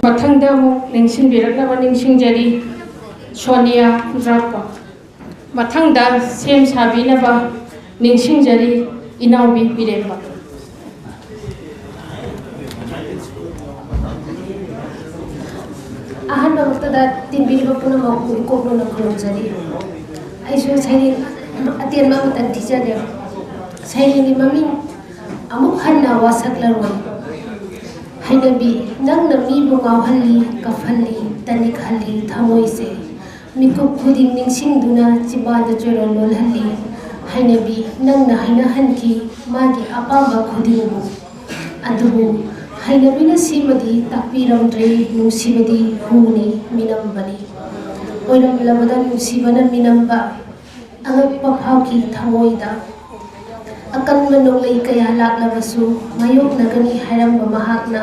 ꯃꯊꯪꯗ ꯑꯃꯨꯛ ꯅꯤꯡꯁꯤꯡꯕꯤꯔꯛꯅꯕ ꯅꯤꯡꯁꯤꯡꯖꯔꯤ, ꯁꯣꯅꯤꯌꯥ ꯈꯨꯟꯗ꯭ꯔꯥꯛꯄꯝ꯫ ꯃꯊꯪꯗ ꯁꯦꯝ ꯁꯥꯕꯤꯅꯕ ꯅꯤꯡꯁꯤꯡꯖꯔꯤ, ꯏꯅꯥꯎꯕꯤ ꯕꯤꯔꯦꯝꯕ꯫ ꯑꯍꯥꯟꯕꯃꯛꯇꯗ ꯇꯤꯟꯕꯤꯔꯤꯕ ꯄꯨꯝꯅꯃꯛꯄꯨ ꯏꯀꯣꯛ ꯂꯣꯟꯅ ꯈꯨꯔꯨꯝꯖꯔꯤ꯫ ꯑꯩꯁꯨ ꯁꯩꯔꯦꯡ ꯑꯇꯦꯟꯕ ꯑꯃꯇꯪ ꯊꯤꯖꯒꯦ꯫ ꯁꯩꯔꯦꯡꯒꯤ ꯃꯃꯤꯡ ꯑꯃꯨꯛ ꯍꯟꯅ ꯋꯥꯁꯛꯂꯔꯣꯏ꯫ ꯍꯩꯅꯕꯤ, ꯅꯪꯅ ꯃꯤꯕꯨ ꯉꯥꯎꯍꯜꯂꯤ, ꯀꯞꯍꯜꯂꯤ, ꯇꯅꯤꯛꯍꯜꯂꯤ ꯊꯃꯣꯏꯁꯦ꯫ ꯃꯤꯀꯨꯞ ꯈꯨꯗꯤꯡ ꯅꯤꯡꯁꯤꯡꯗꯨꯅ ꯆꯤꯝꯕꯥꯜꯗ ꯆꯣꯏꯔꯣꯜ ꯂꯣꯜꯍꯜꯂꯤ꯫ ꯍꯩꯅꯕꯤ, ꯅꯪꯅ ꯍꯥꯏꯅꯍꯟꯈꯤ ꯃꯥꯒꯤ ꯑꯄꯥꯝꯕ ꯈꯨꯗꯤꯡꯕꯨ꯫ ꯑꯗꯨꯕꯨ ꯍꯩꯅꯕꯤꯅ ꯁꯤꯃꯗꯤ ꯇꯥꯛꯄꯤꯔꯝꯗ꯭ꯔꯦ, ꯅꯨꯡꯁꯤꯕꯗꯤ ꯍꯨꯅꯤ, ꯃꯤꯅꯝꯕꯅꯤ꯫ ꯑꯣꯏꯔꯝꯂꯕꯗ ꯅꯨꯡꯁꯤꯕꯅ ꯃꯤꯅꯝꯕ ꯑꯉꯛꯄ ꯐꯥꯎꯈꯤ ꯊꯃꯣꯏꯗ꯫ ꯑꯀꯟꯕ ꯅꯣꯡꯂꯩ ꯀꯌꯥ ꯂꯥꯛꯂꯕꯁꯨ ꯃꯥꯌꯣꯛꯅꯒꯅꯤ ꯍꯥꯏꯔꯝꯕ ꯃꯍꯥꯛꯅ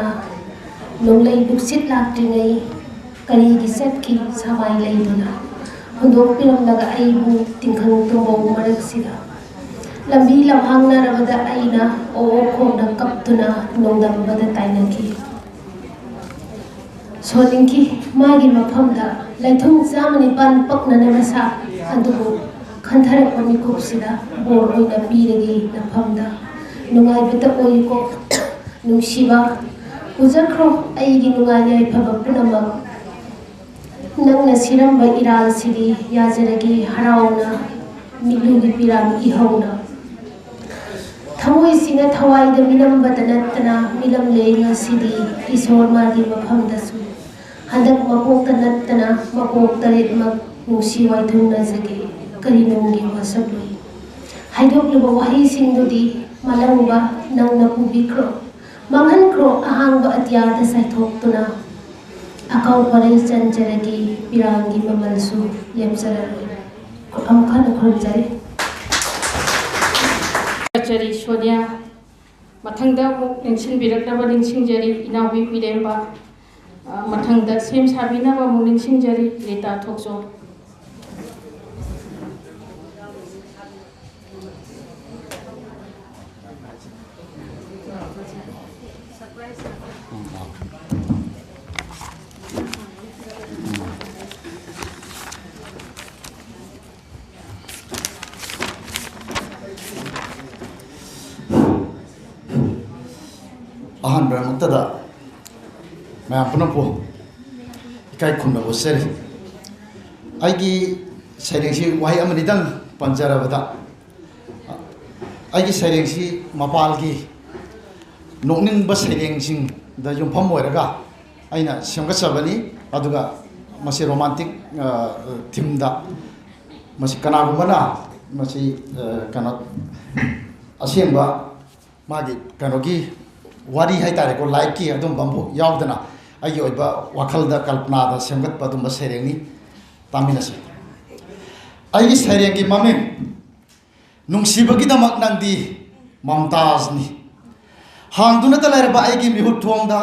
ꯅꯣꯡꯂꯩ ꯅꯨꯡꯁꯤꯠ ꯂꯥꯛꯇ꯭ꯔꯤꯉꯩ ꯀꯔꯤꯒꯤ ꯆꯠꯈꯤ ꯁꯃꯥꯏ ꯂꯩꯗꯨꯅ ꯍꯨꯟꯗꯣꯛꯄꯤꯔꯝꯂꯒ ꯑꯩꯕꯨ ꯇꯤꯡꯈꯪ ꯇꯨꯝꯕꯧ ꯃꯔꯛꯁꯤꯗ? ꯂꯝꯕꯤ ꯂꯝꯍꯥꯡꯅꯔꯕꯗ ꯑꯩꯅ ꯑꯣ ꯑꯣ ꯈꯣꯡꯅ ꯀꯞꯇꯨꯅ ꯅꯣꯡꯗꯝꯕꯗ ꯇꯥꯏꯅꯈꯤ꯫ ꯁꯣꯟꯅꯤꯡꯈꯤ ꯃꯥꯒꯤ ꯃꯐꯝꯗ ꯂꯩꯊꯨꯡ ꯆꯥꯝꯃ ꯅꯤꯄꯥꯟ ꯄꯛꯅꯅꯕ ꯁꯥ ꯑꯗꯨꯕꯨ ꯈꯟꯊꯔꯛꯄ ꯃꯤꯀꯨꯞꯁꯤꯗ ꯕꯣꯔ ꯑꯣꯏꯅ ꯄꯤꯔꯒꯦ ꯅꯐꯝꯗ꯫ ꯅꯨꯡꯉꯥꯏꯕꯇ ꯑꯣꯏꯌꯨꯀꯣ ꯅꯨꯡꯁꯤꯕ, ꯎꯖꯈ꯭ꯔꯣ ꯑꯩꯒꯤ ꯅꯨꯡꯉꯥꯏ ꯌꯥꯏꯐꯕ ꯄꯨꯝꯅꯃꯛ꯫ ꯅꯪꯅ ꯁꯤꯔꯝꯕ ꯏꯔꯥꯜꯁꯤꯗꯤ ꯌꯥꯖꯔꯒꯦ ꯍꯔꯥꯎꯅ, ꯃꯤꯠꯂꯨꯒꯤ ꯄꯤꯔꯥꯡ ꯏꯍꯧꯅ꯫ ꯊꯃꯣꯏꯁꯤꯅ ꯊꯋꯥꯏꯗ ꯃꯤꯅꯝꯕꯇ ꯅꯠꯇꯅ, ꯃꯤꯂꯝꯂꯦ ꯉꯁꯤꯗꯤ ꯏꯁꯣꯔ ꯃꯥꯒꯤ ꯃꯐꯝꯗꯁꯨ꯫ ꯍꯟꯗꯛ ꯃꯄꯣꯛꯇ ꯅꯠꯇꯅ ꯃꯄꯣꯛ ꯇꯔꯦꯠꯃꯛ ꯅꯨꯡꯁꯤ ꯋꯥꯏꯊꯨꯡꯅꯖꯒꯦ, ꯀꯔꯤ ꯅꯨꯡꯒꯤ ꯋꯥꯁꯛꯂꯣꯏ꯫ ꯍꯥꯏꯗꯣꯛꯂꯤꯕ ꯋꯥꯍꯩꯁꯤꯡꯗꯨꯗꯤ ꯃꯂꯪꯕ ꯅꯪꯅ ꯄꯨꯕꯤꯈ꯭ꯔꯣ꯫ ꯃꯥꯡꯍꯟꯈ꯭ꯔꯣ ꯑꯍꯥꯡꯕ ꯑꯇꯤꯌꯥꯗ ꯆꯥꯏꯊꯣꯛꯇꯨꯅ꯫ ꯑꯀꯥꯎ ꯄꯔꯩ ꯆꯟꯖꯔꯒꯦ, ꯄꯤꯔꯥꯡꯒꯤ ꯃꯃꯜꯁꯨ ꯂꯦꯞꯆꯔꯔꯣꯏ꯫ ꯑꯃꯨꯛ ꯍꯟꯅ ꯈꯨꯔꯨꯝꯖꯔꯤ꯫ ꯀꯆꯔꯤ ꯁꯣꯅꯤꯌꯥ꯫ ꯃꯊꯪꯗ ꯑꯃꯨꯛ ꯅꯤꯡꯁꯤꯡꯕꯤꯔꯛꯅꯕ ꯅꯤꯡꯁꯤꯡꯖꯔꯤ ꯏꯅꯥꯎꯕꯤ ꯄꯤꯔꯦꯝꯕ꯫ ꯑ, ꯃꯊꯪꯗ ꯁꯦꯝ ꯁꯥꯕꯤꯅꯕ ꯑꯃꯨꯛ ꯅꯤꯡꯁꯤꯡꯖꯔꯤ ꯔꯤꯇꯥ ꯊꯣꯛꯆꯣꯝ꯫ ꯑꯍꯥꯟꯕꯃꯛꯇꯗ ꯃꯌꯥꯝ ꯄꯨꯝꯅꯃꯛꯄꯨ ꯏꯀꯥꯏ ꯈꯨꯝꯅꯕ ꯎꯠꯆꯔꯤ꯫ ꯑꯩꯒꯤ ꯁꯩꯔꯦꯡꯁꯤ ꯋꯥꯍꯩ ꯑꯃꯅꯤꯗꯪ ꯄꯟꯖꯔꯕꯗ, ꯑꯩꯒꯤ ꯁꯩꯔꯦꯡꯁꯤ ꯃꯄꯥꯜꯒꯤ ꯅꯣꯛꯅꯤꯡꯕ ꯁꯩꯔꯦꯡꯁꯤꯡꯗ ꯌꯨꯝꯐꯝ ꯑꯣꯏꯔꯒ ꯑꯩꯅ ꯁꯦꯝꯒꯠꯆꯕꯅꯤ꯫ ꯑꯗꯨꯒ ꯃꯁꯤ ꯔꯣꯃꯥꯟꯇꯤꯛ, ꯑ, ꯊꯤꯝꯗ, ꯃꯁꯤ ꯀꯅꯥꯒꯨꯝꯕꯅ ꯃꯁꯤ, ꯑ, ꯀꯩꯅꯣ, ꯑꯁꯦꯡꯕ ꯃꯥꯒꯤ ꯀꯩꯅꯣꯒꯤ ꯋꯥꯔꯤ ꯍꯥꯏꯇꯥꯔꯦꯀꯣ, ꯂꯥꯏꯔꯤꯛꯀꯤ ꯑꯗꯨꯝꯕ ꯑꯃꯐꯥꯎ ꯌꯥꯎꯗꯅ ꯑꯩꯒꯤ ꯑꯣꯏꯕ ꯋꯥꯈꯜꯗ ꯀꯜꯄꯅꯥꯗ ꯁꯦꯝꯒꯠꯄ ꯑꯗꯨꯝꯕ ꯁꯩꯔꯦꯡꯅꯤ꯫ ꯇꯥꯃꯤꯟꯅꯁꯤ꯫ ꯑꯩꯒꯤ ꯁꯩꯔꯦꯡꯒꯤ ꯃꯃꯤꯡ "ꯅꯨꯡꯁꯤꯕꯒꯤꯗꯃꯛ ꯅꯪꯗꯤ ꯃꯝꯇꯥꯖꯅꯤ"꯫ ꯍꯥꯡꯗꯨꯅꯇ ꯂꯩꯔꯕ ꯑꯩꯒꯤ ꯃꯤꯍꯨꯠ ꯊꯣꯡꯗ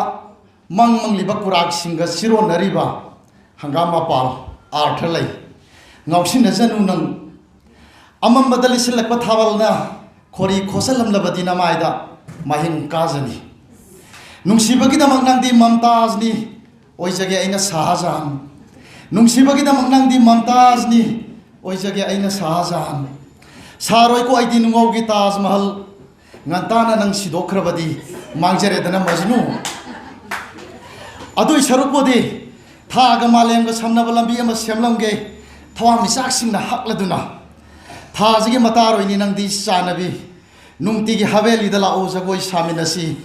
ꯃꯪ ꯃꯪꯂꯤꯕ ꯀꯨꯔꯥꯛꯁꯤꯡꯒ ꯆꯤꯔꯣꯟꯅꯔꯤꯕ ꯍꯪꯒꯥꯝ ꯃꯄꯥꯜ ꯑꯥꯔꯊ ꯂꯩ꯫ ꯉꯥꯎꯁꯤꯟꯅꯖꯅꯨ ꯅꯪ꯫ ꯑꯃꯝꯕꯗ ꯂꯤꯁꯤꯜꯂꯛꯄ ꯊꯥꯕꯜꯅ ꯈꯣꯔꯤ ꯈꯣꯠꯆꯜꯂꯝꯂꯕꯗꯤ ꯅꯃꯥꯏꯗ ꯃꯍꯤꯡ ꯀꯥꯖꯅꯤ꯫ ꯅꯨꯡꯁꯤꯕꯒꯤꯗꯃꯛ ꯅꯪꯗꯤ ꯃꯝꯇꯥꯖꯅꯤ, ꯑꯣꯏꯖꯒꯦ ꯑꯩꯅ ꯁꯥꯍꯖꯍꯥꯟ꯫ ꯅꯨꯡꯁꯤꯕꯒꯤꯗꯃꯛ ꯅꯪꯗꯤ ꯃꯝꯇꯥꯖꯅꯤ, ꯑꯣꯏꯖꯒꯦ ꯑꯩꯅ ꯁꯥꯍꯖꯍꯥꯟ꯫ ꯁꯥꯔꯣꯏꯀꯣ ꯑꯩꯗꯤ ꯅꯨꯡꯉꯧꯒꯤ ꯇꯥꯖ ꯃꯍꯜ꯫ ꯉꯟꯇꯥꯅ ꯅꯪ ꯁꯤꯗꯣꯛꯈ꯭ꯔꯕꯗꯤ ꯃꯥꯡꯖꯔꯦꯗꯅ ꯃꯖꯅꯨ꯫ ꯑꯗꯨꯏ ꯁꯔꯨꯛꯄꯨꯗꯤ ꯊꯥꯒ ꯃꯥꯂꯦꯝꯒ ꯁꯝꯅꯕ ꯂꯝꯕꯤ ꯑꯃ ꯁꯦꯝꯂꯝꯒꯦ, ꯊꯋꯥꯟꯃꯤꯆꯥꯛꯁꯤꯡꯅ ꯍꯛꯂꯗꯨꯅ꯫ ꯊꯥꯁꯤꯒꯤ ꯃꯇꯥꯔꯣꯏꯅꯤ ꯅꯪꯗꯤ ꯆꯥꯟꯅꯕꯤ, ꯅꯨꯡꯇꯤꯒꯤ ꯍꯥꯕꯦꯂꯤꯗ ꯂꯥꯛꯑꯣ ꯖꯒꯣꯏ ꯁꯥꯃꯤꯟꯅꯁꯤ꯫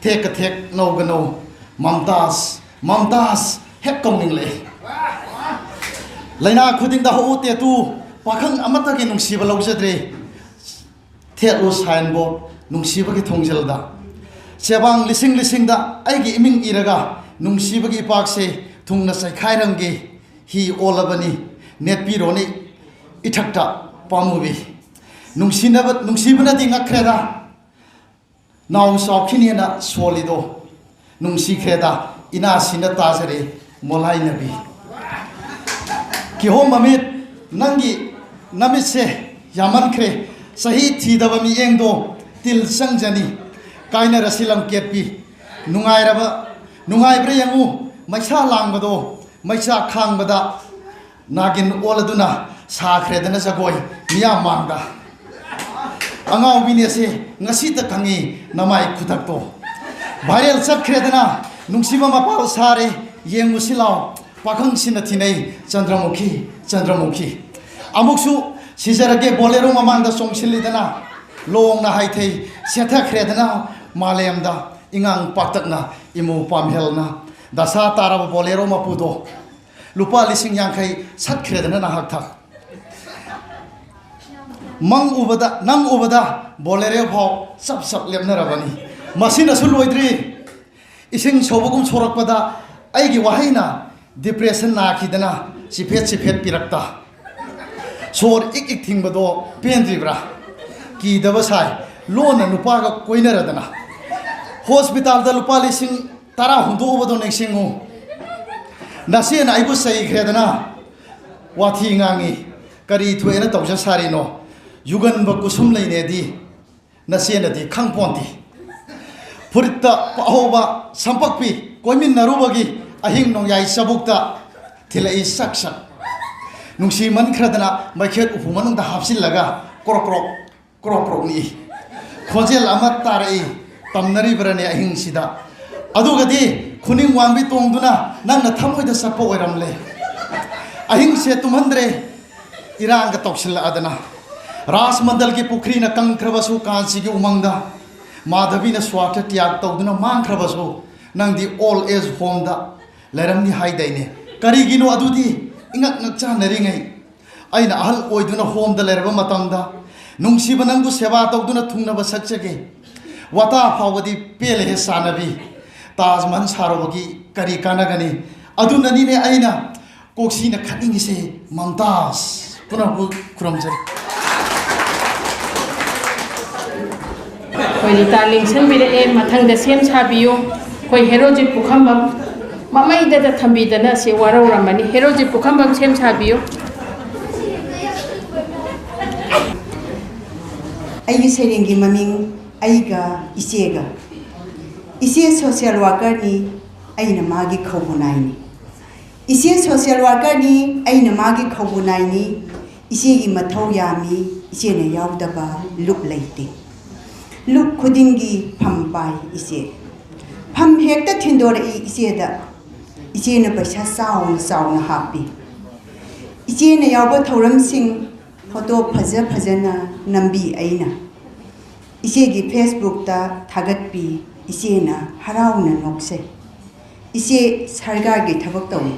ꯊꯦꯛꯀ ꯊꯦꯛ ꯅꯧꯒ ꯅꯧ, ꯃꯝꯇꯥꯖ, ꯃꯝꯇꯥꯖ ꯍꯦꯛ ꯀꯧꯅꯤꯡꯂꯛꯏ꯫ ꯂꯩꯅꯥ ꯈꯨꯗꯤꯡꯗ ꯍꯣꯎ ꯇꯦꯇꯨ, ꯄꯥꯈꯪ ꯑꯃꯠꯇꯒꯤ ꯅꯨꯡꯁꯤꯕ ꯂꯧꯖꯗ꯭ꯔꯦ꯫ ꯊꯦꯠꯂꯨ ꯁꯥꯏꯟꯕꯣꯔꯗ ꯅꯨꯡꯁꯤꯕꯒꯤ ꯊꯣꯡꯖꯤꯜꯗ꯫ ꯆꯦꯕꯥꯡ ꯂꯤꯁꯤꯡ ꯂꯤꯁꯤꯡꯗ ꯑꯩꯒꯤ ꯏꯃꯤꯡ ꯏꯔꯒ, ꯅꯨꯡꯁꯤꯕꯒꯤ ꯏꯄꯥꯛꯁꯦ ꯊꯨꯡꯅ ꯆꯩꯈꯥꯏꯔꯝꯒꯦ꯫ ꯍꯤ ꯑꯣꯜꯂꯕꯅꯤ, ꯅꯦꯠꯄꯤꯔꯣꯅꯦ ꯏꯊꯛꯇ ꯄꯥꯝꯃꯨꯕꯤ꯫ ꯅꯨꯡꯁꯤꯅꯕ, ꯅꯨꯡꯁꯤꯕꯅꯗꯤ ꯉꯛꯈ꯭ꯔꯦꯗ, ꯅꯥꯎ ꯆꯥꯎꯈꯤꯅꯦꯅ ꯁꯣꯜꯂꯤꯗꯣ꯫ ꯅꯨꯡꯁꯤꯈ꯭ꯔꯦꯗ, ꯏꯅꯥꯁꯤꯅ ꯇꯥꯖꯔꯦ ꯃꯣꯂꯥꯏꯅꯕꯤ꯫ ꯀꯤꯍꯣꯝ ꯃꯃꯤꯠ, ꯅꯪꯒꯤ ꯅꯃꯤꯠꯁꯦ ꯌꯥꯝꯃꯟꯈ꯭ꯔꯦ꯫ ꯆꯍꯤ ꯊꯤꯗꯕ ꯃꯤꯠꯌꯦꯡꯗꯣ ꯇꯤꯜ ꯆꯪꯖꯅꯤ꯫ ꯀꯥꯏꯅꯔꯁꯤ ꯂꯝꯀꯦꯠꯄꯤ꯫ ꯅꯨꯡꯉꯥꯏꯔꯕ, ꯅꯨꯡꯉꯥꯏꯕ꯭ꯔꯥ ꯌꯦꯡꯉꯨ, ꯃꯩꯁꯥ ꯂꯥꯡꯕꯗꯣ, ꯃꯩꯆꯥꯛ ꯈꯥꯡꯕꯗ ꯅꯥꯒꯤꯟ ꯑꯣꯜꯂꯗꯨꯅ ꯁꯥꯈ꯭ꯔꯦꯗꯅ ꯖꯒꯣꯏ ꯃꯤꯌꯥꯝ ꯃꯥꯡꯗ꯫ ꯑꯉꯥꯎꯕꯤꯅꯦꯁꯦ, ꯉꯁꯤꯇ ꯈꯪꯉꯤ ꯅꯃꯥꯏ ꯈꯨꯗꯛꯇꯣ꯫ ꯚꯥꯏꯔꯦꯜ ꯆꯠꯈ꯭ꯔꯦꯗꯅ, ꯅꯨꯡꯁꯤꯕ ꯃꯄꯥꯜ ꯁꯥꯔꯦ, ꯌꯦꯡꯉꯨꯁꯤ ꯂꯥꯎ, ꯄꯥꯈꯪꯁꯤꯅ ꯊꯤꯅꯩ ꯆꯟꯗ꯭ꯔꯃꯨꯈꯤ, ꯆꯟꯗ꯭ꯔꯃꯨꯈꯤ꯫ ꯑꯃꯨꯛꯁꯨ ꯁꯤꯖꯔꯒꯦ ꯕꯣꯂꯦꯔꯣ ꯃꯃꯥꯡꯗ ꯆꯣꯡꯁꯤꯜꯂꯤꯗꯅ, ꯂꯣꯡꯅ ꯍꯥꯏꯊꯩ ꯁꯦꯠꯊꯈ꯭ꯔꯦꯗꯅ ꯃꯥꯂꯦꯝꯗ, ꯏꯉꯥꯡ ꯄꯥꯛꯇꯛꯅ ꯏꯃꯨ ꯄꯥꯝꯍꯦꯜꯅ꯫ ꯗꯁꯥ ꯇꯥꯔꯕ ꯕꯣꯂꯦꯔꯣ ꯃꯄꯨꯗꯣ, ꯂꯨꯄꯥ ꯂꯤꯁꯤꯡ ꯌꯥꯡꯈꯩ ꯁꯠꯈ꯭ꯔꯦꯗꯅ ꯅꯍꯥꯛ ꯊꯛ꯫ ꯃꯪ ꯎꯕꯗ, ꯅꯪ ꯎꯕꯗ ꯕꯣꯂꯦꯔꯣ ꯐꯥꯎ ꯆꯞ ꯆꯞ ꯂꯦꯞꯅꯔꯕꯅꯤ꯫ ꯃꯁꯤꯅꯁꯨ ꯂꯣꯏꯗ꯭ꯔꯤ꯫ ꯏꯁꯤꯡ ꯁꯧꯕꯒꯨꯝ ꯁꯧꯔꯛꯄꯗ ꯑꯩꯒꯤ ꯋꯥꯍꯩꯅ ꯗꯤꯄ꯭ꯔꯦꯁꯟ ꯅꯥꯈꯤꯗꯅ ꯆꯤꯐꯦꯠ ꯆꯤꯐꯦꯠ ꯄꯤꯔꯛꯇ꯫ ꯁꯣꯔ ꯏꯛ ꯏꯛ ꯊꯤꯡꯕꯗꯣ ꯄꯦꯟꯗ꯭ꯔꯤꯕ꯭ꯔꯥ? ꯀꯤꯗꯕ ꯁꯥꯏ, ꯂꯣꯟꯅ ꯅꯨꯄꯥꯒ ꯀꯣꯏꯅꯔꯗꯅ꯫ ꯍꯣꯁꯄꯤꯇꯥꯜꯗ ꯂꯨꯄꯥ ꯂꯤꯁꯤꯡ ꯇꯔꯥ ꯍꯨꯟꯗꯣꯛꯎꯕꯗꯣ ꯅꯤꯡꯁꯤꯡꯉꯨ꯫ ꯅꯆꯦꯅ ꯑꯩꯕꯨ ꯆꯩꯈ꯭ꯔꯦꯗꯅ꯫ ꯋꯥꯊꯤ ꯉꯥꯡꯉꯤ꯫ ꯀꯔꯤ ꯊꯣꯛꯑꯦꯅ ꯇꯧꯖ ꯁꯥꯔꯤꯅꯣ? ꯌꯨꯒꯟꯕ ꯀꯨꯁꯨꯝ ꯂꯩꯅꯦꯗꯤ ꯅꯆꯦꯅꯗꯤ ꯈꯪꯄꯣꯟꯇꯦ꯫ ꯐꯨꯔꯤꯠꯇ ꯑꯍꯧꯕ ꯁꯝꯄꯛꯄꯤ ꯀꯣꯏꯃꯤꯟꯅꯔꯨꯕꯒꯤ ꯑꯍꯤꯡ ꯅꯣꯡꯌꯥꯏ ꯆꯕꯨꯛꯇ ꯊꯤꯜꯂꯛꯏ ꯁꯛ ꯁꯛ꯫ ꯅꯨꯡꯁꯤꯃꯟꯈ꯭ꯔꯗꯅ ꯃꯩꯈꯦꯠ ꯎꯄꯨ ꯃꯅꯨꯡꯗ ꯍꯥꯞꯆꯤꯜꯂꯒ ꯀ꯭ꯔꯣꯛ ꯀ꯭ꯔꯣꯛ ꯀ꯭ꯔꯣꯛ ꯀ꯭ꯔꯣꯛ ꯅꯤꯛꯏ꯫ ꯈꯣꯟꯖꯦꯜ ꯑꯃ ꯇꯥꯔꯛꯏ, ꯇꯝꯅꯔꯤꯕ꯭ꯔꯅꯦ ꯑꯍꯤꯡꯁꯤꯗ? ꯑꯗꯨꯒꯗꯤ ꯈꯨꯅꯤꯡ ꯋꯥꯡꯕꯤ ꯇꯣꯡꯗꯨꯅ ꯅꯪꯅ ꯊꯃꯣꯏꯗ ꯆꯠꯄ ꯑꯣꯏꯔꯝꯂꯦ꯫ ꯑꯍꯤꯡꯁꯦ ꯇꯨꯝꯍꯟꯗ꯭ꯔꯦ, ꯏꯔꯥꯡꯒ ꯇꯧꯁꯤꯜꯂꯛꯑꯗꯅ꯫ ꯔꯥꯖꯃꯟꯗꯜꯒꯤ ꯄꯨꯈ꯭ꯔꯤꯅ ꯀꯪꯈ꯭ꯔꯕꯁꯨ ꯀꯥꯟꯆꯤꯒꯤ ꯎꯃꯪꯗ, ꯃꯥꯙꯕꯤꯅ ꯁ꯭ꯋꯥꯔꯊ ꯇ꯭ꯌꯥꯒ ꯇꯧꯗꯨꯅ ꯃꯥꯡꯈ꯭ꯔꯕꯁꯨ, ꯅꯪꯗꯤ ꯑꯣꯜ ꯑꯦꯖ ꯍꯣꯝꯗ ꯂꯩꯔꯝꯅꯤ ꯍꯥꯏꯗꯥꯏꯅꯦ? ꯀꯔꯤꯒꯤꯅꯣ ꯑꯗꯨꯗꯤ? ꯏꯉꯛ ꯉꯛꯆꯥꯟꯅꯔꯤꯉꯩ ꯑꯩꯅ ꯑꯍꯜ ꯑꯣꯏꯗꯨꯅ ꯍꯣꯝꯗ ꯂꯩꯔꯕ ꯃꯇꯝꯗ, ꯅꯨꯡꯁꯤꯕ ꯅꯪꯕꯨ ꯁꯦꯕꯥ ꯇꯧꯗꯨꯅ ꯊꯨꯡꯅꯕ ꯁꯛꯆꯒꯦ꯫ ꯋꯥꯇꯥ ꯐꯥꯎꯕꯗꯤ ꯄꯦꯜꯂꯦꯍꯦ ꯆꯥꯟꯅꯕꯤ, ꯇꯥꯖ ꯃꯍꯜ ꯁꯥꯔꯨꯕꯒꯤ ꯀꯔꯤ ꯀꯥꯟꯅꯒꯅꯤ? ꯑꯗꯨꯅꯅꯤꯅꯦ ꯑꯩꯅ ꯀꯣꯛꯁꯤꯅ ꯈꯠꯅꯤꯡꯉꯤꯁꯦ, ꯃꯝꯇꯥꯖ꯫ ꯄꯨꯝꯅꯃꯛꯄꯨ ꯈꯨꯔꯨꯝꯖꯔꯤ꯫ ꯑꯩꯈꯣꯏ ꯔꯤꯇꯥ ꯂꯦꯡꯁꯟꯕꯤꯔꯛꯑꯦ꯫ ꯃꯊꯪꯗ ꯁꯦꯝ ꯁꯥꯕꯤꯌꯨ꯫ ꯑꯩꯈꯣꯏ ꯍꯦꯔꯣꯖꯤꯠ ꯄꯨꯈꯝꯕꯝ ꯃꯃꯩꯗꯗ ꯊꯝꯕꯤꯗꯅ ꯁꯤ ꯋꯥꯔꯧꯔꯝꯃꯅꯤ꯫ ꯍꯦꯔꯣꯖꯤꯠ ꯄꯨꯈꯝꯕꯝ ꯁꯦꯝ ꯁꯥꯕꯤꯌꯨ꯫ ꯑꯩꯒꯤ ꯁꯩꯔꯦꯡꯒꯤ ꯃꯃꯤꯡ ꯑꯩꯒ ꯏꯆꯦꯒ꯫ ꯏꯆꯦ ꯁꯣꯁꯤꯌꯦꯜ ꯋꯥꯀꯔꯅꯤ, ꯑꯩꯅ ꯃꯥꯒꯤ ꯈꯧꯕꯨꯅꯥꯏꯅꯤ꯫ ꯏꯆꯦ ꯁꯣꯁꯤꯌꯦꯜ ꯋꯥꯀꯔꯅꯤ, ꯑꯩꯅ ꯃꯥꯒꯤ ꯈꯧꯕꯨꯅꯥꯏꯅꯤ꯫ ꯏꯆꯦꯒꯤ ꯃꯊꯧ ꯌꯥꯝꯃꯤ, ꯏꯆꯦꯅ ꯌꯥꯎꯗꯕ ꯂꯨꯞ ꯂꯩꯇꯦ꯫ ꯂꯨꯞ ꯈꯨꯗꯤꯡꯒꯤ ꯐꯝ ꯄꯥꯏ ꯏꯆꯦ꯫ ꯐꯝ ꯍꯦꯛꯇ ꯊꯤꯟꯗꯣꯔꯛꯏ ꯏꯆꯦꯗ꯫ ꯏꯆꯦꯅ ꯄꯩꯁꯥ ꯆꯥꯎꯅ ꯆꯥꯎꯅ ꯍꯥꯞꯄꯤ꯫ ꯏꯆꯦꯅ ꯌꯥꯎꯕ ꯊꯧꯔꯝꯁꯤꯡ ꯐꯣꯇꯣ ꯐꯖ ꯐꯖꯅ ꯅꯝꯕꯤ ꯑꯩꯅ꯫ ꯏꯆꯦꯒꯤ ꯐꯦꯁꯕꯨꯛꯇ ꯊꯥꯒꯠꯄꯤ, ꯏꯆꯦꯅ ꯍꯔꯥꯎꯅ ꯅꯣꯛꯆꯩ꯫ ꯏꯆꯦ ꯁꯔꯀꯥꯔꯒꯤ ꯊꯕꯛ ꯇꯧꯏ꯫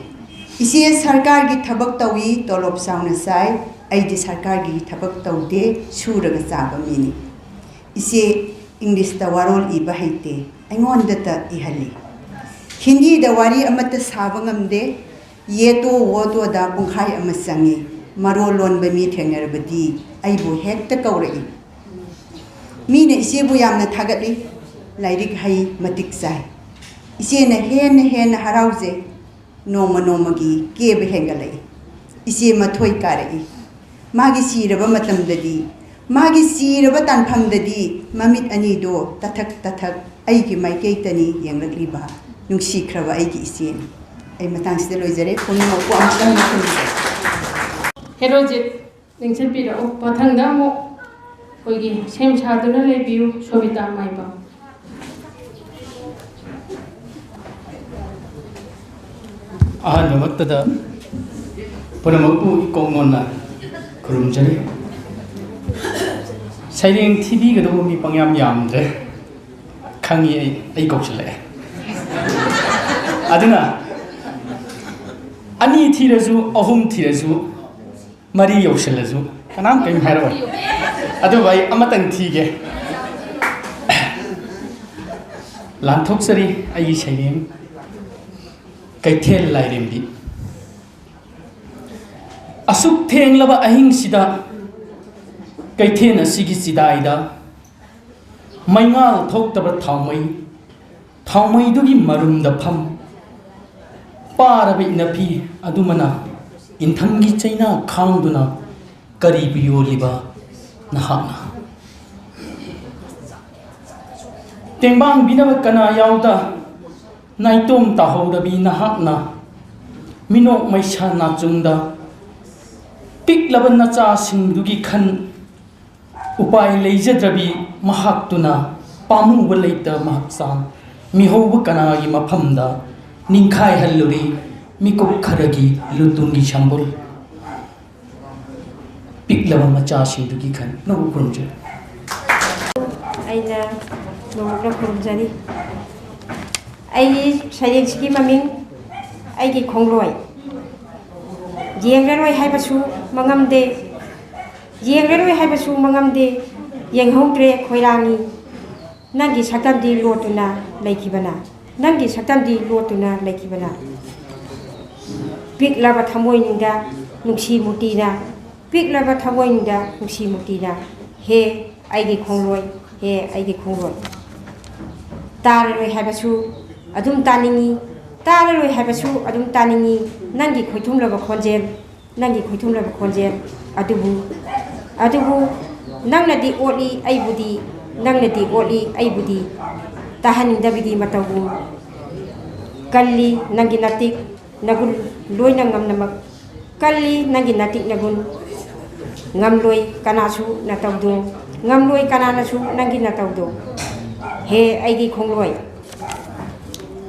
ꯏꯆꯦ ꯁꯔꯀꯥꯔꯒꯤ ꯊꯕꯛ ꯇꯧꯏ, ꯇꯣꯂꯣꯞ ꯆꯥꯎꯅ ꯆꯥꯏ꯫ ꯑꯩꯗꯤ ꯁꯔꯀꯥꯔꯒꯤ ꯊꯕꯛ ꯇꯧꯗꯦ, ꯁꯨꯔꯒ ꯆꯥꯕ ꯃꯤꯅꯤ꯫ ꯏꯆꯦ ꯏꯪꯂꯤꯁꯇ ꯋꯥꯔꯣꯜ ꯏꯕ ꯍꯩꯇꯦ, ꯑꯩꯉꯣꯟꯗꯇ ꯏꯍꯜꯂꯤ꯫ ꯍꯤꯟꯗꯤꯗ ꯋꯥꯔꯤ ꯑꯃꯠꯇ ꯁꯥꯕ ꯉꯝꯗꯦ꯫ ꯌꯦꯇꯣ ꯋꯣꯇꯣꯗ ꯄꯨꯡꯈꯥꯏ ꯑꯃ ꯆꯪꯏ꯫ ꯃꯔꯣꯜ ꯂꯣꯟꯕ ꯃꯤ ꯊꯦꯡꯅꯔꯕꯗꯤ ꯑꯩꯕꯨ ꯍꯦꯛꯇ ꯀꯧꯔꯛꯏ꯫ ꯃꯤꯅ ꯏꯆꯦꯕꯨ ꯌꯥꯝꯅ ꯊꯥꯒꯠꯂꯤ꯫ ꯂꯥꯏꯔꯤꯛ ꯍꯩ, ꯃꯇꯤꯛ ꯆꯥꯏ꯫ ꯏꯆꯦꯅ ꯍꯦꯟꯅ ꯍꯦꯟꯅ ꯍꯔꯥꯎꯖꯩ꯫ ꯅꯣꯡꯃ ꯅꯣꯡꯃꯒꯤ ꯀꯦꯕ ꯍꯦꯟꯒꯠꯂꯛꯏ꯫ ꯏꯆꯦ ꯃꯊꯣꯏ ꯀꯥꯔꯛꯏ꯫ ꯃꯥꯒꯤ ꯆꯤꯔꯕ ꯃꯇꯝꯗꯗꯤ, ꯃꯥꯒꯤ ꯆꯤꯔꯕ ꯇꯥꯟꯐꯝꯗꯗꯤ ꯃꯃꯤꯠ ꯑꯅꯤꯗꯣ ꯇꯊꯛ ꯇꯊꯛ ꯑꯩꯒꯤ ꯃꯥꯏꯀꯩꯇꯅꯤ ꯌꯦꯡꯂꯛꯂꯤꯕ꯫ ꯅꯨꯡꯁꯤꯈ꯭ꯔꯕ ꯑꯩꯒꯤ ꯏꯆꯦꯅꯤ꯫ ꯑꯩ ꯃꯇꯥꯡꯁꯤꯗ ꯂꯣꯏꯖꯔꯦ꯫ ꯄꯨꯝꯅꯃꯛꯄꯨ ꯑꯃꯨꯛꯇꯪ ꯈꯨꯔꯨꯝꯖꯔꯤ꯫ ꯍꯦꯔꯣꯖꯤꯠ ꯅꯤꯡꯁꯤꯡꯕꯤꯔꯛꯎ꯫ ꯃꯊꯪꯗ ꯑꯃꯨꯛ ꯑꯩꯈꯣꯏꯒꯤ ꯁꯦꯝ ꯁꯥꯗꯨꯅ ꯂꯩꯕꯤꯌꯨ, ꯁꯣꯕꯤꯇꯥ ꯃꯥꯏꯕꯝ꯫ ꯑꯍꯥꯟꯕꯃꯛꯇꯗ ꯄꯨꯝꯅꯃꯛꯄꯨ ꯏꯀꯣꯛ ꯅꯣꯟꯅ ꯈꯨꯔꯨꯝꯖꯔꯤ꯫ ꯁꯩꯔꯦꯡ ꯊꯤꯕꯤꯒꯗꯧꯕ ꯃꯤ ꯄꯪꯌꯥꯝ ꯌꯥꯝꯗ꯭ꯔꯦ, ꯈꯪꯉꯤ꯫ ꯑꯩ ꯑꯩ ꯀꯧꯁꯤꯜꯂꯛꯑꯦ꯫ ꯑꯗꯨꯅ ꯑꯅꯤ ꯊꯤꯔꯁꯨ, ꯑꯍꯨꯝ ꯊꯤꯔꯁꯨ, ꯃꯔꯤ ꯌꯧꯁꯤꯜꯂꯁꯨ ꯀꯅꯥꯝ ꯀꯔꯤꯝ ꯍꯥꯏꯔꯛꯑꯣꯏ꯫ ꯑꯗꯨꯕꯨ ꯑꯩ ꯑꯃꯇꯪ ꯊꯤꯒꯦ꯫ ꯂꯥꯟꯊꯣꯛꯆꯔꯤ ꯑꯩꯒꯤ ꯁꯩꯔꯦꯡ ꯀꯩꯊꯦꯜ ꯂꯥꯏꯔꯦꯝꯕꯤ꯫ ꯑꯁꯨꯛ ꯊꯦꯡꯂꯕ ꯑꯍꯤꯡꯁꯤꯗ ꯀꯩꯊꯦꯜ ꯑꯁꯤꯒꯤ ꯆꯤꯗꯥꯏꯗ ꯃꯩꯉꯥꯜ ꯊꯣꯛꯇꯕ ꯊꯥꯎꯃꯩ, ꯊꯥꯎꯃꯩꯗꯨꯒꯤ ꯃꯔꯨꯝꯗ ꯐꯝ ꯄꯥꯔꯕ ꯏꯅꯐꯤ ꯑꯗꯨꯃꯅ ꯏꯟꯊꯝꯒꯤ ꯆꯩꯅꯥ ꯈꯥꯡꯗꯨꯅ ꯀꯔꯤꯕꯨ ꯌꯣꯜꯂꯤꯕ ꯅꯍꯥꯛꯅ? ꯇꯦꯡꯕꯥꯡꯕꯤꯅꯕ ꯀꯅꯥ ꯌꯥꯎꯗ ꯅꯥꯏꯇꯣꯝ ꯇꯥꯍꯧꯔꯕꯤ ꯅꯍꯥꯛꯅ ꯃꯤꯅꯣꯛ ꯃꯩꯁꯥ ꯅꯥꯆꯨꯡꯗ ꯄꯤꯛꯂꯕ ꯅꯆꯥꯁꯤꯡꯗꯨꯒꯤ ꯈꯟ ꯎꯄꯥꯏ ꯂꯩꯖꯗ꯭ꯔꯕꯤ ꯃꯍꯥꯛꯇꯨꯅ ꯄꯥꯝꯃꯨꯕ ꯂꯩꯇ ꯃꯍꯥꯛꯆꯥꯡ ꯃꯤꯍꯧꯕ ꯀꯅꯥꯒꯤ ꯃꯐꯝꯗ ꯅꯤꯡꯈꯥꯏꯍꯜꯂꯨꯔꯤ ꯃꯤꯀꯨꯞ ꯈꯔꯒꯤ ꯂꯨꯇꯨꯡꯒꯤ ꯁꯝꯕꯨꯜ꯫ ꯄꯤꯛꯂꯕ ꯃꯆꯥꯁꯤꯡꯗꯨꯒꯤ ꯈꯟ ꯅꯕꯨ ꯈꯨꯔꯨꯝꯖꯔꯤ꯫ ꯑꯩꯅ ꯅꯣꯡꯃ ꯈꯨꯔꯨꯝꯖꯔꯤ꯫ ꯑꯩꯒꯤ ꯁꯩꯔꯦꯡꯁꯤꯒꯤ ꯃꯃꯤꯡ ꯑꯩꯒꯤ ꯈꯣꯡꯂꯣꯏ꯫ ꯌꯦꯡꯂꯔꯣꯏ ꯍꯥꯏꯕꯁꯨ ꯃꯉꯝꯗꯦ, ꯌꯦꯡꯂꯔꯣꯏ ꯍꯥꯏꯕꯁꯨ ꯃꯉꯝꯗꯦ, ꯌꯦꯡꯍꯧꯗ꯭ꯔꯦ ꯈꯣꯏꯔꯥꯡꯉꯤ꯫ ꯅꯪꯒꯤ ꯁꯛꯇꯝꯗꯤ ꯂꯣꯠꯇꯨꯅ ꯂꯩꯈꯤꯕꯅ, ꯅꯪꯒꯤ ꯁꯛꯇꯝꯗꯤ ꯂꯣꯠꯇꯨꯅ ꯂꯩꯈꯤꯕꯅ꯫ ꯄꯤꯛꯂꯕ ꯊꯃꯣꯏꯅꯨꯡꯗ ꯅꯨꯡꯁꯤ ꯃꯨꯔꯇꯤꯅ, ꯄꯤꯛꯂꯕ ꯊꯃꯣꯏꯅꯨꯡꯗ ꯅꯨꯡꯁꯤ ꯃꯨꯔꯇꯤꯅ꯫ ꯍꯦ ꯑꯩꯒꯤ ꯈꯣꯡꯂꯣꯏ, ꯍꯦ ꯑꯩꯒꯤ ꯈꯣꯡꯂꯣꯏ꯫ ꯇꯥꯔꯔꯣꯏ ꯍꯥꯏꯕꯁꯨ ꯑꯗꯨꯝ ꯇꯥꯅꯤꯡꯏ, ꯇꯥꯔꯔꯣꯏ ꯍꯥꯏꯕꯁꯨ ꯑꯗꯨꯝ ꯇꯥꯅꯤꯡꯏ꯫ ꯅꯪꯒꯤ ꯈꯣꯏꯊꯨꯝꯂꯕ ꯈꯣꯟꯖꯦꯜ, ꯅꯪꯒꯤ ꯈꯣꯏꯊꯨꯝꯂꯕ ꯈꯣꯟꯖꯦꯜ ꯑꯗꯨꯕꯨ, ꯑꯗꯨꯕꯨ ꯅꯪꯅꯗꯤ ꯑꯣꯠꯂꯤ ꯑꯩꯕꯨꯗꯤ, ꯅꯪꯅꯗꯤ ꯑꯣꯠꯂꯤ ꯑꯩꯕꯨꯗꯤ꯫ ꯇꯥꯍꯟꯅꯤꯡꯗꯕꯒꯤ ꯃꯇꯧꯕꯨ꯫ ꯀꯜꯂꯤ ꯅꯪꯒꯤ ꯅꯇꯤꯛ ꯅꯒꯨꯟ ꯂꯣꯏꯅ ꯉꯝꯅꯃꯛ꯫ ꯀꯜꯂꯤ ꯅꯪꯒꯤ ꯅꯇꯤꯛ ꯅꯒꯨꯟ ꯉꯝꯂꯣꯏ ꯀꯅꯥꯁꯨ ꯅꯇꯧꯗꯣ, ꯉꯝꯂꯣꯏ ꯀꯅꯥꯅꯁꯨ ꯅꯪꯒꯤ ꯅꯇꯧꯗꯣ꯫ ꯍꯦ ꯑꯩꯒꯤ ꯈꯣꯡꯂꯣꯏ,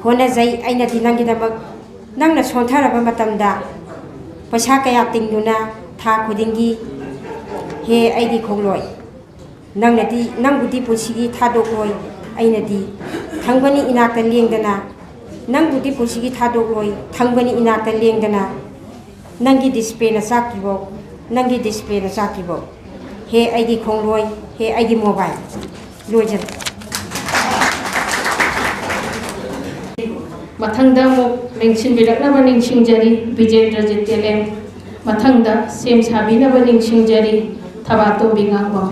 ꯍꯣꯠꯅꯖꯩ ꯑꯩꯅꯗꯤ ꯅꯪꯒꯤꯗꯃꯛ꯫ ꯅꯪꯅ ꯁꯣꯟꯊꯔꯕ ꯃꯇꯝꯗ ꯄꯩꯁꯥ ꯀꯌꯥ ꯇꯤꯡꯗꯨꯅ ꯊꯥ ꯈꯨꯗꯤꯡꯒꯤ, ꯍꯦ ꯑꯩꯒꯤ ꯈꯣꯡꯂꯣꯏ, ꯅꯪꯅꯗꯤ, ꯅꯪꯕꯨꯗꯤ ꯄꯨꯟꯁꯤꯒꯤ ꯊꯥꯗꯣꯛꯂꯣꯏ, ꯑꯩꯅꯗꯤ ꯊꯝꯒꯅꯤ ꯏꯅꯥꯛꯇ ꯂꯦꯡꯗꯅ, ꯅꯪꯕꯨꯗꯤ ꯄꯨꯟꯁꯤꯒꯤ ꯊꯥꯗꯣꯛꯂꯣꯏ, ꯊꯝꯒꯅꯤ ꯏꯅꯥꯛꯇ ꯂꯦꯡꯗꯅ, ꯅꯪꯒꯤ ꯗꯤꯁꯄ꯭ꯂꯦꯅ ꯆꯥꯛꯇ꯭ꯔꯤꯕꯧ, ꯅꯪꯒꯤ ꯗꯤꯁꯄ꯭ꯂꯦꯅ ꯆꯥꯛꯇ꯭ꯔꯤꯕꯧ꯫ ꯍꯦ ꯑꯩꯒꯤ ꯈꯣꯡꯂꯣꯏ, ꯍꯦ ꯑꯩꯒꯤ ꯃꯣꯕꯥꯏꯜ꯫ ꯂꯣꯏꯖꯔꯦ꯫ ꯃꯊꯪꯗ ꯑꯃꯨꯛ ꯂꯦꯡꯁꯤꯟꯕꯤꯔꯛꯅꯕ ꯅꯤꯡꯁꯤꯡꯖꯔꯤ ꯕꯤꯖꯦꯟꯗ꯭ꯔꯖꯤꯠ ꯇꯦꯂꯦꯝ꯫ ꯃꯊꯪꯗ ꯁꯦꯝ ꯁꯥꯕꯤꯅꯕ ꯅꯤꯡꯁꯤꯡꯖꯔꯤ ꯊꯕꯥꯇꯣꯝꯕꯤ ꯉꯥꯡꯕꯝ꯫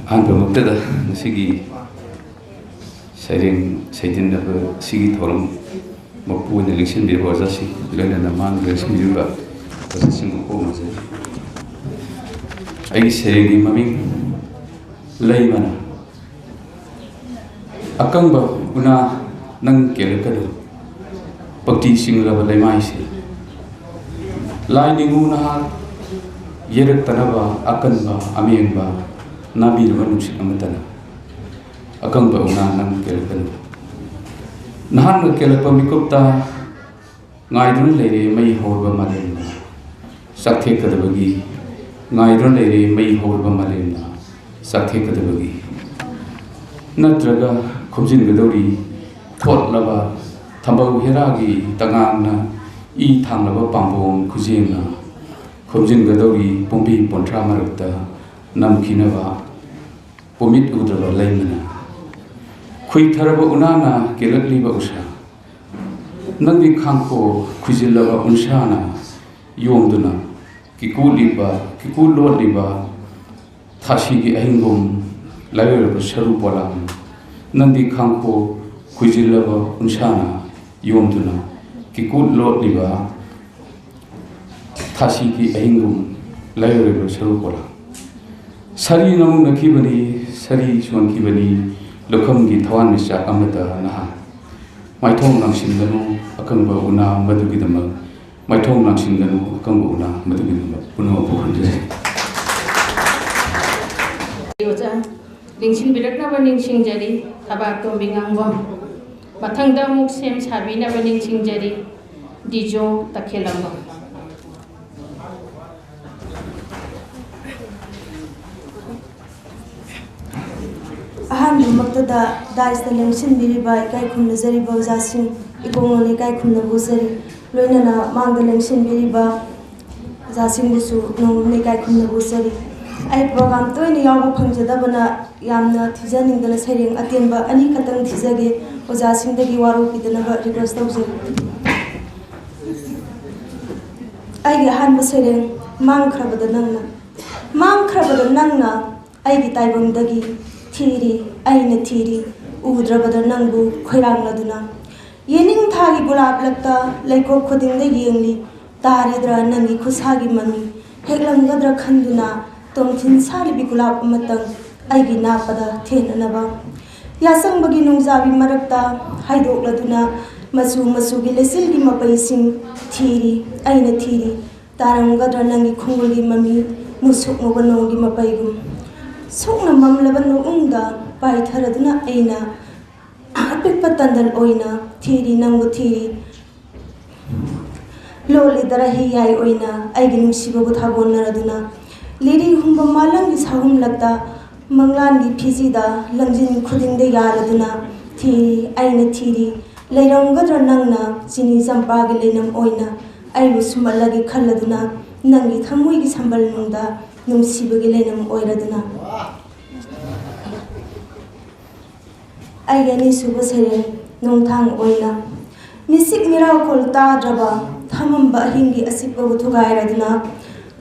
ꯑꯍꯥꯟꯕꯃꯛꯇꯗ ꯉꯁꯤꯒꯤ ꯁꯩꯔꯦꯡ ꯁꯩꯗꯤꯟꯅꯕ ꯑꯁꯤꯒꯤ ꯊꯧꯔꯝ ꯃꯄꯨ ꯑꯣꯏꯅ ꯂꯦꯡꯁꯤꯟꯕꯤꯔꯤꯕ ꯑꯣꯖꯥꯁꯤꯡ, ꯂꯣꯏꯅꯅ ꯃꯥꯡꯗ ꯂꯦꯡꯁꯤꯟꯕꯤꯔꯤꯕ ꯑꯣꯖꯥꯁꯤꯡ ꯃꯄꯨ ꯑꯃꯁꯦ꯫ ꯑꯩꯒꯤ ꯁꯩꯔꯦꯡꯒꯤ ꯃꯃꯤꯡ ꯂꯩꯃꯅ꯫ ꯑꯀꯪꯕ ꯎꯅꯥ ꯅꯪ ꯀꯦꯜꯂꯛꯀꯅꯨ, ꯄꯛꯇꯤ ꯆꯤꯡꯂꯕ ꯂꯩꯃꯥꯏꯁꯦ꯫ ꯂꯥꯏ ꯅꯤꯡꯉꯨ ꯅꯍꯥꯛ ꯌꯦꯔꯛꯇꯅꯕ ꯑꯀꯟꯕ ꯑꯃꯦꯡꯕ ꯅꯥꯕꯤꯔꯕ ꯅꯨꯡꯁꯤꯠ ꯑꯃꯠꯇꯅ꯫ ꯑꯀꯪꯕ ꯎꯅꯥ ꯅꯪ ꯀꯦꯜꯂꯛꯀꯅꯨ꯫ ꯅꯍꯥꯛꯅ ꯀꯦꯜꯂꯛꯄ ꯃꯤꯀꯨꯞꯇ ꯉꯥꯏꯗꯨꯅ ꯂꯩꯔꯦ ꯃꯩ ꯍꯧꯔꯕ ꯃꯥꯂꯦꯝꯅ ꯆꯥꯛꯊꯦꯛꯀꯗꯕꯒꯤ, ꯉꯥꯏꯗꯨꯅ ꯂꯩꯔꯦ ꯃꯩ ꯍꯧꯔꯕ ꯃꯥꯂꯦꯝꯅ ꯆꯥꯛꯊꯦꯛꯀꯗꯕꯒꯤ꯫ ꯅꯠꯇ꯭ꯔꯒ ꯈꯣꯝꯖꯤꯟꯒꯗꯧꯔꯤ ꯊꯣꯠꯂꯕ ꯊꯝꯕꯧ ꯍꯦꯔꯥꯒꯤ ꯇꯉꯥꯡꯅ, ꯏ ꯊꯥꯡꯂꯕ ꯄꯥꯝꯕꯣꯝ ꯈꯨꯖꯦꯡꯅ ꯈꯣꯝꯖꯤꯟꯒꯗꯧꯔꯤ ꯄꯨꯡꯕꯤ ꯄꯣꯟꯊ꯭ꯔꯥ ꯃꯔꯛꯇ ꯅꯝꯈꯤꯅꯕ ꯄꯨꯃꯤꯠ ꯎꯗ꯭ꯔꯕ ꯂꯩꯃꯅ꯫ ꯈꯨꯏꯊꯔꯕ ꯎꯅꯥꯅ ꯀꯦꯜꯂꯛꯂꯤꯕ ꯎꯁꯥ, ꯅꯪꯒꯤ ꯈꯥꯡꯈꯣ ꯈꯨꯏꯖꯤꯜꯂꯕ ꯎꯟꯁꯥꯅ ꯌꯣꯝꯗꯨꯅ ꯀꯤꯀꯨꯠꯂꯤꯕ, ꯀꯤꯀꯨꯠ ꯂꯣꯠꯂꯤꯕ ꯊꯥꯁꯤꯒꯤ ꯑꯍꯤꯡꯒꯨꯝ ꯂꯥꯏꯑꯣꯏꯔꯕ ꯁꯔꯨ ꯄꯣꯂꯥꯡ, ꯅꯪꯒꯤ ꯈꯥꯡꯈꯣ ꯈꯨꯏꯖꯤꯜꯂꯕ ꯎꯟꯁꯥꯅ ꯌꯣꯝꯗꯨꯅ ꯀꯤꯀꯨꯠ ꯂꯣꯠꯂꯤꯕ ꯊꯥꯁꯤꯒꯤ ꯑꯍꯤꯡꯒꯨꯝ ꯂꯥꯏꯑꯣꯏꯔꯕ ꯁꯔꯨ ꯄꯣꯂꯥꯡ꯫ ꯁꯥꯔꯤ ꯅꯃꯨꯛꯅꯈꯤꯕꯅꯤ, ꯁꯥꯔꯤ ꯁꯣꯟꯈꯤꯕꯅꯤ, ꯂꯧꯈꯝꯒꯤ ꯊꯋꯥꯟꯃꯤꯆꯥꯛ ꯑꯃꯗ ꯅꯍꯥꯟ꯫ ꯃꯥꯏꯊꯣꯡ ꯂꯥꯡꯁꯤꯟꯒꯅꯨ ꯑꯀꯪꯕ ꯎꯅꯥ ꯃꯗꯨꯒꯤꯗꯃꯛ, ꯃꯥꯏꯊꯣꯡ ꯂꯥꯡꯁꯤꯟꯒꯅꯨ ꯑꯀꯪꯕ ꯎꯅꯥ ꯃꯗꯨꯒꯤꯗꯃꯛ ꯄꯨꯝꯅꯃꯛꯄꯨ ꯈꯨꯔꯨꯝꯖꯔꯤ꯫ ꯑꯣꯖꯥ, ꯂꯦꯡꯁꯤꯟꯕꯤꯔꯛꯅꯕ ꯅꯤꯡꯁꯤꯡꯖꯔꯤ, ꯊꯕꯥꯛꯇꯣꯝꯕꯤ ꯉꯥꯡꯕꯝ꯫ ꯃꯊꯪꯗ ꯑꯃꯨꯛ ꯁꯦꯝ ꯁꯥꯕꯤꯅꯕ ꯅꯤꯡꯁꯤꯡꯖꯔꯤ, ꯗꯤꯖꯣ ꯇꯈꯦꯂꯝꯕꯝ꯫ ꯑꯍꯥꯟꯕꯃꯛꯇꯗ ꯗꯥꯏꯁꯇ ꯂꯦꯡꯁꯤꯟꯕꯤꯔꯤꯕ ꯏꯀꯥꯏ ꯈꯨꯝꯅꯖꯔꯤꯕ ꯑꯣꯖꯥꯁꯤꯡ, ꯏꯕꯨꯡꯉꯣꯅ ꯏꯀꯥꯏ ꯈꯨꯝꯅꯕ ꯎꯠꯆꯔꯤ꯫ ꯂꯣꯏꯅꯅ ꯃꯥꯡꯗ ꯂꯦꯡꯁꯤꯟꯕꯤꯔꯤꯕ ꯑꯣꯖꯥꯁꯤꯡꯕꯨꯁꯨ ꯅꯣꯡꯃ ꯏꯀꯥꯏ ꯈꯨꯝꯅꯕ ꯎꯠꯆꯔꯤ꯫ ꯑꯩ ꯄ꯭ꯔꯣꯒ꯭ꯔꯥꯝ ꯇꯣꯏꯅ ꯌꯥꯎꯕ ꯐꯪꯖꯗꯕꯅ ꯌꯥꯝꯅ ꯊꯤꯖꯅꯤꯡꯗꯅ ꯁꯩꯔꯦꯡ ꯑꯇꯦꯟꯕ ꯑꯅꯤꯈꯛꯇꯪ ꯊꯤꯖꯒꯦ꯫ ꯑꯣꯖꯥꯁꯤꯡꯗꯒꯤ ꯋꯥꯔꯧꯕꯤꯗꯅꯕ ꯔꯤꯀ꯭ꯋꯦꯁ ꯇꯧꯖꯔꯤ꯫ ꯑꯩꯒꯤ ꯑꯍꯥꯟꯕ ꯁꯩꯔꯦꯡ, ꯃꯥꯡꯈ꯭ꯔꯕꯗ ꯅꯪꯅ꯫ ꯃꯥꯡꯈ꯭ꯔꯕꯗ ꯅꯪꯅ ꯑꯩꯒꯤ ꯇꯥꯏꯕꯪꯗꯒꯤ ꯊꯤꯔꯤ, ꯑꯩꯅ ꯊꯤꯔꯤ, ꯎꯗ꯭ꯔꯕꯗ ꯅꯪꯕꯨ ꯈꯣꯏꯔꯥꯡꯂꯗꯨꯅ꯫ ꯌꯦꯅꯤꯡ ꯊꯥꯒꯤ ꯒꯨꯂꯥꯞ ꯂꯛꯇ ꯂꯩꯀꯣꯛ ꯈꯨꯗꯤꯡꯗ ꯌꯦꯡꯂꯤ, ꯇꯥꯔꯤꯗ꯭ꯔꯥ ꯅꯪꯒꯤ ꯈꯨꯠꯁꯥꯒꯤ ꯃꯃꯤ? ꯍꯦꯛꯂꯝꯒꯗ꯭ꯔꯥ ꯈꯟꯗꯨꯅ ꯇꯣꯝꯊꯤꯟ ꯁꯥꯠꯂꯤꯕꯤ ꯒꯨꯂꯥꯞ ꯑꯃꯇꯪ ꯑꯩꯒꯤ ꯅꯥꯞꯄꯗ ꯊꯦꯡꯅꯅꯕ꯫ ꯌꯥꯆꯪꯕꯒꯤ ꯅꯣꯡꯖꯥꯕꯤ ꯃꯔꯛꯇ ꯍꯥꯏꯗꯣꯛꯂꯗꯨꯅ ꯃꯆꯨ ꯃꯆꯨꯒꯤ ꯂꯩꯆꯤꯜꯒꯤ ꯃꯄꯩꯁꯤꯡ ꯊꯤꯔꯤ, ꯑꯩꯅ ꯊꯤꯔꯤ, ꯇꯥꯔꯝꯒꯗ꯭ꯔꯥ ꯅꯪꯒꯤ ꯈꯣꯡꯒꯨꯜꯒꯤ ꯃꯃꯤ, ꯃꯨꯁꯨꯛ ꯃꯨꯕ ꯅꯣꯡꯒꯤ ꯃꯄꯩꯒꯨꯝ? ꯁꯣꯛꯅ ꯃꯝꯂꯕ ꯅꯣꯡꯗ ꯄꯥꯏꯊꯔꯗꯨꯅ ꯑꯩꯅ ꯑꯄꯤꯛꯄ ꯇꯟꯗꯜ ꯑꯣꯏꯅ ꯊꯤꯔꯤ, ꯅꯪꯕꯨ ꯊꯤꯔꯤ꯫ ꯂꯣꯜꯂꯤꯗꯔ ꯍꯤꯌꯥꯏ ꯑꯣꯏꯅ ꯑꯩꯒꯤ ꯅꯨꯡꯁꯤꯕꯕꯨ ꯊꯥꯒꯣꯟꯅꯔꯗꯨꯅ, ꯂꯤꯔꯤ ꯍꯨꯝꯕ ꯃꯥꯂꯪꯒꯤ ꯁꯥꯍꯨꯝꯂꯛꯇ ꯃꯪꯂꯥꯟꯒꯤ ꯐꯤꯖꯤꯗ ꯂꯪꯖꯤꯟ ꯈꯨꯗꯤꯡꯗ ꯌꯥꯔꯗꯨꯅ ꯊꯤꯔꯤ, ꯑꯩꯅ ꯊꯤꯔꯤ꯫ ꯂꯩꯔꯝꯒꯗ꯭ꯔꯥ ꯅꯪꯅ ꯆꯤꯅꯤ ꯆꯝꯄ꯭ꯔꯥꯒꯤ ꯂꯩꯅꯝ ꯑꯣꯏꯅ ꯑꯩꯕꯨ ꯁꯨꯝꯍꯠꯂꯒꯦ ꯈꯜꯂꯗꯨꯅ, ꯅꯪꯒꯤ ꯊꯃꯣꯏꯒꯤ ꯁꯝꯕꯜ ꯅꯨꯡꯗ ꯅꯨꯡꯁꯤꯕꯒꯤ ꯂꯩꯅꯝ ꯑꯣꯏꯔꯗꯨꯅ? ꯑꯩꯒꯤ ꯑꯅꯤꯁꯨꯕ ꯁꯩꯔꯦꯡ, ꯅꯣꯡꯊꯥꯡ ꯑꯣꯏꯅ꯫ ꯃꯤꯁꯤꯛ ꯃꯤꯔꯥꯎꯈꯣꯜ ꯇꯥꯗ꯭ꯔꯕ ꯊꯃꯝꯕ ꯑꯍꯤꯡꯒꯤ ꯑꯆꯤꯛꯄꯕꯨ ꯊꯨꯒꯥꯏꯔꯗꯨꯅ,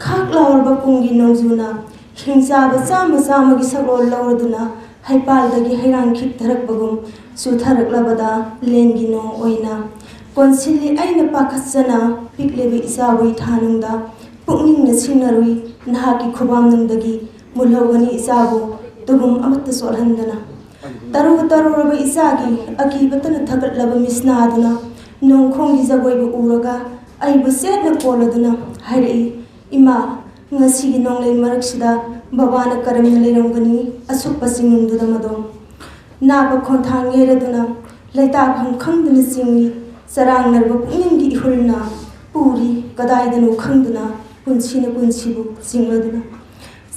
ꯈꯥꯛ ꯂꯥꯎꯔꯕ ꯀꯨꯝꯒꯤ ꯅꯣꯡꯖꯨꯅ ꯍꯤꯡꯆꯥꯕ ꯆꯥꯝꯃ ꯆꯥꯝꯃꯒꯤ ꯁꯛꯂꯣꯟ ꯂꯧꯔꯗꯨꯅ, ꯍꯩꯄꯥꯜꯗꯒꯤ ꯍꯩꯔꯥꯡ ꯈꯤꯛꯊꯔꯛꯄꯒꯨꯝ ꯆꯨꯊꯔꯛꯂꯕꯗ ꯂꯦꯟꯒꯤ ꯅꯣꯡ ꯑꯣꯏꯅ꯫ ꯀꯣꯟꯁꯤꯜꯂꯤ ꯑꯩꯅ ꯄꯥꯈꯠꯆꯅ ꯄꯤꯛꯂꯤꯕ ꯏꯆꯥꯕꯨ ꯏꯊꯥꯅꯨꯡꯗ, ꯄꯨꯛꯅꯤꯡꯅ ꯁꯤꯡꯅꯔꯨꯏ ꯅꯍꯥꯛꯀꯤ ꯈꯨꯕꯥꯝꯅꯨꯡꯗꯒꯤ ꯃꯨꯜꯍꯧꯒꯅꯤ ꯏꯆꯥꯕꯨ ꯇꯨꯒꯨꯝ ꯑꯃꯠꯇ ꯆꯣꯠꯍꯟꯗꯅ꯫ ꯇꯔꯨ ꯇꯔꯨꯔꯕ ꯏꯆꯥꯒꯤ ꯑꯀꯤꯕꯇꯅ ꯊꯥꯒꯠꯂꯕ ꯃꯤꯠꯁꯅꯥꯗꯨꯅ ꯅꯣꯡꯈꯣꯡꯒꯤ ꯖꯒꯣꯏꯕꯨ ꯎꯔꯒ ꯑꯩꯕꯨ ꯆꯦꯠꯅ ꯀꯣꯜꯂꯗꯨꯅ ꯍꯥꯏꯔꯛꯏ, "ꯏꯃꯥ, ꯉꯁꯤꯒꯤ ꯅꯣꯡꯂꯩ ꯃꯔꯛꯁꯤꯗ ꯕꯕꯥꯅ ꯀꯔꯝꯅ ꯂꯩꯔꯝꯒꯅꯤ ꯑꯁꯨꯛꯄ ꯆꯤꯡꯅꯨꯡꯗꯨꯗ ꯃꯗꯣ?" ꯅꯥꯕ ꯈꯣꯟꯊꯥꯡ ꯌꯩꯔꯗꯨꯅ ꯂꯩꯇꯥꯐꯝ ꯈꯪꯗꯅ ꯆꯤꯡꯏ, ꯆꯔꯥꯡꯅꯔꯕ ꯄꯨꯛꯅꯤꯡꯒꯤ ꯏꯍꯨꯜꯅ ꯄꯨꯔꯤ ꯀꯗꯥꯏꯗꯅꯣ ꯈꯪꯗꯅ ꯄꯨꯟꯁꯤꯅ ꯄꯨꯟꯁꯤꯕꯨ ꯆꯤꯡꯂꯗꯨꯅ꯫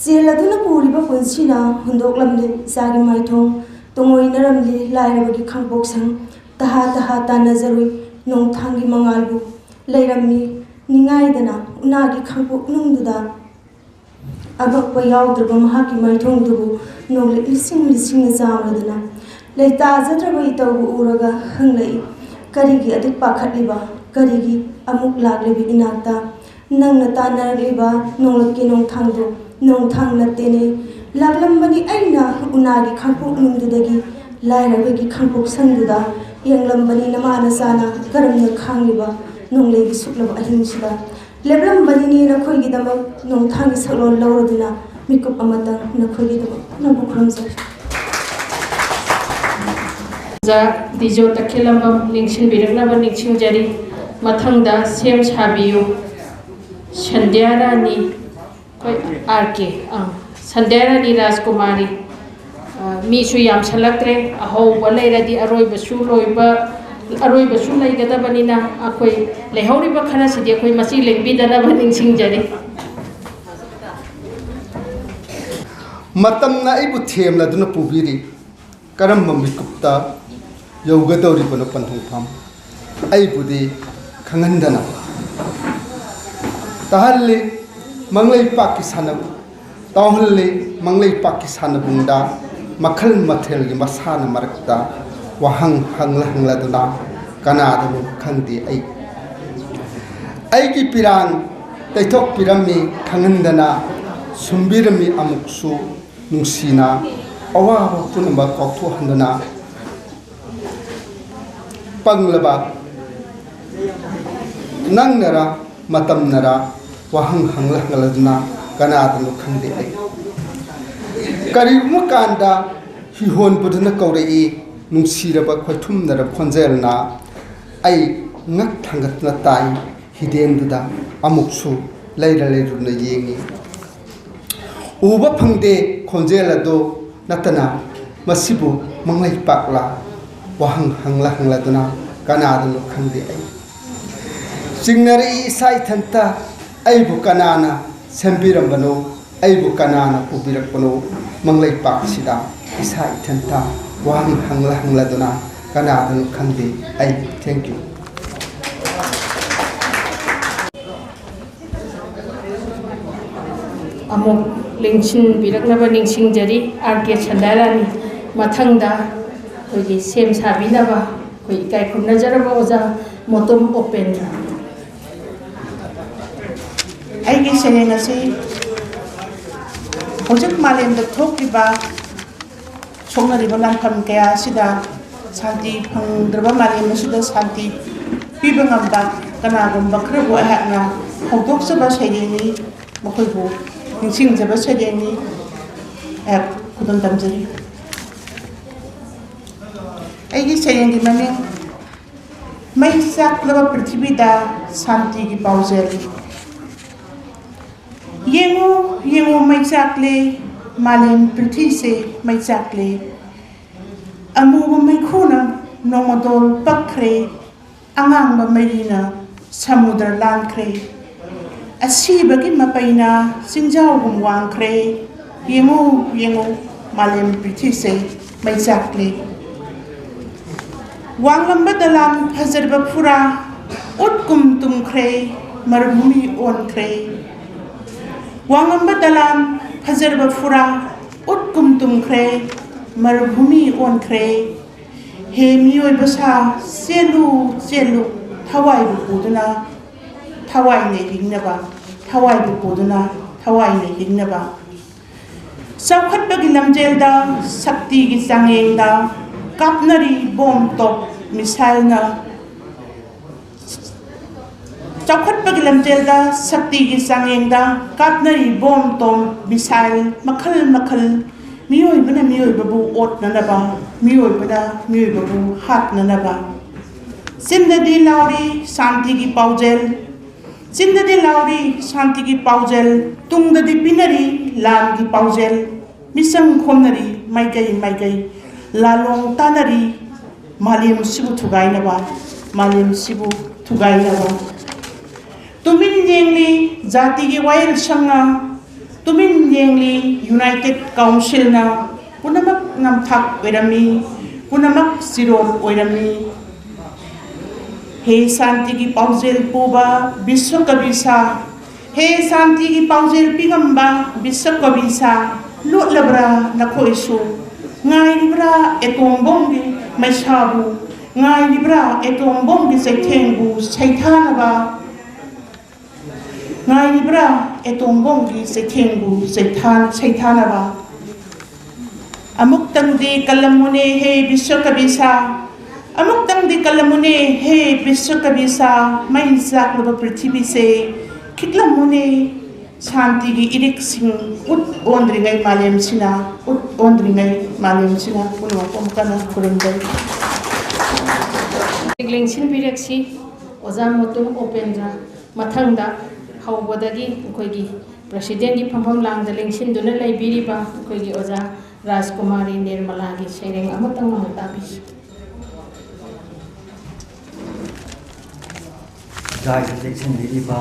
ꯆꯦꯜꯂꯗꯨꯅ ꯄꯨꯔꯤꯕ ꯄꯨꯟꯁꯤꯅ ꯍꯨꯟꯗꯣꯛꯂꯝꯂꯦ ꯏꯆꯥꯒꯤ ꯃꯥꯏꯊꯣꯡ, ꯇꯣꯉꯣꯏꯅꯔꯝꯂꯦ ꯂꯥꯏꯔꯕꯒꯤ ꯈꯥꯡꯄꯣꯛꯁꯪ, ꯇꯍꯥ ꯇꯍꯥ ꯇꯥꯟꯅꯖꯔꯨꯏ ꯅꯣꯡꯊꯥꯡꯒꯤ ꯃꯉꯥꯜꯕꯨ꯫ ꯂꯩꯔꯝꯃꯤ ꯅꯤꯡꯉꯥꯏꯗꯅ ꯎꯅꯥꯒꯤ ꯈꯥꯡꯄꯣꯛꯅꯨꯡꯗꯨꯗ꯫ ꯑꯉꯛꯄ ꯌꯥꯎꯗ꯭ꯔꯕ ꯃꯍꯥꯛꯀꯤ ꯃꯥꯏꯊꯣꯡꯗꯨꯕꯨ ꯅꯣꯡꯂꯤꯛ ꯂꯤꯁꯤꯡ ꯂꯤꯁꯤꯡꯅ ꯆꯥꯝꯂꯗꯨꯅ ꯂꯩꯇꯥꯖꯗ꯭ꯔꯕ ꯏꯇꯧꯕꯨ ꯎꯔꯒ ꯍꯪꯂꯛꯏ, "ꯀꯔꯤꯒꯤ ꯑꯗꯨꯛ ꯄꯥꯈꯠꯂꯤꯕ? ꯀꯔꯤꯒꯤ ꯑꯃꯨꯛ ꯂꯥꯛꯂꯤꯕ ꯏꯅꯥꯛꯇ? ꯅꯪꯅ ꯇꯥꯟꯅꯔꯛꯂꯤꯕ ꯅꯣꯡꯂꯛꯀꯤ ꯅꯣꯡꯊꯥꯡꯗꯨ ꯅꯣꯡꯊꯥꯡ ꯅꯠꯇꯦꯅꯦ꯫ ꯂꯥꯛꯂꯝꯕꯅꯤ ꯑꯩꯅ ꯎꯅꯥꯒꯤ ꯈꯥꯡꯄꯣꯛꯅꯨꯡꯗꯨꯗꯒꯤ ꯂꯥꯏꯔꯕꯒꯤ ꯈꯥꯡꯄꯣꯛꯁꯪꯗꯨꯗ ꯌꯦꯡꯂꯝꯕꯅꯤ ꯅꯃꯥ ꯅꯆꯥꯅ ꯀꯔꯝꯅ ꯈꯥꯡꯂꯤꯕ ꯅꯣꯡꯂꯩꯒꯤ ꯁꯨꯛꯂꯕ ꯑꯍꯤꯡꯁꯤꯗ꯫ ꯂꯦꯞꯂꯝꯕꯅꯤꯅꯦ ꯅꯈꯣꯏꯒꯤꯗꯃꯛ ꯅꯣꯡꯊꯥꯡꯒꯤ ꯁꯛꯂꯣꯟ ꯂꯧꯔꯗꯨꯅ ꯃꯤꯀꯨꯞ ꯑꯃꯇꯪ ꯅꯈꯣꯏꯒꯤꯗꯃꯛ ꯅꯪꯕꯨ ꯈꯨꯔꯨꯝꯖꯔꯤ꯫" ꯑꯣꯖꯥ ꯗꯤꯖꯣ ꯇꯈꯦꯜꯂꯝꯕꯝ ꯅꯤꯡꯁꯤꯡꯕꯤꯔꯛꯅꯕ ꯅꯤꯡꯁꯤꯡꯖꯔꯤ꯫ ꯃꯊꯪꯗ ꯁꯦꯝ ꯁꯥꯕꯤꯌꯨ ꯁꯟꯙ꯭ꯌꯥ ꯔꯥꯅꯤ, ꯑꯩꯈꯣꯏ ꯑꯥꯔ ꯀꯦ, ꯑꯥ, ꯁꯟꯙ꯭ꯌꯥ ꯔꯥꯅꯤ ꯔꯥꯖꯀꯨꯃꯥꯔꯤ꯫ ꯑ, ꯃꯤꯁꯨ ꯌꯥꯝꯁꯜꯂꯛꯇ꯭ꯔꯦ, ꯑꯍꯧꯕ ꯂꯩꯔꯗꯤ ꯑꯔꯣꯏꯕꯁꯨ ꯂꯣꯏꯕ, ꯑꯔꯣꯏꯕꯁꯨ ꯂꯩꯒꯗꯕꯅꯤꯅ ꯑꯩꯈꯣꯏ ꯂꯩꯍꯧꯔꯤꯕ ꯈꯔꯁꯤꯗꯤ ꯑꯩꯈꯣꯏ ꯃꯆꯤ ꯂꯦꯡꯕꯤꯗꯅꯕ ꯅꯤꯡꯁꯤꯡꯖꯔꯤ꯫ ꯃꯇꯝꯅ ꯑꯩꯕꯨ ꯊꯦꯝꯂꯗꯨꯅ ꯄꯨꯕꯤꯔꯤ꯫ ꯀꯔꯝꯕ ꯃꯤꯀꯨꯞꯇ ꯌꯧꯒꯗꯧꯔꯤꯕꯅꯣ ꯄꯟꯊꯨꯡꯐꯝ? ꯑꯩꯕꯨꯗꯤ ꯈꯪꯍꯟꯗꯅ ꯇꯥꯍꯜꯂꯤ꯫ ꯃꯪꯂꯩꯄꯥꯛꯀꯤ ꯁꯥꯟꯅ-, ꯇꯥꯎꯍꯜꯂꯤ꯫ ꯃꯪꯂꯩꯄꯥꯛꯀꯤ ꯁꯥꯟꯅꯕꯨꯡꯗ ꯃꯈꯜ ꯃꯊꯦꯜꯒꯤ ꯃꯁꯥꯟꯅ ꯃꯔꯛꯇ ꯋꯥꯍꯪ ꯍꯪꯂ ꯍꯪꯂꯗꯨꯅ ꯀꯅꯥꯗꯅꯣ ꯈꯪꯗꯦ ꯑꯩ꯫ ꯑꯩꯒꯤ ꯄꯤꯔꯥꯡ ꯇꯩꯊꯣꯛꯄꯤꯔꯝꯃꯤ ꯈꯪꯍꯟꯗꯅ, ꯁꯨꯝꯕꯤꯔꯝꯃꯤ ꯑꯃꯨꯛꯁꯨ ꯅꯨꯡꯁꯤꯅ, ꯑꯋꯥꯕ ꯄꯨꯝꯅꯃꯛ ꯀꯥꯎꯊꯣꯛꯍꯟꯗꯨꯅ꯫ ꯄꯪꯂꯕ ꯅꯪꯅꯔ ꯃꯇꯝꯅꯔ ꯋꯥꯍꯪ ꯍꯪꯂ ꯍꯪꯂꯗꯨꯅ ꯀꯅꯥꯗꯅꯣ ꯈꯪꯗꯦ ꯑꯩ꯫ ꯀꯔꯤꯒꯨꯝꯕ ꯀꯥꯟꯗ ꯊꯤꯍꯣꯟꯕꯗꯨꯅ ꯀꯧꯔꯛꯏ, ꯅꯨꯡꯁꯤꯔꯕ ꯈꯣꯏꯊꯨꯝꯅꯔꯕ ꯈꯣꯟꯖꯦꯜꯅ꯫ ꯑꯩ ꯉꯛ ꯊꯥꯡꯒꯠꯇꯨꯅ ꯇꯥꯏ, ꯍꯤꯗꯦꯟꯗꯨꯗ ꯑꯃꯨꯛꯁꯨ ꯂꯩꯔ ꯂꯩꯔꯨꯅ ꯌꯦꯡꯏ꯫ ꯎꯕ ꯐꯪꯗꯦ ꯈꯣꯟꯖꯦꯜ ꯑꯗꯨ ꯅꯠꯇꯅ, ꯃꯁꯤꯕꯨ ꯃꯪꯂꯩꯄꯥꯛꯂꯥ? ꯋꯥꯍꯪ ꯍꯪꯂ ꯍꯪꯂꯗꯨꯅ ꯀꯅꯥꯗꯅꯣ ꯈꯪꯗꯦ ꯑꯩ꯫ ꯆꯤꯡꯅꯔꯛꯏ ꯏꯁꯥ ꯏꯊꯟꯇ, ꯑꯩꯕꯨ ꯀꯅꯥꯅ ꯁꯦꯝꯕꯤꯔꯝꯕꯅꯣ? ꯑꯩꯕꯨ ꯀꯅꯥꯅ ꯄꯨꯕꯤꯔꯛꯄꯅꯣ? ꯃꯪꯂꯩꯄꯥꯛꯁꯤꯗ ꯏꯁꯥ ꯏꯊꯟꯇ ꯋꯥꯍꯪ ꯍꯪꯂ ꯍꯪꯂꯗꯨꯅ ꯀꯅꯥꯗꯅꯣ ꯈꯪꯗꯦ ꯑꯩ꯫ Thank you꯫ ꯑꯃꯨꯛ ꯂꯦꯡꯁꯤꯟꯕꯤꯔꯛꯅꯕ ꯅꯤꯡꯁꯤꯡꯖꯔꯤ ꯑꯥꯔ ꯀꯦ ꯁꯟꯗꯥꯏꯔꯥꯅꯤ꯫ ꯃꯊꯪꯗ ꯑꯩꯈꯣꯏꯒꯤ ꯁꯦꯝ ꯁꯥꯕꯤꯅꯕ ꯑꯩꯈꯣꯏ ꯏꯀꯥꯏ ꯈꯨꯝꯅꯖꯔꯕ ꯑꯣꯖꯥ ꯃꯣꯇꯣꯝ ꯎꯄꯦꯟꯗ꯭ꯔ꯫ ꯑꯩꯒꯤ ꯁꯩꯔꯦꯡ ꯑꯁꯤ ꯍꯧꯖꯤꯛ ꯃꯥꯂꯦꯝꯗ ꯊꯣꯛꯂꯤꯕ ꯁꯣꯛꯅꯔꯤꯕ ꯂꯥꯟꯐꯝ ꯀꯌꯥ ꯑꯁꯤꯗ ꯁꯥꯟꯇꯤ ꯐꯪꯗ꯭ꯔꯕ ꯃꯥꯂꯦꯝ ꯑꯁꯤꯗ ꯁꯥꯟꯇꯤ ꯄꯤꯕ ꯉꯝꯕ ꯀꯅꯥꯒꯨꯝꯕ ꯈꯔꯕꯨ ꯑꯩꯍꯥꯛꯅ ꯍꯧꯗꯣꯛꯆꯕ ꯁꯩꯔꯦꯡꯅꯤ꯫ ꯃꯈꯣꯏꯕꯨ ꯅꯤꯡꯁꯤꯡꯖꯕ ꯁꯩꯔꯦꯡꯅꯤ꯫ ꯑꯩꯍꯥꯛ ꯈꯨꯗꯝ ꯇꯝꯖꯔꯤ꯫ ꯑꯩꯒꯤ ꯁꯩꯔꯦꯡꯒꯤ ꯃꯃꯤꯡ ꯃꯩ ꯆꯥꯛꯂꯕ ꯄ꯭ꯔꯤꯊꯤꯕꯤꯗ ꯁꯥꯟꯇꯤꯒꯤ ꯄꯥꯎꯖꯦꯜ꯫ ꯌꯦꯡꯉꯨ, ꯌꯦꯡꯉꯨ, ꯃꯩ ꯆꯥꯛꯂꯦ, ꯃꯥꯂꯦꯝ ꯄ꯭ꯔꯤꯊꯤꯁꯦ ꯃꯩ ꯆꯥꯛꯂꯦ꯫ ꯑꯃꯨꯕ ꯃꯩꯈꯨꯅ ꯅꯣꯡꯃꯗꯣꯜ ꯄꯛꯈ꯭ꯔꯦ, ꯑꯉꯥꯡꯕ ꯃꯩꯔꯤꯅ ꯁꯃꯨꯗ꯭ꯔ ꯂꯥꯟꯈ꯭ꯔꯦ꯫ ꯑꯁꯤꯕꯒꯤ ꯃꯄꯩꯅ ꯆꯤꯡꯖꯥꯎꯒꯨꯝ ꯋꯥꯡꯈ꯭ꯔꯦ꯫ ꯌꯦꯡꯉꯨ, ꯌꯦꯡꯉꯨ, ꯃꯥꯂꯦꯝ ꯄ꯭ꯔꯤꯊꯤꯁꯦ ꯃꯩ ꯆꯥꯛꯂꯦ꯫ ꯋꯥꯡꯂꯝꯕ ꯗꯂꯥꯟ ꯐꯖꯔꯕ ꯐꯨꯔꯥ ꯎꯠꯀꯨꯝ ꯇꯨꯝꯈ꯭ꯔꯦ, ꯃꯔꯨꯚꯨꯃꯤ ꯑꯣꯟꯈ꯭ꯔꯦ꯫ ꯋꯥꯡꯂꯝꯕ ꯗꯂꯥꯟ ꯐꯖꯔꯕ ꯐꯨꯔꯥ ꯎꯠꯀꯨꯝ ꯇꯨꯝꯈ꯭ꯔꯦ, ꯃꯔꯨꯚꯨꯃꯤ ꯑꯣꯟꯈ꯭ꯔꯦ꯫ ꯍꯦ ꯃꯤꯑꯣꯏꯕ ꯁꯥ, ꯆꯦꯜꯂꯨ, ꯆꯦꯜꯂꯨ, ꯊꯋꯥꯏꯕꯨ ꯄꯨꯗꯨꯅ, ꯊꯋꯥꯏꯅ ꯍꯤꯡꯅꯕ, ꯊꯋꯥꯏꯕꯨ ꯄꯨꯗꯨꯅ, ꯊꯋꯥꯏꯅ ꯍꯤꯡꯅꯕ꯫ ꯆꯥꯎꯈꯠꯄꯒꯤ ꯂꯝꯖꯦꯜꯗ, ꯁꯛꯇꯤꯒꯤ ꯆꯥꯡꯌꯦꯡꯗ ꯀꯥꯞꯅꯔꯤ ꯕꯣꯝ, ꯇꯣꯞ, ꯃꯤꯁꯥꯏꯜꯅ꯫ ꯆꯥꯎꯈꯠꯄꯒꯤ ꯂꯝꯖꯦꯜꯗ, ꯁꯛꯇꯤꯒꯤ ꯆꯥꯡꯌꯦꯡꯗ ꯀꯥꯞꯅꯔꯤ ꯕꯣꯝ, ꯇꯣꯞ, ꯃꯤꯁꯥꯏꯜ ꯃꯈꯜ ꯃꯈꯜ꯫ ꯃꯤꯑꯣꯏꯕꯅ ꯃꯤꯑꯣꯏꯕꯕꯨ ꯑꯣꯠꯅꯅꯕ, ꯃꯤꯑꯣꯏꯕꯅ ꯃꯤꯑꯣꯏꯕꯕꯨ ꯍꯥꯠꯅꯅꯕ꯫ ꯆꯤꯟꯗꯗꯤ ꯂꯥꯎꯔꯤ ꯁꯥꯟꯇꯤꯒꯤ ꯄꯥꯎꯖꯦꯜ, ꯆꯤꯟꯗꯗꯤ ꯂꯥꯎꯔꯤ ꯁꯥꯟꯇꯤꯒꯤ ꯄꯥꯎꯖꯦꯜ, ꯇꯨꯡꯗꯗꯤ ꯄꯤꯅꯔꯤ ꯂꯥꯟꯒꯤ ꯄꯥꯎꯖꯦꯜ꯫ ꯃꯤꯆꯪ ꯈꯣꯝꯅꯔꯤ ꯃꯥꯏꯀꯩ ꯃꯥꯏꯀꯩ, ꯂꯥꯂꯣꯡ ꯇꯥꯅꯔꯤ ꯃꯥꯂꯦꯝꯁꯤꯕꯨ ꯊꯨꯒꯥꯏꯅꯕ, ꯃꯥꯂꯦꯝꯁꯤꯕꯨ ꯊꯨꯒꯥꯏꯅꯕ꯫ ꯇꯨꯃꯤꯟ ꯌꯦꯡꯂꯤ ꯖꯥꯇꯤꯒꯤ ꯋꯥꯌꯦꯜ ꯁꯪꯅ, ꯇꯨꯃꯤꯟ ꯌꯦꯡꯂꯤ ꯌꯨꯅꯥꯏꯇꯦꯠ ꯀꯥꯎꯟꯁꯤꯜꯅ꯫ ꯄꯨꯝꯅꯃꯛ ꯅꯝꯊꯥꯛ ꯑꯣꯏꯔꯝꯃꯤ, ꯄꯨꯝꯅꯃꯛ ꯆꯤꯔꯣꯜ ꯑꯣꯏꯔꯝꯃꯤ꯫ ꯍꯦ ꯁꯥꯟꯇꯤꯒꯤ ꯄꯥꯎꯖꯦꯜ ꯄꯨꯕ ꯕꯤꯁ꯭ꯋ ꯀꯕꯤ ꯁꯥ, ꯍꯦ ꯁꯥꯟꯇꯤꯒꯤ ꯄꯥꯎꯖꯦꯜ ꯄꯤꯉꯝꯕ ꯕꯤꯁ꯭ꯋ ꯀꯕꯤ ꯁꯥ, ꯂꯣꯠꯂꯕ꯭ꯔꯥ ꯅꯈꯣꯏꯁꯨ? ꯉꯥꯏꯔꯤꯕ꯭ꯔꯥ ꯑꯦꯇꯣꯝ ꯕꯣꯝꯒꯤ ꯃꯩꯁꯥꯕꯨ? ꯉꯥꯏꯔꯤꯕ꯭ꯔꯥ ꯑꯦꯇꯣꯝ ꯕꯣꯝꯒꯤ ꯆꯩꯊꯦꯡꯕꯨ ꯁꯩꯊꯥꯅꯕ? ꯉꯥꯏꯔꯤꯕ꯭ꯔꯥ ꯑꯦꯇꯣꯝ ꯕꯣꯝꯒꯤ ꯆꯩꯊꯦꯡꯕꯨ ꯆꯩꯊꯥ-, ꯁꯩꯊꯥꯅꯕ? ꯑꯃꯨꯛꯇꯪꯗꯤ ꯀꯜꯂꯝꯃꯨꯅꯦ ꯍꯦ ꯕꯤꯁ꯭ꯋ ꯀꯕꯤ ꯁꯥ, ꯑꯃꯨꯛꯇꯪꯗꯤ ꯀꯜꯂꯝꯃꯨꯅꯦ ꯍꯦ ꯕꯤꯁ꯭ꯋ ꯀꯕꯤ ꯁꯥ, ꯃꯩ ꯆꯥꯛꯂꯕ ꯄ꯭ꯔꯤꯊꯤꯕꯤꯁꯦ ꯈꯤꯛꯂꯝꯃꯨꯅꯦ꯫ ꯁꯥꯟꯇꯤꯒꯤ ꯏꯔꯤꯛꯁꯤꯡ ꯎꯠ ꯑꯣꯟꯗ꯭ꯔꯤꯉꯩ ꯃꯥꯂꯦꯝꯁꯤꯅ, ꯎꯠ ꯑꯣꯟꯗ꯭ꯔꯤꯉꯩ ꯃꯥꯂꯦꯝꯁꯤꯅ꯫ ꯄꯨꯝꯅꯃꯛꯄꯨ ꯑꯃꯨꯛ ꯍꯟꯅ ꯈꯨꯔꯨꯝꯖꯔꯤ꯫ ꯂꯦꯡꯁꯤꯟꯕꯤꯔꯛꯁꯤ ꯑꯣꯖꯥ ꯃꯣꯇꯨꯝ ꯎꯄꯦꯟꯗ꯭ꯔ꯫ ꯃꯊꯪꯗ ꯍꯧꯕꯗꯒꯤ ꯑꯩꯈꯣꯏꯒꯤ ꯄ꯭ꯔꯦꯁꯤꯗꯦꯟꯒꯤ ꯐꯝꯐꯝ ꯂꯥꯡꯗ ꯂꯦꯡꯁꯤꯟꯗꯨꯅ ꯂꯩꯕꯤꯔꯤꯕ ꯑꯩꯈꯣꯏꯒꯤ ꯑꯣꯖꯥ ꯔꯥꯖꯀꯨꯃꯥꯔꯤ ꯅꯤꯔꯃꯂꯥꯒꯤ ꯁꯩꯔꯦꯡ ꯑꯃꯇꯪ ꯑꯃꯨꯛ ꯇꯥꯕꯤꯁꯤ꯫ ꯏꯀꯥꯏꯗ ꯂꯦꯡꯁꯤꯟꯕꯤꯔꯤꯕ,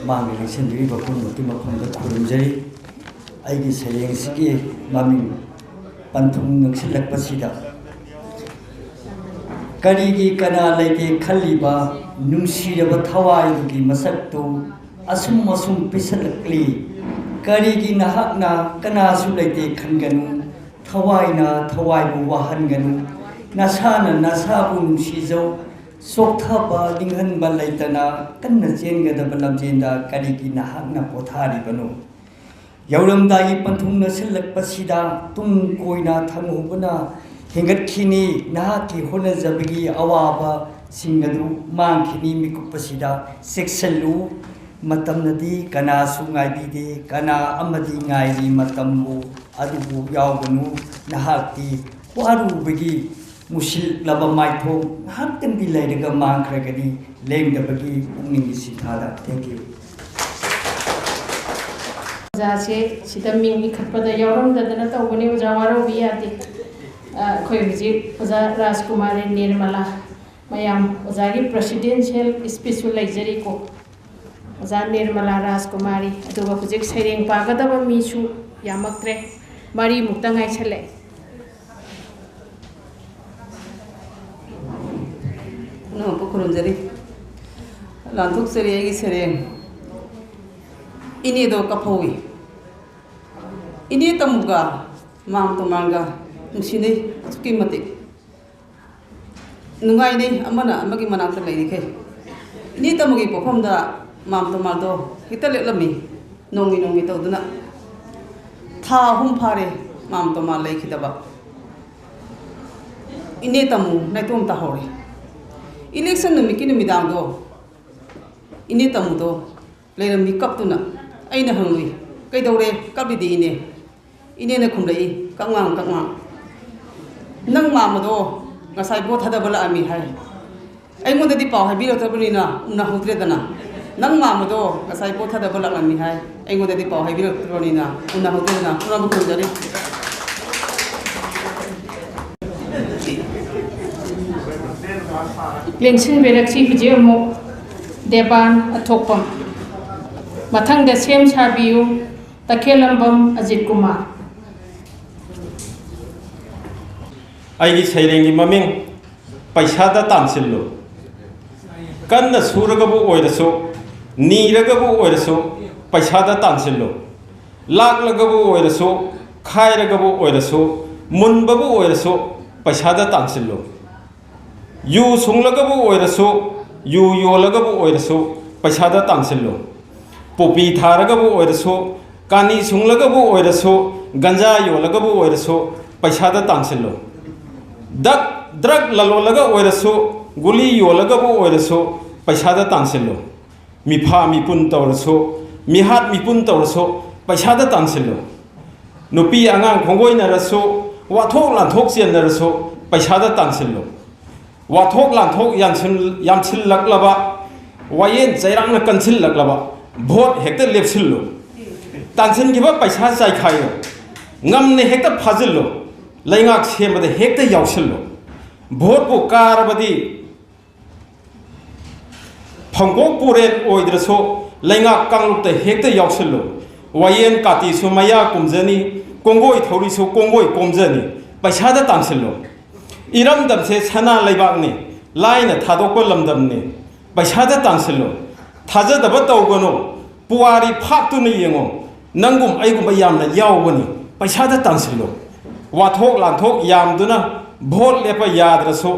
ꯃꯥꯡꯗ ꯂꯦꯡꯁꯤꯟꯕꯤꯔꯤꯕ ꯄꯨꯝꯅꯃꯛꯀꯤ ꯃꯐꯝꯗ ꯈꯨꯔꯨꯝꯖꯔꯤ꯫ ꯑꯩꯒꯤ ꯁꯩꯔꯦꯡꯁꯤꯒꯤ ꯃꯃꯤꯡ ꯄꯟꯊꯨꯡ ꯅꯛꯁꯤꯜꯂꯛꯄꯁꯤꯗ꯫ ꯀꯔꯤꯒꯤ ꯀꯅꯥ ꯂꯩꯇꯦ ꯈꯜꯂꯤꯕ ꯅꯨꯡꯁꯤꯔꯕ ꯊꯋꯥꯏꯗꯨꯒꯤ ꯃꯁꯛꯇꯨ ꯑꯁꯨꯝ ꯑꯁꯨꯝ ꯄꯤꯛꯁꯤꯜꯂꯛꯂꯤ꯫ ꯀꯔꯤꯒꯤ ꯅꯍꯥꯛꯅ ꯀꯅꯥꯁꯨ ꯂꯩꯇꯦ ꯈꯟꯒꯅꯨ, ꯊꯋꯥꯏꯅ ꯊꯋꯥꯏꯕꯨ ꯋꯥꯍꯟꯒꯅꯨ꯫ ꯅꯁꯥꯅ ꯅꯁꯥꯕꯨ ꯅꯨꯡꯁꯤꯖꯧ꯫ ꯆꯣꯛꯊꯕ ꯅꯤꯡꯍꯟꯕ ꯂꯩꯇꯅ ꯀꯟꯅ ꯆꯦꯟꯒꯗꯕ ꯂꯝꯖꯦꯟꯗ ꯀꯔꯤꯒꯤ ꯅꯍꯥꯛꯅ ꯄꯣꯊꯥꯔꯤꯕꯅꯣ? ꯌꯧꯔꯝꯗꯥꯏꯒꯤ ꯄꯟꯊꯨꯡ ꯅꯛꯁꯤꯜꯂꯛꯄꯁꯤꯗ ꯇꯨꯡ ꯀꯣꯏꯅ ꯊꯪꯍꯧꯕꯅ ꯍꯦꯟꯒꯠꯈꯤꯅꯤ꯫ ꯅꯍꯥꯛꯀꯤ ꯍꯣꯠꯅꯖꯕꯒꯤ ꯑꯋꯥꯕꯁꯤꯡ ꯑꯗꯨ ꯃꯥꯡꯈꯤꯅꯤ꯫ ꯃꯤꯀꯨꯞ ꯑꯁꯤꯗ ꯆꯦꯛꯁꯤꯜꯂꯨ꯫ ꯃꯇꯝꯅꯗꯤ ꯀꯅꯥꯁꯨ ꯉꯥꯏꯕꯤꯗꯦ, ꯀꯅꯥ ꯑꯃꯗꯤ ꯉꯥꯏꯔꯤ ꯃꯇꯝꯕꯨ꯫ ꯑꯗꯨꯕꯨ ꯌꯥꯎꯒꯅꯨ꯫ ꯅꯍꯥꯛꯇꯤ ꯋꯥꯔꯨꯕꯒꯤ ꯃꯨꯁꯤꯜꯂꯕ ꯃꯥꯏꯊꯣꯡ ꯉꯥꯏꯍꯥꯛꯇꯪꯗꯤ ꯂꯩꯔꯒ ꯃꯥꯡꯈ꯭ꯔꯒꯅꯤ꯫ ꯂꯦꯡꯗꯕꯒꯤ ꯄꯨꯛꯅꯤꯡꯒꯤ ꯁꯤꯟꯊꯥꯗ꯫ Thank you꯫ ꯑꯣꯖꯥꯁꯦ ꯁꯤꯗ ꯃꯤꯡ ꯏꯈꯠꯄꯗ ꯌꯥꯎꯔꯝꯗꯗꯅ ꯇꯧꯕꯅꯤ꯫ ꯑꯣꯖꯥ ꯋꯥꯔꯧꯕꯤ ꯌꯥꯗꯦ꯫ ꯑ, ꯑꯩꯈꯣꯏ ꯍꯧꯖꯤꯛ ꯑꯣꯖꯥ ꯔꯥꯖꯀꯨꯃꯥꯔꯤ ꯅꯤꯔꯃꯂꯥ, ꯃꯌꯥꯝ ꯑꯣꯖꯥꯒꯤ presidential speechꯁꯨ ꯂꯩꯖꯔꯤꯀꯣ꯫ ꯑꯣꯖꯥ ꯅꯤꯔꯃꯂꯥ ꯔꯥꯖꯀꯨꯃꯥꯔꯤ, ꯑꯗꯨꯒ ꯍꯧꯖꯤꯛ ꯁꯩꯔꯦꯡ ꯄꯥꯒꯗꯕ ꯃꯤꯁꯨ ꯌꯥꯝꯃꯛꯇ꯭ꯔꯦ, ꯃꯔꯤꯃꯨꯛꯇ ꯉꯥꯏꯁꯜꯂꯛꯑꯦ꯫ ꯄꯨꯝꯅꯃꯛꯄꯨ ꯈꯨꯔꯨꯝꯖꯔꯤ꯫ ꯂꯥꯟꯊꯣꯛꯆꯔꯤ ꯑꯩꯒꯤ ꯁꯩꯔꯦꯡ ꯏꯅꯦꯗꯣ ꯀꯞꯐꯧꯏ꯫ ꯏꯅꯦ ꯇꯥꯃꯨꯒ ꯃꯥꯝ ꯇꯣꯃꯥꯔꯒ ꯅꯨꯡꯁꯤꯅꯩ ꯑꯁꯨꯛꯀꯤ ꯃꯇꯤꯛ꯫ ꯅꯨꯡꯉꯥꯏꯅꯩ ꯑꯃꯅ ꯑꯃꯒꯤ ꯃꯅꯥꯛꯇ ꯂꯩꯔꯤꯈꯩ꯫ ꯏꯅꯦ ꯇꯥꯃꯨꯒꯤ ꯄꯣꯛꯐꯝꯗ ꯃꯥꯝ ꯇꯣꯃꯥꯔꯗꯣ ꯍꯦꯛꯇ ꯂꯦꯞꯂꯝꯃꯤ, ꯅꯣꯡꯃꯤ ꯅꯣꯡꯃꯤ ꯇꯧꯗꯨꯅ꯫ ꯊꯥ ꯑꯍꯨꯝ ꯐꯥꯔꯦ ꯃꯥꯝ ꯇꯣꯃꯥꯔ ꯂꯩꯈꯤꯗꯕ꯫ ꯏꯅꯦ ꯇꯥꯃꯨ ꯅꯥꯏꯇꯣꯝ ꯇꯥꯍꯧꯔꯦ꯫ Election ꯅꯨꯃꯤꯠꯀꯤ ꯅꯨꯃꯤꯗꯥꯡꯗꯣ ꯏꯅꯦ ꯇꯥꯃꯨꯗꯣ ꯂꯩꯔꯝꯃꯤ ꯀꯞꯇꯨꯅ꯫ ꯑꯩꯅ ꯍꯪꯂꯨꯏ, "ꯀꯩꯗꯧꯔꯦ ꯀꯞꯂꯤꯗꯤ ꯏꯅꯦ?" ꯏꯅꯦꯅ ꯈꯨꯝꯂꯛꯏ, ꯀꯛꯉꯥꯡ ꯀꯛꯉꯥꯡ, "ꯅꯪ ꯃꯥꯝꯃꯗꯣ ꯉꯁꯥꯏ ꯚꯣꯠ ꯊꯥꯗꯕ ꯂꯥꯛꯑꯝꯃꯤ ꯍꯥꯏ꯫ ꯑꯩꯉꯣꯟꯗꯗꯤ ꯄꯥꯎ ꯍꯥꯏꯕꯤꯔꯛꯇ꯭ꯔꯕꯅꯤꯅ ꯎꯅꯍꯧꯗ꯭ꯔꯦꯗꯅ꯫ ꯅꯪ ꯃꯥꯝꯃꯗꯣ ꯉꯁꯥꯏ ꯚꯣꯠ ꯊꯥꯗꯕ ꯂꯥꯛꯂꯝꯃꯤ ꯍꯥꯏ꯫ ꯑꯩꯉꯣꯟꯗꯗꯤ ꯄꯥꯎ ꯍꯥꯏꯕꯤꯔꯛꯇ꯭ꯔꯕꯅꯤꯅ ꯎꯅꯍꯧꯗ꯭ꯔꯦꯗꯅ꯫ ꯄꯨꯅꯃꯛ ꯈꯨꯔꯨꯝꯖꯔꯤ꯫" ꯂꯦꯡꯁꯤꯟꯕꯤꯔꯛꯁꯤ ꯍꯧꯖꯤꯛ ꯑꯃꯨꯛ ꯗꯦꯕꯥꯟ ꯑꯊꯣꯛꯄꯝ꯫ ꯃꯊꯪꯗ ꯁꯦꯝ ꯁꯥꯕꯤꯌꯨ ꯇꯈꯦꯜꯂꯝꯕꯝ ꯑꯖꯤꯠ ꯀꯨꯃꯥꯔ꯫ ꯑꯩꯒꯤ ꯁꯩꯔꯦꯡꯒꯤ ꯃꯃꯤꯡ ꯄꯩꯁꯥꯗ ꯇꯥꯟꯁꯤꯜꯂꯨ꯫ ꯀꯟꯅ ꯁꯨꯔꯒꯕꯨ ꯑꯣꯏꯔꯁꯨ, ꯅꯤꯔꯒꯕꯨ ꯑꯣꯏꯔꯁꯨ, ꯄꯩꯁꯥꯗ ꯇꯥꯟꯁꯤꯜꯂꯨ꯫ ꯂꯥꯛꯂꯒꯕꯨ ꯑꯣꯏꯔꯁꯨ, ꯈꯥꯏꯔꯒꯕꯨ ꯑꯣꯏꯔꯁꯨ, ꯃꯨꯟꯕꯕꯨ ꯑꯣꯏꯔꯁꯨ, ꯄꯩꯁꯥꯗ ꯇꯥꯟꯁꯤꯜꯂꯨ꯫ ꯌꯨ ꯁꯨꯡꯂꯒꯕꯨ ꯑꯣꯏꯔꯁꯨ, ꯌꯨ ꯌꯣꯜꯂꯒꯕꯨ ꯑꯣꯏꯔꯁꯨ, ꯄꯩꯁꯥꯗ ꯇꯥꯟꯁꯤꯜꯂꯨ꯫ ꯄꯣꯄꯤ ꯊꯥꯔꯒꯕꯨ ꯑꯣꯏꯔꯁꯨ, ꯀꯥꯅꯤ ꯁꯨꯡꯂꯒꯕꯨ ꯑꯣꯏꯔꯁꯨ, ꯒꯟꯖꯥ ꯌꯣꯜꯂꯒꯕꯨ ꯑꯣꯏꯔꯁꯨ, ꯄꯩꯁꯥꯗ ꯇꯥꯟꯁꯤꯜꯂꯨ꯫ ꯗꯛ-, drug ꯂꯂꯣꯜꯂꯒ ꯑꯣꯏꯔꯁꯨ, ꯒꯨꯂꯤ ꯌꯣꯜꯂꯒꯕꯨ ꯑꯣꯏꯔꯁꯨ, ꯄꯩꯁꯥꯗ ꯇꯥꯟꯁꯤꯜꯂꯨ꯫ ꯃꯤꯐꯥ ꯃꯤꯄꯨꯟ ꯇꯧꯔꯁꯨ, ꯃꯤꯍꯥꯠ ꯃꯤꯄꯨꯟ ꯇꯧꯔꯁꯨ, ꯄꯩꯁꯥꯗ ꯇꯥꯟꯁꯤꯜꯂꯨ꯫ ꯅꯨꯄꯤ ꯑꯉꯥꯡ ꯈꯣꯡꯒꯣꯏꯅꯔꯁꯨ, ꯋꯥꯊꯣꯛ ꯂꯥꯟꯊꯣꯛ ꯆꯦꯟꯅꯔꯁꯨ, ꯄꯩꯁꯥꯗ ꯇꯥꯟꯁꯤꯜꯂꯨ꯫ ꯋꯥꯊꯣꯛ ꯂꯥꯟꯊꯣꯛ ꯌꯥꯟꯁꯤꯟ-, ꯌꯥꯝꯁꯤꯜꯂꯛꯂꯕ, ꯋꯥꯌꯦꯟ ꯆꯩꯔꯥꯛꯅ ꯀꯟꯁꯤꯜꯂꯛꯂꯕ, ꯚꯣꯠ ꯍꯦꯛꯇ ꯂꯦꯞꯁꯤꯜꯂꯨ꯫ ꯇꯥꯟꯁꯤꯟꯈꯤꯕ ꯄꯩꯁꯥ ꯆꯥꯏꯈꯥꯏꯌꯨ꯫ ꯉꯝꯅ ꯍꯦꯛꯇ ꯐꯥꯖꯤꯜꯂꯨ꯫ ꯂꯩꯉꯥꯛ ꯁꯦꯝꯕꯗ ꯍꯦꯛꯇ ꯌꯥꯎꯁꯤꯜꯂꯨ꯫ ꯚꯣꯠꯄꯨ ꯀꯥꯔꯕꯗꯤ ꯐꯪꯒꯣꯛ ꯄꯨꯔꯦꯟ ꯑꯣꯏꯗ꯭ꯔꯁꯨ ꯂꯩꯉꯥꯛ ꯀꯥꯡꯂꯨꯞꯇ ꯍꯦꯛꯇ ꯌꯥꯎꯁꯤꯜꯂꯨ꯫ ꯋꯥꯌꯦꯟ ꯀꯥꯇꯤꯁꯨ ꯃꯌꯥ ꯀꯨꯝꯖꯅꯤ, ꯀꯣꯡꯒꯣꯏ ꯊꯧꯔꯤꯁꯨ ꯀꯣꯡꯒꯣꯏ ꯀꯣꯝꯖꯅꯤ꯫ ꯄꯩꯁꯥꯗ ꯇꯥꯟꯁꯤꯜꯂꯨ꯫ ꯏꯔꯝꯗꯝꯁꯦ ꯁꯅꯥ ꯂꯩꯕꯥꯛꯅꯤ, ꯂꯥꯏꯅ ꯊꯥꯗꯣꯛꯄ ꯂꯝꯗꯝꯅꯤ꯫ ꯄꯩꯁꯥꯗ ꯇꯥꯟꯁꯤꯜꯂꯨ꯫ ꯊꯥꯖꯗꯕ ꯇꯧꯒꯅꯨ꯫ ꯄꯨꯋꯥꯔꯤ ꯐꯥꯛꯇꯨꯅ ꯌꯦꯡꯉꯨ꯫ ꯅꯪꯒꯨꯝ ꯑꯩꯒꯨꯝꯕ ꯌꯥꯝꯅ ꯌꯥꯎꯕꯅꯤ꯫ ꯄꯩꯁꯥꯗ ꯇꯥꯟꯁꯤꯜꯂꯨ꯫ ꯋꯥꯊꯣꯛ ꯂꯥꯟꯊꯣꯛ ꯌꯥꯝꯗꯨꯅ ꯚꯣꯠ ꯂꯦꯞꯄ ꯌꯥꯗ꯭ꯔꯁꯨ,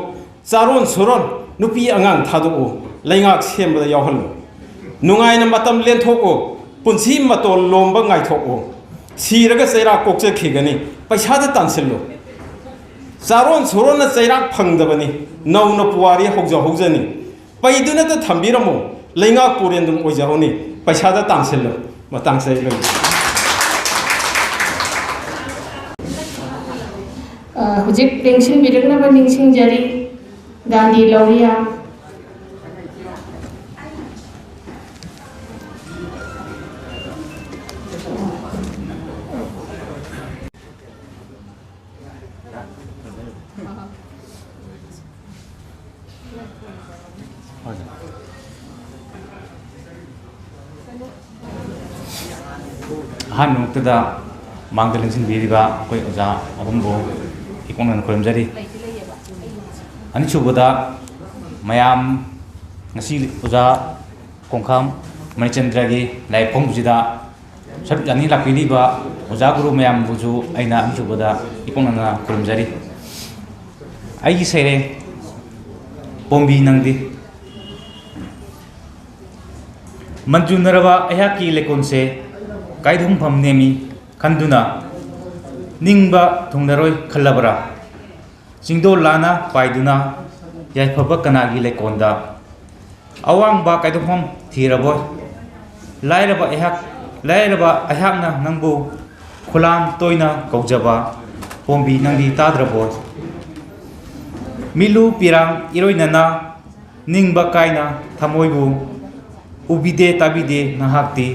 ꯆꯥꯔꯣꯟ ꯁꯨꯔꯣꯟ, ꯅꯨꯄꯤ ꯑꯉꯥꯡ ꯊꯥꯗꯣꯛꯎ, ꯂꯩꯉꯥꯛ ꯁꯦꯝꯕꯗ ꯌꯥꯎꯍꯜꯂꯨ꯫ ꯅꯨꯡꯉꯥꯏꯅ ꯃꯇꯝ ꯂꯦꯟꯊꯣꯛꯎ, ꯄꯨꯟꯁꯤ ꯃꯇꯣꯜ ꯂꯣꯝꯕ ꯉꯥꯏꯊꯣꯛꯎ꯫ ꯁꯤꯔꯒ ꯆꯩꯔꯥꯛ ꯀꯣꯛꯆꯈꯤꯒꯅꯤ, ꯄꯩꯁꯥꯗ ꯇꯥꯟꯁꯤꯜꯂꯨ꯫ ꯆꯥꯔꯣꯟ ꯁꯨꯔꯣꯟꯅ ꯆꯩꯔꯥꯛ ꯐꯪꯗꯕꯅꯤ, ꯅꯧꯅ ꯄꯨꯋꯥꯔꯤ ꯍꯧꯖ ꯍꯧꯖꯅꯤ꯫ ꯄꯩꯗꯨꯅꯇ ꯊꯝꯕꯤꯔꯝꯃꯨ, ꯂꯩꯉꯥꯛ ꯄꯨꯔꯦꯟꯗꯨꯝ ꯑꯣꯏꯖꯍꯧꯅꯤ, ꯄꯩꯁꯥꯗ ꯇꯥꯟꯁꯤꯜꯂꯨ꯫ ꯃꯇꯥꯡꯁꯤꯗ ꯑꯩ ꯂꯣꯏ꯫ ꯑ, ꯍꯧꯖꯤꯛ ꯂꯦꯡꯁꯤꯟꯕꯤꯔꯛꯅꯕ ꯅꯤꯡꯁꯤꯡꯖꯔꯤ, ꯒꯥꯟꯙꯤ ꯂꯧꯔꯤꯌꯥ꯫ ꯑꯍꯥꯟꯕꯃꯛꯇꯗ ꯃꯥꯡꯗ ꯂꯦꯡꯁꯤꯟꯕꯤꯔꯤꯕ ꯑꯩꯈꯣꯏ ꯑꯣꯖꯥ ꯑꯍꯨꯝꯕꯨ ꯏꯀꯣꯛꯅꯅ ꯈꯨꯔꯨꯝꯖꯔꯤ꯫ ꯑꯅꯤꯁꯨꯕꯗ, ꯃꯌꯥꯝ ꯉꯁꯤ ꯑꯣꯖꯥ ꯀꯣꯡꯈꯥꯝ ꯃꯅꯤꯆꯟꯗ꯭ꯔꯒꯤ ꯂꯥꯏ ꯐꯣꯡꯕꯁꯤꯗ ꯁꯔꯨꯛ ꯌꯥꯅꯤꯡ ꯂꯥꯛꯄꯤꯔꯤꯕ ꯑꯣꯖꯥ ꯒꯨꯔꯨ ꯃꯌꯥꯝꯕꯨꯁꯨ ꯑꯩꯅ ꯑꯅꯤꯁꯨꯕꯗ ꯏꯀꯣꯛꯅꯅ ꯈꯨꯔꯨꯝꯖꯔꯤ꯫ ꯑꯩꯒꯤ ꯁꯩꯔꯦꯡ "ꯄꯣꯝꯕꯤ ꯅꯪꯗꯤ"꯫ ꯃꯟꯖꯨꯅꯔꯕ ꯑꯩꯍꯥꯛꯀꯤ ꯂꯩꯀꯣꯜꯁꯦ ꯀꯥꯏꯗꯣꯡꯐꯝ ꯅꯦꯝꯃꯤ ꯈꯟꯗꯨꯅ ꯅꯤꯡꯕ ꯊꯨꯡꯂꯔꯣꯏ ꯈꯜꯂꯕ꯭ꯔꯥ? ꯆꯤꯡꯗꯣꯜ ꯂꯥꯅ ꯄꯥꯏꯗꯨꯅ ꯌꯥꯏꯐꯕ ꯀꯅꯥꯒꯤ ꯂꯩꯀꯣꯜꯗ? ꯑꯋꯥꯡꯕ ꯀꯥꯏꯗꯣꯛꯐꯝ ꯊꯤꯔꯕꯣꯏ? ꯂꯥꯏꯔꯕ ꯑꯩꯍꯥꯛ, ꯂꯥꯏꯔꯕ ꯑꯩꯍꯥꯛꯅ ꯅꯪꯕꯨ ꯈꯨꯂꯥꯟ ꯇꯣꯏꯅ ꯀꯧꯖꯕ ꯄꯣꯝꯕꯤ ꯅꯪꯗꯤ ꯇꯥꯗ꯭ꯔꯕꯣꯏ? ꯃꯤꯠꯂꯨ ꯄꯤꯔꯥꯡ ꯏꯔꯣꯏꯅꯅ ꯅꯤꯡꯕ ꯀꯥꯏꯅ ꯊꯃꯣꯏꯕꯨ ꯎꯕꯤꯗꯦ ꯇꯥꯕꯤꯗꯦ ꯅꯍꯥꯛꯇꯤ꯫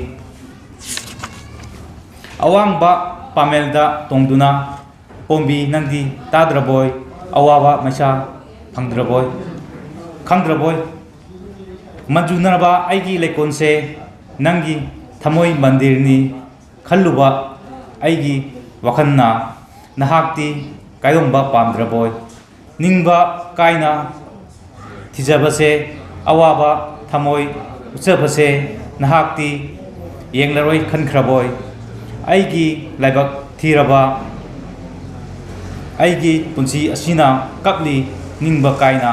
ꯑꯋꯥꯡꯕ ꯄꯥꯃꯦꯜꯗ ꯇꯣꯡꯗꯨꯅ ꯄꯣꯝꯕꯤ ꯅꯪꯗꯤ ꯇꯥꯗ꯭ꯔꯕꯣꯏ? ꯑꯋꯥꯕ ꯃꯩꯁꯥ ꯐꯪꯗ꯭ꯔꯕꯣꯏ? ꯈꯪꯗ꯭ꯔꯕꯣꯏ? ꯃꯟꯖꯨꯅꯔꯕ ꯑꯩꯒꯤ ꯂꯩꯀꯣꯜꯁꯦ ꯅꯪꯒꯤ ꯊꯃꯣꯏ ꯃꯟꯗꯤꯔꯅꯤ ꯈꯜꯂꯨꯕ ꯑꯩꯒꯤ ꯋꯥꯈꯜꯅ ꯅꯍꯥꯛꯇꯤ ꯀꯥꯏꯔꯣꯝꯕ ꯄꯥꯝꯗ꯭ꯔꯕꯣꯏ? ꯅꯤꯡꯕ ꯀꯥꯏꯅ ꯊꯤꯖꯕꯁꯦ ꯑꯋꯥꯕ ꯊꯃꯣꯏ ꯎꯠꯆꯕꯁꯦ ꯅꯍꯥꯛꯇꯤ ꯌꯦꯡꯂꯔꯣꯏ ꯈꯟꯈ꯭ꯔꯕꯣꯏ? ꯑꯩꯒꯤ ꯂꯥꯏꯕꯛ ꯊꯤꯔꯕ ꯑꯩꯒꯤ ꯄꯨꯟꯁꯤ ꯑꯁꯤꯅ ꯀꯞꯂꯤ ꯅꯤꯡꯕ ꯀꯥꯏꯅ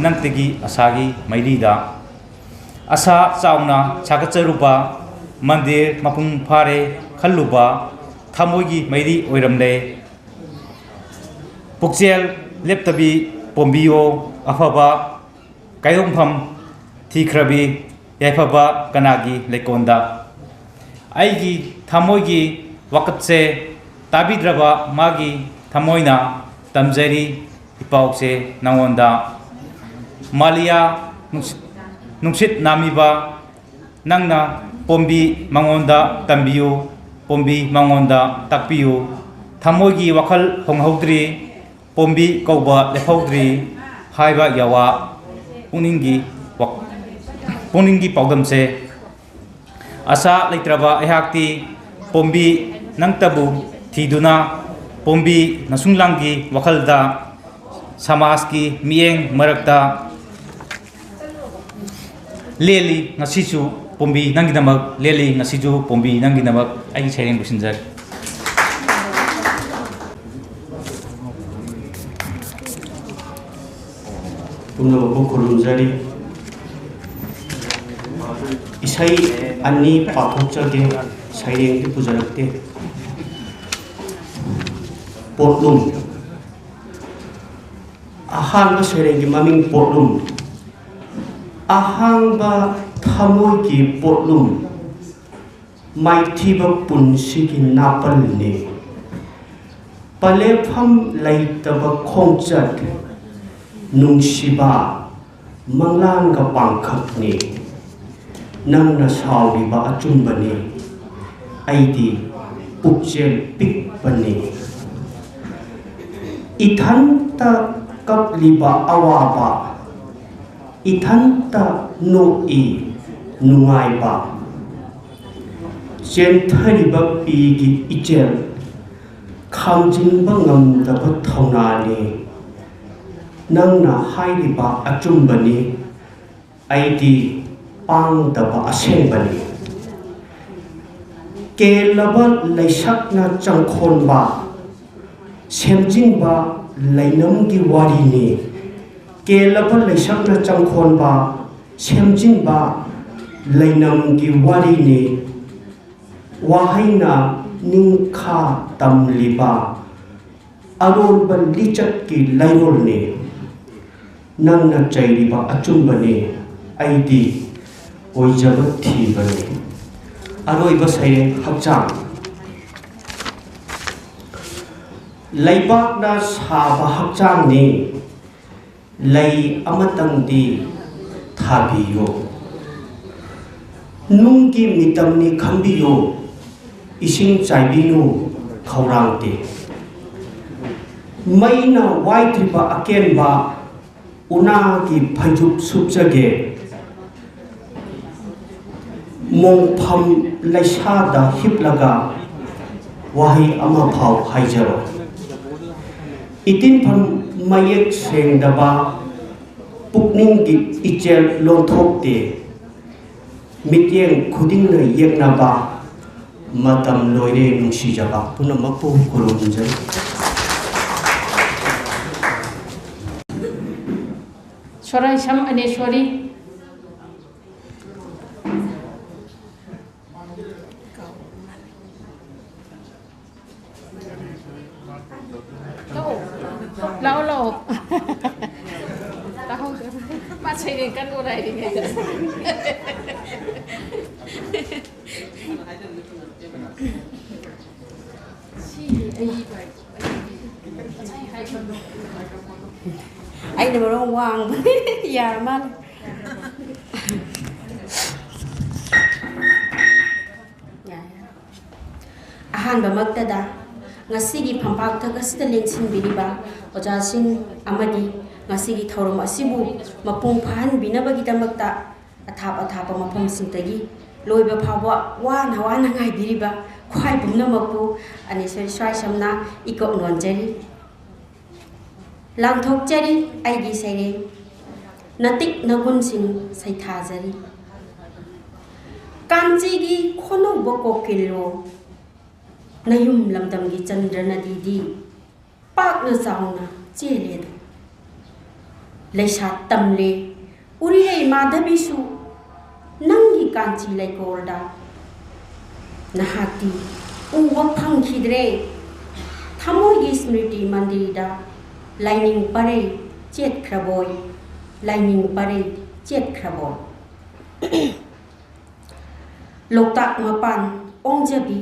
ꯅꯪꯇꯒꯤ ꯑꯁꯥꯒꯤ ꯃꯩꯔꯤꯗ꯫ ꯑꯁꯥ ꯆꯥꯎꯅ ꯁꯥꯒꯠꯆꯔꯨꯕ ꯃꯟꯗꯤꯔ ꯃꯄꯨꯡ ꯐꯥꯔꯦ ꯈꯜꯂꯨꯕ ꯊꯃꯣꯏꯒꯤ ꯃꯩꯔꯤ ꯑꯣꯏꯔꯝꯂꯦ꯫ ꯄꯨꯛꯆꯦꯜ ꯂꯦꯞꯇꯕꯤ ꯄꯣꯝꯕꯤꯌꯣ ꯑꯐꯕ ꯀꯥꯏꯗꯣꯡꯐꯝ ꯊꯤꯈ꯭ꯔꯕꯤ ꯌꯥꯏꯐꯕ ꯀꯅꯥꯒꯤ ꯂꯩꯀꯣꯜꯗ꯫ ꯑꯩꯒꯤ ꯊꯃꯣꯏꯒꯤ ꯋꯥꯀꯠꯁꯦ ꯇꯥꯕꯤꯗ꯭ꯔꯕ ꯃꯥꯒꯤ ꯊꯃꯣꯏꯅ ꯇꯝꯖꯔꯤ ꯏꯄꯥꯎꯁꯦ ꯅꯉꯣꯟꯗ꯫ ꯃꯥꯂꯤꯌꯥ ꯅꯨꯡꯁꯤꯠ, ꯅꯨꯡꯁꯤꯠ ꯅꯥꯝꯃꯤꯕ ꯅꯪꯅ ꯄꯣꯝꯕꯤ ꯃꯉꯣꯟꯗ ꯇꯝꯕꯤꯌꯨ, ꯄꯣꯝꯕꯤ ꯃꯉꯣꯟꯗ ꯇꯥꯛꯄꯤꯌꯨ꯫ ꯊꯃꯣꯏꯒꯤ ꯋꯥꯈꯜ ꯍꯣꯡꯍꯧꯗ꯭ꯔꯤ, ꯄꯣꯝꯕꯤ ꯀꯧꯕ ꯂꯦꯞꯍꯧꯗ꯭ꯔꯤ ꯍꯥꯏꯕ ꯌꯥꯋꯥ ꯄꯨꯛꯅꯤꯡꯒꯤ ꯋꯥ-, ꯄꯨꯛꯅꯤꯡꯒꯤ ꯄꯥꯎꯗꯝꯁꯦ꯫ ꯑꯁꯥ ꯂꯩꯇ꯭ꯔꯕ ꯑꯩꯍꯥꯛꯇꯤ ꯄꯣꯝꯕꯤ ꯅꯪꯇꯕꯨ ꯊꯤꯗꯨꯅ ꯄꯣꯝꯕꯤ ꯅꯁꯨꯡꯂꯥꯡꯒꯤ ꯋꯥꯈꯜꯗ ꯁꯃꯥꯖꯀꯤ ꯃꯤꯠꯌꯦꯡ ꯃꯔꯛꯇ ꯂꯦꯜꯂꯤ ꯉꯁꯤꯁꯨ ꯄꯣꯝꯕꯤ ꯅꯪꯒꯤꯗꯃꯛ, ꯂꯦꯜꯂꯤ ꯉꯁꯤꯁꯨ ꯄꯣꯝꯕꯤ ꯅꯪꯒꯤꯗꯃꯛ꯫ ꯑꯩꯒꯤ ꯁꯩꯔꯦꯡ ꯂꯣꯏꯁꯤꯟꯖꯔꯦ꯫ ꯄꯨꯝꯅꯃꯛꯄꯨ ꯈꯨꯔꯨꯝꯖꯔꯤ꯫ ꯏꯁꯩ ꯑꯅꯤ ꯄꯥꯊꯣꯛꯆꯒꯦ, ꯁꯩꯔꯦꯡꯗꯤ ꯄꯨꯖꯔꯛꯇꯦ꯫ ꯄꯣꯠꯂꯨꯝ꯫ ꯑꯍꯥꯟꯕ ꯁꯩꯔꯦꯡꯒꯤ ꯃꯃꯤꯡ ꯄꯣꯠꯂꯨꯝ꯫ ꯑꯍꯥꯡꯕ ꯊꯃꯣꯏꯒꯤ ꯄꯣꯠꯂꯨꯝ꯫ ꯃꯥꯏꯊꯤꯕ ꯄꯨꯟꯁꯤꯒꯤ ꯅꯥꯄꯜꯅꯤ꯫ ꯄꯂꯦꯐꯝ ꯂꯩꯇꯕ ꯈꯣꯡꯆꯠ, ꯅꯨꯡꯁꯤꯕ ꯃꯪꯂꯥꯟꯒ ꯄꯥꯡꯈꯛꯅꯤ꯫ ꯅꯪꯅ ꯁꯥꯎꯔꯤꯕ ꯑꯆꯨꯝꯕꯅꯤ, ꯑꯩꯗꯤ ꯄꯨꯛꯆꯦꯜ ꯄꯤꯛꯄꯅꯤ꯫ ꯏꯊꯟꯇ ꯀꯞꯂꯤꯕ ꯑꯋꯥꯕ, ꯏꯊꯟꯇ ꯅꯣꯛꯏ ꯅꯨꯡꯉꯥꯏꯕ꯫ ꯆꯦꯟꯊꯔꯤꯕ ꯄꯤꯒꯤ ꯏꯆꯦꯜ, ꯈꯥꯝꯖꯤꯟꯕ ꯉꯝꯗꯕ ꯊꯧꯅꯥꯅꯤ꯫ ꯅꯪꯅ ꯍꯥꯏꯔꯤꯕ ꯑꯆꯨꯝꯕꯅꯤ, ꯑꯩꯗꯤ ꯄꯥꯡꯗꯕ ꯑꯁꯦꯡꯕꯅꯤ꯫ ꯀꯦꯜꯂꯕ ꯂꯩꯁꯛꯅ ꯆꯪꯈꯣꯟꯕ, ꯁꯦꯝꯖꯤꯟꯕ ꯂꯩꯅꯝꯒꯤ ꯋꯥꯔꯤꯅꯤ꯫ ꯀꯦꯜꯂꯕ ꯂꯩꯁꯛꯅ ꯆꯪꯈꯣꯟꯕ, ꯁꯦꯝꯖꯤꯟꯕ ꯂꯩꯅꯝꯒꯤ ꯋꯥꯔꯤꯅꯤ꯫ ꯋꯥꯍꯩꯅ ꯅꯤꯡꯈꯥ ꯇꯝꯂꯤꯕ ꯑꯔꯣꯟꯕ ꯂꯤꯆꯠꯀꯤ ꯂꯩꯔꯣꯜꯅꯤ꯫ ꯅꯪꯅ ꯆꯩꯔꯤꯕ ꯑꯆꯨꯝꯕꯅꯤ, ꯑꯩꯗꯤ ꯑꯣꯏꯖꯕ ꯊꯤꯕꯅꯤ꯫ ꯑꯔꯣꯏꯕ ꯁꯩꯔꯦꯡ ꯍꯛꯆꯥꯡ꯫ ꯂꯩꯕꯥꯛꯅ ꯁꯥꯕ ꯍꯛꯆꯥꯡꯅꯤ, ꯂꯩ ꯑꯃꯇꯪꯗꯤ ꯊꯥꯕꯤꯌꯨ꯫ ꯅꯨꯡꯒꯤ ꯃꯤꯇꯝꯅꯤ ꯈꯟꯕꯤꯌꯨ, ꯏꯁꯤꯡ ꯆꯥꯏꯕꯤꯅꯨ ꯈꯧꯔꯥꯡꯗꯦ꯫ ꯃꯩꯅ ꯋꯥꯏꯗ꯭ꯔꯤꯕ ꯑꯀꯦꯟꯕ ꯎꯅꯥꯒꯤ ꯐꯩꯖꯨꯞ ꯁꯨꯞꯆꯒꯦ꯫ ꯃꯣꯡꯐꯝ ꯂꯩꯁꯥꯗ ꯍꯤꯞꯂꯒ ꯋꯥꯍꯩ ꯑꯃꯐꯥꯎ ꯍꯥꯏꯖꯔꯣꯏ꯫ ꯏꯇꯤꯟꯐꯝ ꯃꯌꯦꯛ ꯁꯦꯡꯗꯕ ꯄꯨꯛꯅꯤꯡꯒꯤ ꯏꯆꯦꯜ ꯂꯣꯟꯊꯣꯛꯇꯦ꯫ ꯃꯤꯠꯌꯦꯡ ꯈꯨꯗꯤꯡꯅ ꯌꯦꯛꯅꯕ ꯃꯇꯝ ꯂꯣꯏꯔꯦ ꯅꯨꯡꯁꯤꯖꯕ꯫ ꯄꯨꯝꯅꯃꯛꯄꯨ ꯈꯨꯔꯨꯝꯖꯔꯤ꯫ ꯁꯣꯔꯥꯏꯁꯝ ꯑꯅꯦꯁꯣꯔꯤ꯫ ꯂꯥꯛꯑꯣ, ꯂꯥꯛꯑꯣ, ꯂꯥꯛꯑꯣ꯫ ꯇꯥꯍꯧꯗ꯭ꯔꯦ꯫ ꯃꯥ ꯁꯩꯔꯦꯡ ꯀꯟꯅ ꯑꯣꯔꯥꯏꯔꯤꯉꯩꯗ꯫ ꯑꯩꯅ ꯃꯔꯣꯡ ꯋꯥꯡꯕꯅꯦ꯫ ꯌꯥꯔ ꯃꯥꯜꯂꯦ꯫ ꯌꯥꯔꯦ꯫ ꯑꯍꯥꯟꯕꯃꯛꯇꯗ ꯉꯁꯤꯒꯤ ꯐꯝꯄꯥꯛꯊꯛ ꯑꯁꯤꯗ ꯂꯦꯡꯁꯤꯟꯕꯤꯔꯤꯕ ꯑꯣꯖꯥꯁꯤꯡ ꯑꯃꯗꯤ ꯉꯁꯤꯒꯤ ꯊꯧꯔꯝ ꯑꯁꯤꯕꯨ ꯃꯄꯨꯡ ꯐꯥꯍꯟꯕꯤꯅꯕꯒꯤꯗꯃꯛꯇ ꯑꯊꯥꯞ ꯑꯊꯥꯞꯄ ꯃꯐꯝꯁꯤꯡꯗꯒꯤ ꯂꯣꯏꯕ ꯐꯥꯎꯕ ꯋꯥꯅ ꯋꯥꯅ ꯉꯥꯏꯕꯤꯔꯤꯕ ꯈ꯭ꯋꯥꯏ ꯄꯨꯝꯅꯃꯛꯄꯨ ꯑꯅꯤꯁꯣꯏ ꯁ꯭ꯋꯥꯏꯁꯝꯅ ꯏꯀꯣꯛ ꯅꯣꯟꯖꯔꯤ꯫ ꯂꯥꯟꯊꯣꯛꯆꯔꯤ ꯑꯩꯒꯤ ꯁꯩꯔꯦꯡ, ꯅꯇꯤꯛ ꯅꯒꯨꯟꯁꯤꯡ ꯁꯩꯊꯥꯖꯔꯤ꯫ ꯀꯥꯟꯆꯤꯒꯤ ꯈꯣꯟꯅꯧꯕ ꯀꯣꯀꯤꯜꯂꯣ, ꯅꯌꯨꯝ ꯂꯝꯗꯝꯒꯤ ꯆꯟꯗ꯭ꯔ ꯅꯗꯤꯗꯤ ꯄꯥꯛꯅ ꯆꯥꯎꯅ ꯆꯦꯜꯂꯦꯗꯣ꯫ ꯂꯩꯁꯥ ꯇꯝꯂꯦ ꯎꯔꯤꯔꯩ ꯃꯥꯙꯕꯤꯁꯨ ꯅꯪꯒꯤ ꯀꯥꯟꯆꯤ ꯂꯩꯀꯣꯜꯗ꯫ ꯅꯍꯥꯛꯇꯤ ꯎꯕ ꯐꯪꯈꯤꯗ꯭ꯔꯦ꯫ ꯊꯃꯣꯏꯒꯤ ꯁ꯭ꯃ꯭ꯔꯤꯇꯤ ꯃꯟꯗꯤꯔꯗ ꯂꯥꯏꯅꯤꯡ ꯄꯔꯩ ꯆꯦꯠꯈ꯭ꯔꯕꯣꯏ, ꯂꯥꯏꯅꯤꯡ ꯄꯔꯩ ꯆꯦꯠꯈ꯭ꯔꯕꯣꯏ꯫ ꯂꯣꯛꯇꯥꯛ ꯃꯄꯥꯟ ꯑꯣꯟꯖꯕꯤ,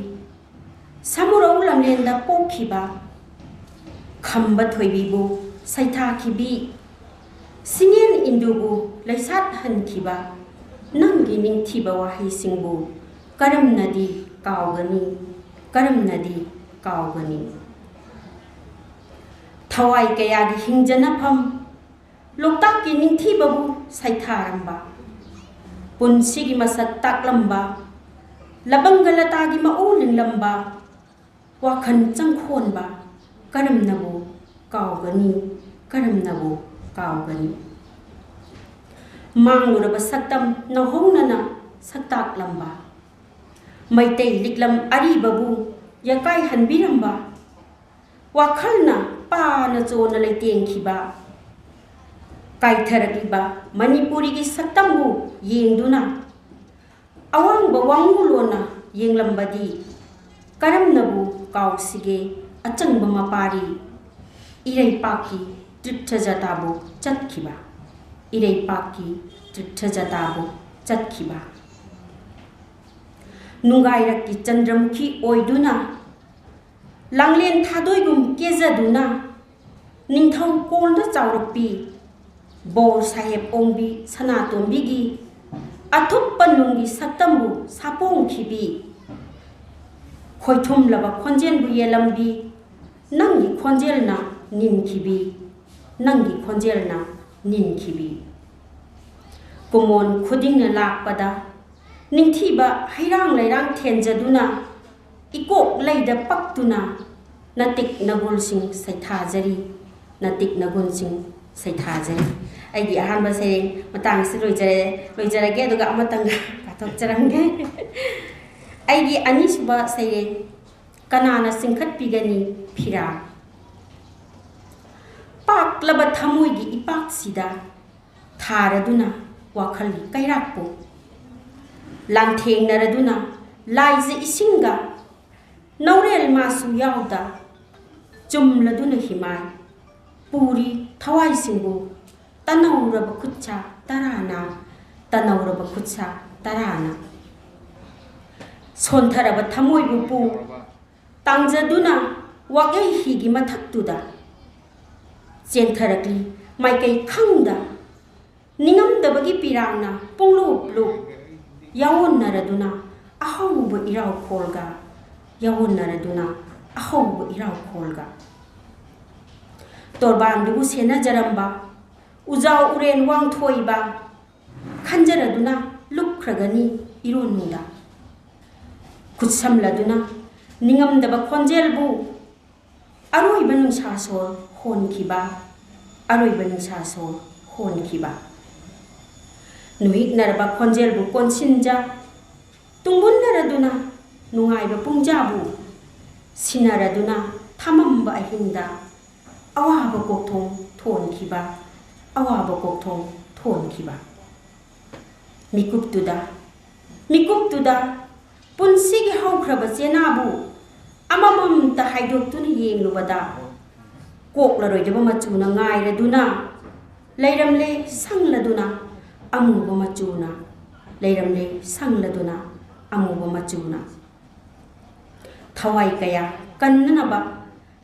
ꯁꯃꯨꯔꯧ ꯂꯝꯂꯦꯟꯗ ꯄꯣꯛꯈꯤꯕ, ꯈꯝꯕ ꯊꯣꯏꯕꯤꯕꯨ ꯁꯩꯊꯥꯈꯤꯕꯤ, ꯁꯤꯡꯌꯦꯟ ꯏꯟꯗꯨꯕꯨ ꯂꯩꯁꯥꯠꯍꯟꯈꯤꯕ ꯅꯪꯒꯤ ꯅꯤꯡꯊꯤꯕ ꯋꯥꯍꯩꯁꯤꯡꯕꯨ ꯀꯔꯝꯅꯗꯤ ꯀꯥꯎꯒꯅꯤ, ꯀꯔꯝꯅꯗꯤ ꯀꯥꯎꯒꯅꯤ? ꯊꯋꯥꯏ ꯀꯌꯥꯒꯤ ꯍꯤꯡꯖꯅꯐꯝ ꯂꯣꯛꯇꯥꯛꯀꯤ ꯅꯤꯡꯊꯤꯕꯕꯨ ꯁꯩꯊꯥꯔꯝꯕ, ꯄꯨꯟꯁꯤꯒꯤ ꯃꯁꯛ ꯇꯥꯛꯂꯝꯕ, ꯂꯕꯪꯒ ꯂꯇꯥꯒꯤ ꯃꯑꯣꯡ ꯂꯤꯡꯂꯝꯕ, ꯋꯥꯈꯜ ꯆꯪꯈꯣꯟꯕ ꯀꯔꯝꯅꯕꯨ ꯀꯥꯎꯒꯅꯤ, ꯀꯔꯝꯅꯕꯨ ꯀꯥꯎꯒꯅꯤ? ꯃꯥꯡꯂꯨꯔꯕ ꯁꯛꯇꯝ ꯅꯧꯍꯧꯅꯅ ꯁꯛꯇꯥꯛꯂꯝꯕ, ꯃꯩꯇꯩ ꯂꯤꯛꯂꯝ ꯑꯔꯤꯕꯕꯨ ꯌꯥꯀꯥꯏꯍꯟꯕꯤꯔꯝꯕ, ꯋꯥꯈꯜꯅ ꯄꯥꯅ ꯆꯣꯟꯅ ꯂꯩꯇꯦꯡꯈꯤꯕ, ꯀꯥꯏꯊꯔꯛꯂꯤꯕ ꯃꯅꯤꯄꯨꯔꯤꯒꯤ ꯁꯛꯇꯝꯕꯨ ꯌꯦꯡꯗꯨꯅ ꯑꯋꯥꯡꯕ ꯋꯥꯡꯉꯨꯂꯣꯟꯅ ꯌꯦꯡꯂꯝꯕꯗꯤ ꯀꯔꯝꯅꯕꯨ ꯀꯥꯎꯁꯤꯒꯦ? ꯑꯆꯪꯕ ꯃꯄꯥꯔꯤ ꯏꯔꯩꯄꯥꯛꯀꯤ ꯇꯤꯔꯊ ꯖꯇꯥꯕꯨ ꯆꯠꯈꯤꯕ, ꯏꯔꯩꯄꯥꯛꯀꯤ ꯇꯤꯔꯊ ꯖꯇꯥꯕꯨ ꯆꯠꯈꯤꯕ꯫ ꯅꯨꯡꯒꯥꯏꯔꯛꯀꯤ ꯆꯟꯗ꯭ꯔꯃꯨꯈꯤ ꯑꯣꯏꯗꯨꯅ, ꯂꯥꯡꯂꯦꯟ ꯊꯥꯗꯣꯏꯒꯨꯝ ꯀꯦꯖꯗꯨꯅ, ꯅꯤꯡꯊꯧ ꯀꯣꯜꯗ ꯆꯥꯎꯔꯛꯄꯤ, ꯕꯣꯔ ꯁꯥꯍꯦꯕ ꯑꯣꯡꯕꯤ ꯁꯅꯥꯇꯣꯝꯕꯤꯒꯤ ꯑꯊꯨꯞꯄ ꯅꯨꯡꯒꯤ ꯁꯛꯇꯝꯕꯨ ꯁꯥꯄꯣꯡꯈꯤꯕꯤ, ꯈꯣꯏꯊꯨꯝꯂꯕ ꯈꯣꯟꯖꯦꯜꯕꯨ ꯌꯦꯜꯂꯝꯕꯤ, ꯅꯪꯒꯤ ꯈꯣꯟꯖꯦꯜꯅ ꯅꯤꯟꯈꯤꯕꯤ, ꯅꯪꯒꯤ ꯈꯣꯟꯖꯦꯜꯅ ꯅꯤꯟꯈꯤꯕꯤ꯫ ꯀꯨꯃꯣꯟ ꯈꯨꯗꯤꯡꯅ ꯂꯥꯛꯄꯗ ꯅꯤꯡꯊꯤꯕ ꯍꯩꯔꯥꯡ ꯂꯩꯔꯥꯡ ꯊꯦꯟꯖꯗꯨꯅ, ꯏꯀꯣꯛ ꯂꯩꯗ ꯄꯛꯇꯨꯅ ꯅꯇꯤꯛ ꯅꯒꯨꯜꯁꯤꯡ ꯁꯩꯊꯥꯖꯔꯤ, ꯅꯇꯤꯛ ꯅꯒꯨꯜꯁꯤꯡ ꯁꯩꯊꯥꯖꯔꯤ꯫ ꯑꯩꯒꯤ ꯑꯍꯥꯟꯕ ꯁꯩꯔꯦꯡ ꯃꯇꯥꯡꯁꯤ ꯂꯣꯏꯖꯔꯦ, ꯂꯣꯏꯖꯔꯒꯦ, ꯑꯗꯨꯒ ꯑꯃꯇꯪꯒ ꯄꯥꯊꯣꯛꯆꯔꯝꯒꯦ꯫ ꯑꯩꯒꯤ ꯑꯅꯤꯁꯨꯕ ꯁꯩꯔꯦꯡ, ꯀꯅꯥꯅ ꯆꯤꯡꯈꯠꯄꯤꯒꯅꯤ ꯐꯤꯔꯥ? ꯄꯥꯛꯂꯕ ꯊꯃꯣꯏꯒꯤ ꯏꯄꯥꯛꯁꯤꯗ ꯊꯥꯔꯗꯨꯅ ꯋꯥꯈꯜꯒꯤ ꯀꯩꯔꯥꯛꯄꯨ ꯂꯥꯟꯊꯦꯡꯅꯔꯗꯨꯅ, ꯂꯥꯏꯖ ꯏꯁꯤꯡꯒ ꯅꯧꯔꯦꯜ ꯃꯥꯁꯨ ꯌꯥꯎꯗ ꯆꯨꯝꯂꯗꯨꯅ ꯍꯤꯃꯥꯏ ꯄꯨꯔꯤ ꯊꯋꯥꯏꯁꯤꯡꯕꯨ ꯇꯅꯧꯔꯕ ꯈꯨꯠꯁꯥ ꯇꯔꯥꯅ, ꯇꯅꯧꯔꯕ ꯈꯨꯠꯁꯥ ꯇꯔꯥꯅ꯫ ꯁꯣꯟꯊꯔꯕ ꯊꯃꯣꯏꯕꯨ ꯄꯨ ꯇꯥꯡꯖꯗꯨꯅ ꯋꯥꯌꯩ ꯍꯤꯒꯤ ꯃꯊꯛꯇꯨꯗ ꯆꯦꯟꯊꯔꯛꯂꯤ ꯃꯥꯏꯀꯩ ꯈꯪꯗ, ꯅꯤꯡꯉꯝꯗꯕꯒꯤ ꯄꯤꯔꯥꯡꯅ ꯄꯨꯡꯂꯨꯞ ꯂꯨꯞ ꯌꯥꯑꯣꯟꯅꯔꯗꯨꯅ ꯑꯍꯧꯕ ꯏꯔꯥꯎꯈꯣꯜꯒ, ꯌꯥꯑꯣꯟꯅꯔꯗꯨꯅ ꯑꯍꯧꯕ ꯏꯔꯥꯎꯈꯣꯜꯒ꯫ ꯇꯣꯔꯕꯥꯟꯗꯨꯕꯨ ꯁꯦꯟꯅꯖꯔꯝꯕ ꯎꯖꯥꯎ ꯎꯔꯦꯟ ꯋꯥꯡꯊꯣꯏꯕ ꯈꯟꯖꯔꯗꯨꯅ ꯂꯨꯞꯈ꯭ꯔꯒꯅꯤ ꯏꯔꯣꯟꯅꯨꯡꯗ꯫ ꯈꯨꯠꯁꯝꯂꯗꯨꯅ ꯅꯤꯡꯉꯝꯗꯕ ꯈꯣꯟꯖꯦꯜꯕꯨ ꯑꯔꯣꯏꯕ ꯅꯨꯡꯁꯥ ꯁꯣꯔ ꯍꯣꯟꯈꯤꯕ, ꯑꯔꯣꯏꯕ ꯅꯨꯡꯁꯥ ꯁꯣꯔ ꯍꯣꯟꯈꯤꯕ꯫ ꯅꯨꯍꯤꯛꯅꯔꯕ ꯈꯣꯟꯖꯦꯜꯕꯨ ꯀꯣꯟꯁꯤꯟꯖ ꯇꯨꯡꯒꯨꯟꯅꯔꯗꯨꯅ ꯅꯨꯡꯉꯥꯏꯕ ꯄꯨꯡꯖꯥꯕꯨ ꯁꯤꯟꯅꯔꯗꯨꯅ ꯊꯃꯝꯕ ꯑꯍꯤꯡꯗ ꯑꯋꯥꯕ ꯀꯣꯛꯊꯣꯡ ꯊꯣꯟꯈꯤꯕ, ꯑꯋꯥꯕ ꯀꯣꯛꯊꯣꯡ ꯊꯣꯟꯈꯤꯕ꯫ ꯃꯤꯀꯨꯞꯇꯨꯗ, ꯃꯤꯀꯨꯞꯇꯨꯗ ꯄꯨꯟꯁꯤꯒꯤ ꯍꯧꯈ꯭ꯔꯕ ꯆꯦꯅꯥꯕꯨ ꯑꯃꯃꯝꯇ ꯍꯥꯏꯗꯣꯛꯇꯨꯅ ꯌꯦꯡꯂꯨꯕꯗ, ꯀꯣꯛꯂꯔꯣꯏꯗꯕ ꯃꯆꯨꯅ ꯉꯥꯏꯔꯗꯨꯅ ꯂꯩꯔꯝꯂꯦ ꯁꯪꯂꯗꯨꯅ ꯑꯃꯨꯕ ꯃꯆꯨꯅ, ꯂꯩꯔꯝꯂꯦ ꯁꯪꯂꯗꯨꯅ ꯑꯃꯨꯕ ꯃꯆꯨꯅ꯫ ꯊꯋꯥꯏ ꯀꯌꯥ ꯀꯟꯅꯅꯕ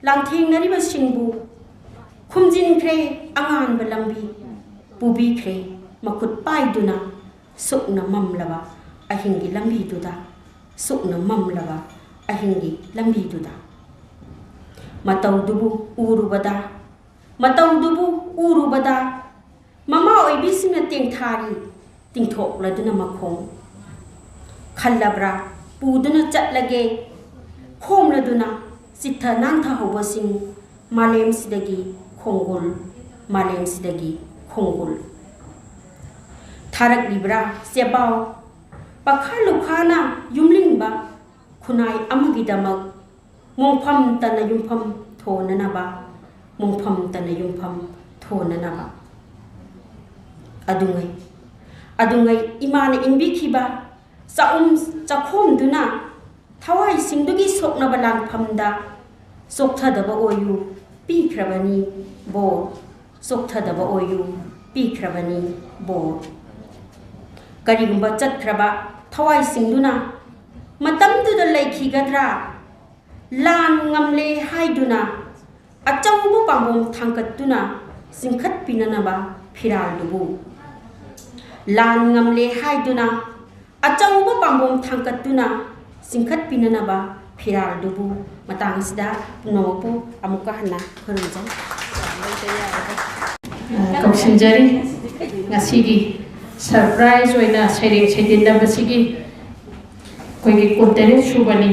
ꯂꯥꯟꯊꯦꯡꯅꯔꯤꯕꯁꯤꯡꯕꯨ ꯈꯨꯝꯖꯤꯟꯈ꯭ꯔꯦ ꯑꯉꯥꯟꯕ ꯂꯝꯕꯤ, ꯄꯨꯕꯤꯈ꯭ꯔꯦ ꯃꯈꯨꯠ ꯄꯥꯏꯗꯨꯅ ꯁꯨꯛꯅ ꯃꯝꯂꯕ ꯑꯍꯤꯡꯒꯤ ꯂꯝꯕꯤꯗꯨꯗ, ꯁꯨꯛꯅ ꯃꯝꯂꯕ ꯑꯍꯤꯡꯒꯤ ꯂꯝꯕꯤꯗꯨꯗ꯫ ꯃꯇꯧꯗꯨꯕꯨ ꯎꯔꯨꯕꯗ, ꯃꯇꯧꯗꯨꯕꯨ ꯎꯔꯨꯕꯗ, ꯃꯃꯥ ꯑꯣꯏꯕꯤꯁꯤꯡꯅ ꯇꯦꯡꯊꯥꯔꯤ ꯇꯤꯡꯊꯣꯛꯂꯗꯨꯅ ꯃꯈꯣꯡ꯫ ꯈꯜꯂꯕ꯭ꯔꯥ ꯄꯨꯗꯨꯅ ꯆꯠꯂꯒꯦ ꯈꯣꯝꯂꯗꯨꯅ ꯆꯤꯠꯊ ꯅꯥꯟꯊꯍꯧꯕꯁꯤꯡ, ꯃꯥꯂꯦꯝꯁꯤꯗꯒꯤ ꯈꯣꯡꯒꯨꯜ, ꯃꯥꯂꯦꯝꯁꯤꯗꯒꯤ ꯈꯣꯡꯒꯨꯜ꯫ ꯊꯥꯔꯛꯂꯤꯕ꯭ꯔꯥ ꯆꯦꯕꯥꯎ ꯄꯥꯈꯥ ꯂꯨꯈꯥꯅ ꯌꯨꯝꯂꯤꯡꯕ ꯈꯨꯟꯅꯥꯏ ꯑꯃꯒꯤꯗꯃꯛ ꯃꯣꯡꯐꯝ ꯇꯅ ꯌꯨꯝꯐꯝ ꯊꯣꯟꯅꯅꯕ, ꯃꯣꯡꯐꯝ ꯇꯅ ꯌꯨꯝꯐꯝ ꯊꯣꯟꯅꯅꯕ꯫ ꯑꯗꯨꯉꯩ, ꯑꯗꯨꯉꯩ ꯏꯃꯥꯅ ꯏꯟꯕꯤꯈꯤꯕ ꯆꯥꯛꯎꯝ ꯆꯥꯛꯈꯣꯝꯗꯨꯅ ꯊꯋꯥꯏꯁꯤꯡꯗꯨꯒꯤ ꯁꯣꯛꯅꯕ ꯂꯥꯟꯐꯝꯗ ꯆꯣꯛꯊꯗꯕ ꯑꯣꯏꯌꯨ ꯄꯤꯈ꯭ꯔꯕꯅꯤ ꯕꯣꯔ, ꯆꯣꯛꯊꯗꯕ ꯑꯣꯏꯌꯨ ꯄꯤꯈ꯭ꯔꯕꯅꯤ ꯕꯣꯔ꯫ ꯀꯔꯤꯒꯨꯝꯕ ꯆꯠꯈ꯭ꯔꯕ ꯊꯋꯥꯏꯁꯤꯡꯗꯨꯅ ꯃꯇꯝꯗꯨꯗ ꯂꯩꯈꯤꯒꯗ꯭ꯔꯥ? ꯂꯥꯟ ꯉꯝꯂꯦ ꯍꯥꯏꯗꯨꯅ ꯑꯆꯧꯕ ꯄꯥꯝꯕꯣꯝ ꯊꯥꯡꯒꯠꯇꯨꯅ ꯆꯤꯡꯈꯠꯄꯤꯅꯅꯕ ꯐꯤꯔꯥꯜꯗꯨꯕꯨ꯫ ꯂꯥꯟ ꯉꯝꯂꯦ ꯍꯥꯏꯗꯨꯅ ꯑꯆꯧꯕ ꯄꯥꯝꯕꯣꯝ ꯊꯥꯡꯒꯠꯇꯨꯅ ꯆꯤꯡꯈꯠꯄꯤꯅꯅꯕ ꯐꯤꯔꯥꯜꯗꯨꯕꯨ꯫ ꯃꯇꯥꯡ ꯑꯁꯤꯗ ꯄꯨꯝꯅꯃꯛꯄꯨ ꯑꯃꯨꯛꯀ ꯍꯟꯅ ꯈꯨꯔꯨꯝꯖꯩ꯫ ꯀꯧꯁꯤꯟꯖꯔꯤ꯫ ꯉꯁꯤꯒꯤ ꯁꯔꯄ꯭ꯔꯥꯏꯖ ꯑꯣꯏꯅ ꯁꯩꯔꯦꯡ ꯁꯩꯗꯤꯟꯅꯕꯁꯤꯒꯤ ꯑꯩꯈꯣꯏꯒꯤ ꯀꯨꯟꯇꯔꯦꯠ ꯁꯨꯕꯅꯤ꯫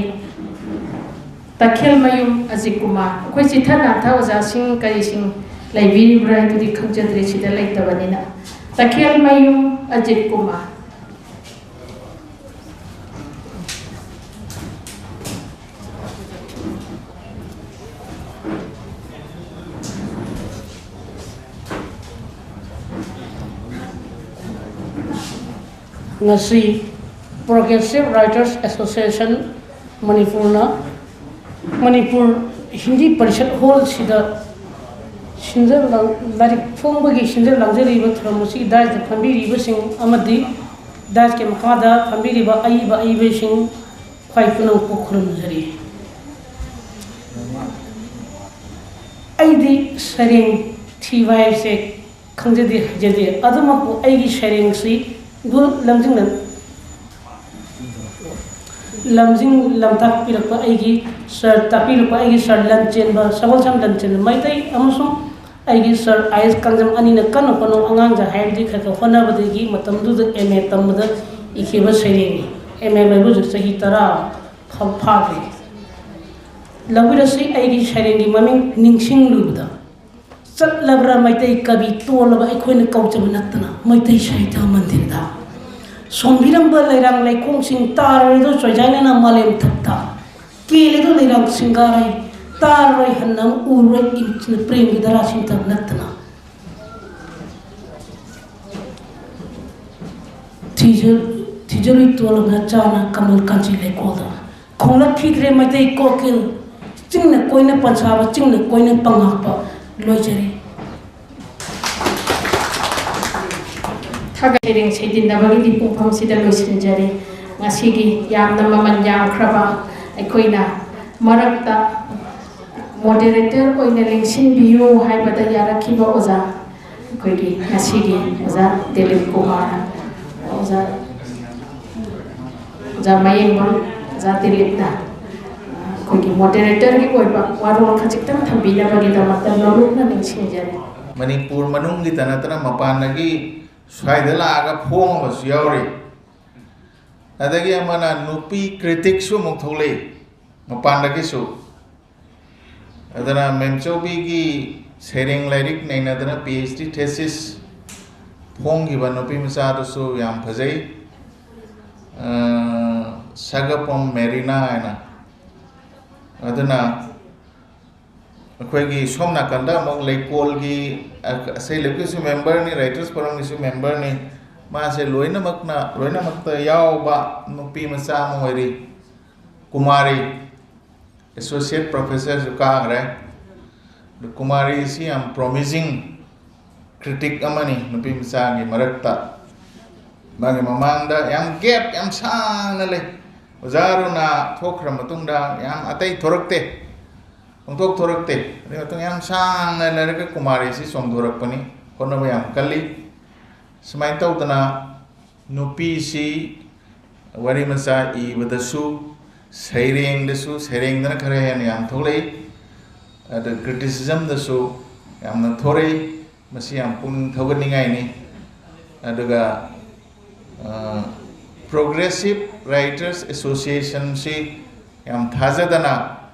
ꯇꯈꯦꯜꯃꯌꯨꯝ ꯑꯖꯤꯠ ꯀꯨꯃꯥꯔ꯫ ꯑꯩꯈꯣꯏ ꯆꯤꯊ ꯅꯥꯊ ꯑꯣꯖꯥꯁꯤꯡ ꯀꯔꯤꯁꯤꯡ ꯂꯩꯕꯤꯔꯤꯕ꯭ꯔꯥ ꯍꯥꯏꯗꯨꯗꯤ ꯈꯪꯖꯗ꯭ꯔꯦ, ꯁꯤꯗ ꯂꯩꯇꯕꯅꯤꯅ꯫ ꯇꯈꯦꯜꯃꯌꯨꯝ ꯑꯖꯤꯠ ꯀꯨꯃꯥꯔ꯫ ꯉꯁꯤ Progressive Writers Association ꯃꯅꯤꯄꯨꯔꯅ ꯃꯅꯤꯄꯨꯔ ꯍꯤꯟꯗꯤ ꯄꯔꯤꯁꯠ ꯍꯣꯜꯁꯤꯗ ꯁꯤꯟꯖ ꯂꯥꯡ-, ꯂꯥꯏꯔꯤꯛ ꯐꯣꯡꯕꯒꯤ ꯁꯤꯟꯖ ꯂꯥꯡꯖꯔꯤꯕ ꯊꯧꯔꯝ ꯑꯁꯤꯒꯤ ꯗꯥꯏꯁꯇ ꯐꯝꯕꯤꯔꯤꯕꯁꯤꯡ ꯑꯃꯗꯤ ꯗꯥꯏꯁꯀꯤ ꯃꯈꯥꯗ ꯐꯝꯕꯤꯔꯤꯕ ꯑꯏꯕ ꯑꯏꯕꯁꯤꯡ ꯈ꯭ꯋꯥꯏ ꯄꯨꯝꯅꯃꯛꯄꯨ ꯈꯨꯔꯨꯝꯖꯔꯤ꯫ ꯑꯩꯗꯤ ꯁꯩꯔꯦꯡ ꯊꯤꯕ ꯍꯥꯏꯕꯁꯦ ꯈꯪꯖꯗꯦ, ꯍꯩꯖꯗꯦ꯫ ꯑꯗꯨꯃꯛꯄꯨ ꯑꯩꯒꯤ ꯁꯩꯔꯦꯡꯁꯤ ꯒꯨꯔꯨ ꯂꯝꯖꯤꯡꯅ ꯂꯝꯖꯤꯡ ꯂꯝꯇꯥꯛꯄꯤꯔꯛꯄ ꯑꯩꯒꯤ ꯁꯥꯔ, ꯇꯥꯛꯄꯤꯔꯛꯄ ꯑꯩꯒꯤ ꯁꯥꯔ ꯂꯟꯆꯦꯟꯕ, ꯁꯒꯣꯜꯁꯝ ꯂꯟꯆꯦꯟꯕ ꯃꯩꯇꯩ ꯑꯃꯁꯨꯡ ꯑꯩꯒꯤ ꯁꯥꯔ ꯑꯥꯏ ꯑꯦꯁ ꯀꯥꯡꯖꯝ ꯑꯅꯤꯅ ꯀꯟꯅ ꯍꯣꯠꯅꯧ, ꯑꯉꯥꯡꯁꯦ ꯍꯥꯏꯕꯗꯤ ꯈꯔ ꯈꯔ ꯍꯣꯠꯅꯕꯗꯒꯤ ꯃꯇꯝꯗꯨꯗ ꯑꯦꯝ ꯑꯦ ꯇꯝꯕꯗ ꯏꯈꯤꯕ ꯁꯩꯔꯦꯡꯅꯤ꯫ ꯑꯦꯝ ꯑꯦ ꯂꯣꯏꯕꯁꯨ ꯆꯍꯤ ꯇꯔꯥ ꯐꯥ-, ꯐꯥꯗ꯭ꯔꯤ꯫ ꯂꯧꯕꯤꯔꯁꯤ ꯑꯩꯒꯤ ꯁꯩꯔꯦꯡꯒꯤ ꯃꯃꯤꯡ ꯅꯤꯡꯁꯤꯡꯂꯨꯕꯗ꯫ ꯆꯠꯂꯕ꯭ꯔꯥ ꯃꯩꯇꯩ ꯀꯕꯤ ꯇꯣꯜꯂꯕ ꯑꯩꯈꯣꯏꯅ ꯀꯧꯖꯕ ꯅꯠꯇꯅ ꯃꯩꯇꯩ ꯁꯥꯍꯤꯇ꯭ꯌ ꯃꯟꯗꯤꯔꯗ? ꯁꯣꯟꯕꯤꯔꯝꯕ ꯂꯩꯔꯥꯡ ꯂꯩꯈꯣꯡꯁꯤꯡ ꯇꯥꯔꯔꯣꯏꯗꯣ ꯆꯣꯏꯖꯥꯏꯅꯅ ꯃꯥꯂꯦꯝ ꯊꯛꯇ꯫ ꯀꯦꯜꯂꯦꯗꯣ ꯂꯩꯔꯥꯡ ꯁꯤꯡꯒꯥꯔꯩ ꯇꯥꯔꯔꯣꯏ ꯍꯟꯅ ꯑꯃꯨꯛ ꯎꯔꯔꯣꯏ ꯏꯟꯆꯤꯅ ꯄ꯭ꯔꯦꯝꯒꯤ ꯙꯔꯥ ꯁꯤꯡꯊꯕ ꯅꯠꯇꯅ꯫ ꯊꯤꯖ-, ꯊꯤꯖꯔꯨꯏ ꯇꯣꯜꯂꯕꯅ ꯆꯥꯅ ꯀꯃꯜ ꯀꯥꯟꯆꯤ ꯂꯩꯀꯣꯜꯗ꯫ ꯈꯣꯡꯂꯛꯈꯤꯗ꯭ꯔꯦ ꯃꯩꯇꯩ ꯀꯣꯀꯤꯜ꯫ ꯆꯤꯡꯅ ꯀꯣꯏꯅ ꯄꯟꯁꯥꯕ, ꯆꯤꯡꯅ ꯀꯣꯏꯅ ꯄꯉꯥꯛꯄ꯫ ꯂꯣꯏꯖꯔꯦ꯫ ꯊꯥꯒꯠ ꯁꯩꯔꯦꯡ ꯁꯩꯗꯤꯟꯅꯕꯒꯤꯗꯤ ꯄꯨꯡꯐꯝꯁꯤꯗ ꯂꯣꯏꯁꯤꯟꯖꯔꯦ꯫ ꯉꯁꯤꯒꯤ ꯌꯥꯝꯅ ꯃꯃꯜ ꯌꯥꯝꯈ꯭ꯔꯕ ꯑꯩꯈꯣꯏꯅ ꯃꯔꯛꯇ moderator ꯑꯣꯏꯅ ꯂꯦꯡꯁꯤꯟꯕꯤꯌꯨ ꯍꯥꯏꯕꯗ ꯌꯥꯔꯛꯈꯤꯕ ꯑꯣꯖꯥ, ꯑꯩꯈꯣꯏꯒꯤ ꯉꯁꯤꯒꯤ ꯑꯣꯖꯥ ꯗꯤꯂꯤꯞ ꯀꯨꯃꯥꯔ, ꯑꯣꯖꯥ, ꯑꯣꯖꯥ ꯃꯌꯦꯡꯕꯝ, ꯑꯣꯖꯥ ꯗꯤꯂꯤꯞꯅ ꯑꯩꯈꯣꯏꯒꯤ moderatorꯒꯤ ꯑꯣꯏꯕ ꯋꯥꯔꯣꯜ ꯈꯖꯤꯛꯇꯪ ꯊꯝꯕꯤꯅꯕꯒꯤꯗꯃꯛꯇ ꯅꯣꯂꯨꯛꯅ ꯅꯤꯡꯁꯤꯡꯖꯔꯤ꯫ ꯃꯅꯤꯄꯨꯔ ꯃꯅꯨꯡꯒꯤꯇ ꯅꯠꯇꯅ ꯃꯄꯥꯟꯗꯒꯤ ꯁ꯭ꯋꯥꯏꯗ ꯂꯥꯛꯑꯒ ꯐꯣꯡꯉꯕꯁꯨ ꯌꯥꯎꯔꯤ꯫ ꯑꯗꯒꯤ ꯑꯃꯅ ꯅꯨꯄꯤ criticꯁꯨ ꯑꯃꯨꯛ ꯊꯣꯛꯂꯛꯏ ꯃꯄꯥꯟꯗꯒꯤꯁꯨ꯫ ꯑꯗꯨꯅ ꯃꯦꯝꯆꯧꯕꯤꯒꯤ ꯁꯩꯔꯦꯡ ꯂꯥꯏꯔꯤꯛ ꯅꯩꯅꯗꯅ PhD thesis ꯐꯣꯡꯈꯤꯕ ꯅꯨꯄꯤ ꯃꯆꯥꯗꯨꯁꯨ ꯌꯥꯝ ꯐꯖꯩ꯫ ꯑ, ꯁꯒꯄꯝ ꯃꯦꯔꯤꯅꯥ ꯍꯥꯏꯅ꯫ ꯑꯗꯨꯅ ꯑꯩꯈꯣꯏꯒꯤ ꯁꯣꯝ ꯅꯥꯀꯟꯗ ꯑꯃꯨꯛ ꯂꯩꯀꯣꯜꯒꯤ, ꯑ, ꯁꯦꯜꯐ ꯍꯦꯜꯞꯀꯤꯁꯨ memberꯅꯤ, writers forumꯒꯤꯁꯨ memberꯅꯤ꯫ ꯃꯥꯁꯦ ꯂꯣꯏꯅꯃꯛꯅ, ꯂꯣꯏꯅꯃꯛꯇ ꯌꯥꯎꯕ ꯅꯨꯄꯤ ꯃꯆꯥ ꯑꯃ ꯑꯣꯏꯔꯤ꯫ ꯀꯨꯃꯥꯔꯤ, associate professorꯁꯨ ꯀꯥꯈ꯭ꯔꯦ꯫ ꯑꯗꯨ ꯀꯨꯃꯥꯔꯤꯁꯤ ꯌꯥꯝ promising critic ꯑꯃꯅꯤ ꯅꯨꯄꯤ ꯃꯆꯥꯒꯤ ꯃꯔꯛꯇ꯫ ꯃꯥꯒꯤ ꯃꯃꯥꯡꯗ ꯌꯥꯝ gap ꯌꯥꯝ ꯁꯥꯡꯅ ꯂꯩ꯫ ꯑꯣꯖꯥ ꯑꯔꯨꯅꯥ ꯊꯣꯛꯈ꯭ꯔ ꯃꯇꯨꯡꯗ ꯌꯥꯝ ꯑꯇꯩ ꯊꯣꯔꯛꯇꯦ꯫ ꯈꯪꯊꯣꯛ ꯊꯣꯔꯛꯇꯦ꯫ ꯑꯗꯨꯒꯤ ꯃꯇꯨꯡ ꯌꯥꯝ ꯁꯥꯡꯅ ꯂꯩꯔꯒ ꯀꯨꯃꯥꯔꯤꯁꯤ ꯆꯣꯡꯊꯣꯔꯛꯄꯅꯤ꯫ ꯍꯣꯠꯅꯕ ꯌꯥꯝ ꯀꯜꯂꯤ꯫ ꯁꯨꯃꯥꯏꯅ ꯇꯧꯗꯅ ꯅꯨꯄꯤꯁꯤ ꯋꯥꯔꯤ ꯃꯆꯥ ꯏꯕꯗꯁꯨ, ꯁꯩꯔꯦꯡꯗꯁꯨ, ꯁꯩꯔꯦꯡꯗꯅ ꯈꯔ ꯍꯦꯟꯅ ꯌꯥꯝ ꯊꯣꯛꯂꯛꯏ꯫ ꯑꯗꯨ ꯀ꯭ꯔꯤꯇꯤꯁꯤꯖꯝꯗꯁꯨ ꯌꯥꯝꯅ ꯊꯣꯔꯛꯏ꯫ ꯃꯁꯤ ꯌꯥꯝ ꯄꯨꯛꯅꯤꯡ ꯊꯧꯒꯠꯅꯤꯡꯉꯥꯏꯅꯤ꯫ ꯑꯗꯨꯒ ꯄ꯭ꯔꯣꯒ꯭ꯔꯦꯁꯤꯞ ꯔꯥꯏꯇꯔꯁ ꯑꯦꯁꯣꯁꯤꯌꯦꯁꯟꯁꯤ ꯌꯥꯝ ꯊꯥꯖꯗꯅ